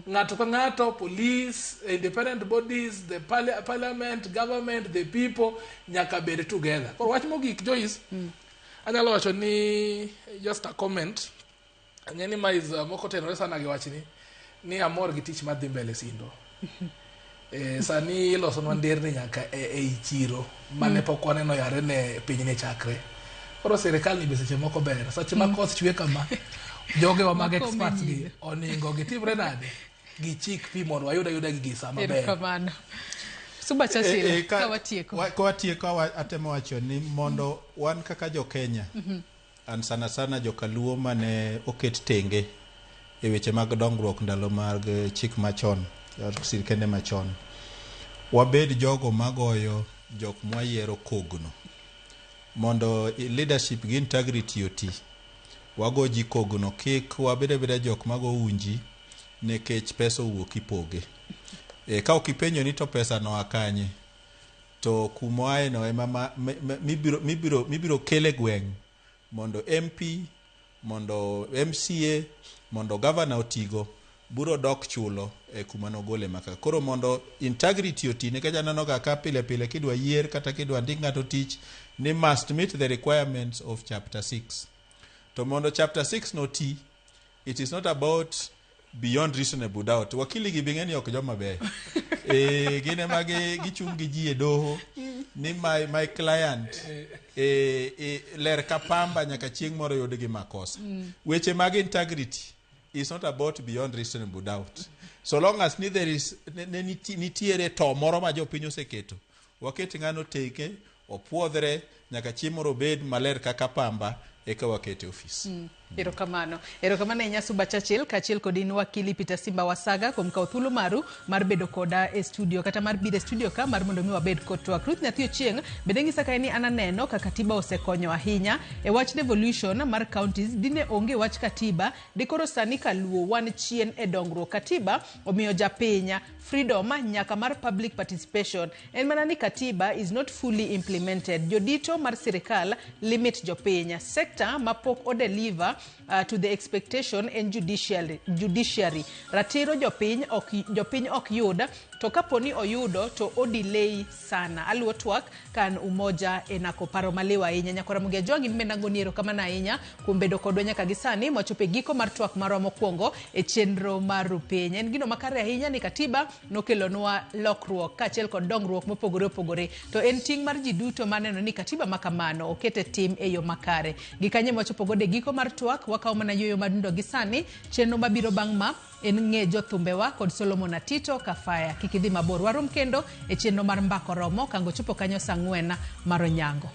Ng'ato ka ng'ato, police, independent bodies, the parliament, government, the people nyaka bed together. Koro wach mogik Joyce, anyalo wacho ni just a comment. Ang'e ni ma is moko otenore sana gi wachni ni amor gi tich madhi mbele Sindo. Sani ilosonwa nderni nyaka ei chiro mane pok waneno yare ne piny ne chakre. Koro sirikal ni be seche moko ber. Seche ma koth chwe kama, jogewa mag Mako experts gi manyien. oningo gitimre nade? Gichik pi mondo wayud ayuda gigi sa maber. Erokamano. Suba Churchill, ka watieko. Ka watieko atemo wacho ni mondo wan kaka jo Kenya, an sana sana jokaluo mane oket tenge e weche mag dongruok ndalo mag chik machon, sirkende machon, wabed jogo magoyo jok mwayiero kogno mondo leadership gi integrity oti. Wago ji kogno, kik wabed abeda jok mago unji nikech pesa owuok ipoge. Ka ok ipenjo ni to pesa noa kanye, to kumoae no ema mibiro kele gweng' mondo MP, mondo MCA, mondo governor otigo, buro dok chulo e kuma nogole maka. Koro mondo integrity oti, nikech aneno ga ka pile pile kidwa yier kata kidwa ndik ng'ato tich ni must meet the requirements of chapter 6. To mondo chapter 6 no ti, it is not about beyond reasonable doubt. Wakili gi bing'e ni ok joma beyo. Gin ema gichung' gi ji e doho ni my client ler ka pamba nyaka chieng' moro yud gi makosa. Weche mag integrity is not about beyond reasonable doubt. So long as ni there is, ne, ne, nitiere to moro ma jopiny oseketo, waket ng'ano teke, opuodhre, nyaka chieng' moro obed maler kaka pamba, eka wakete ofis. Erokamano. Erokamano ahinya Suba Churchill kaachiel kod in wakili Peter Simba Wasaga kuom kawo thuolo maru mar bedo koda e studio kata mar biro e studio ka mar mondo mi wabed kod twak. Ruth Nyathi Ochieng' bende ng'isa kae ni an aneno ka katiba osekonyo ahinya e wach devolution mar counties. Dine onge wach katiba, dikoro sani kaluo wan chien e dongruok. Katiba omiyo japiny freedom nyaka mar public participation. En mana ni katiba is not fully implemented. Jodito mar sirikal limit jopiny. Sector mapok odeliver to the expectation en judiciary. Judiciary. Ratiro jopiny ok yud to kaponi oyudo to odelay sana. Aluwo twak kan Umoja e nako paro maliw ahinya. Nyakora Mugia Jwang' in bende angoni erokamano ahinya kuom bedo kodwa nyaka gi sani mwachopo e giko mar twak marwa mokwongo e chenro mar Rupiny. En gino makare ahinya ni katiba nokelonwa lokruok kaachiel kod dongruok mopogore opogore. To en ting' mar ji duto maneno ni katiba ma kamano oket e tim e yo makare. Gi kanye mwachopo godo e giko mar twak, wakawo mana yueyo madundo gi sani. Chenro mabiro bang' ma en ng'e jothumbewa kod Solomon Atito Kafaya. Kik idhi mabor, warom kendo e chenro mar Mbako Romo kango chopo kanyo saa 4 mar onyango.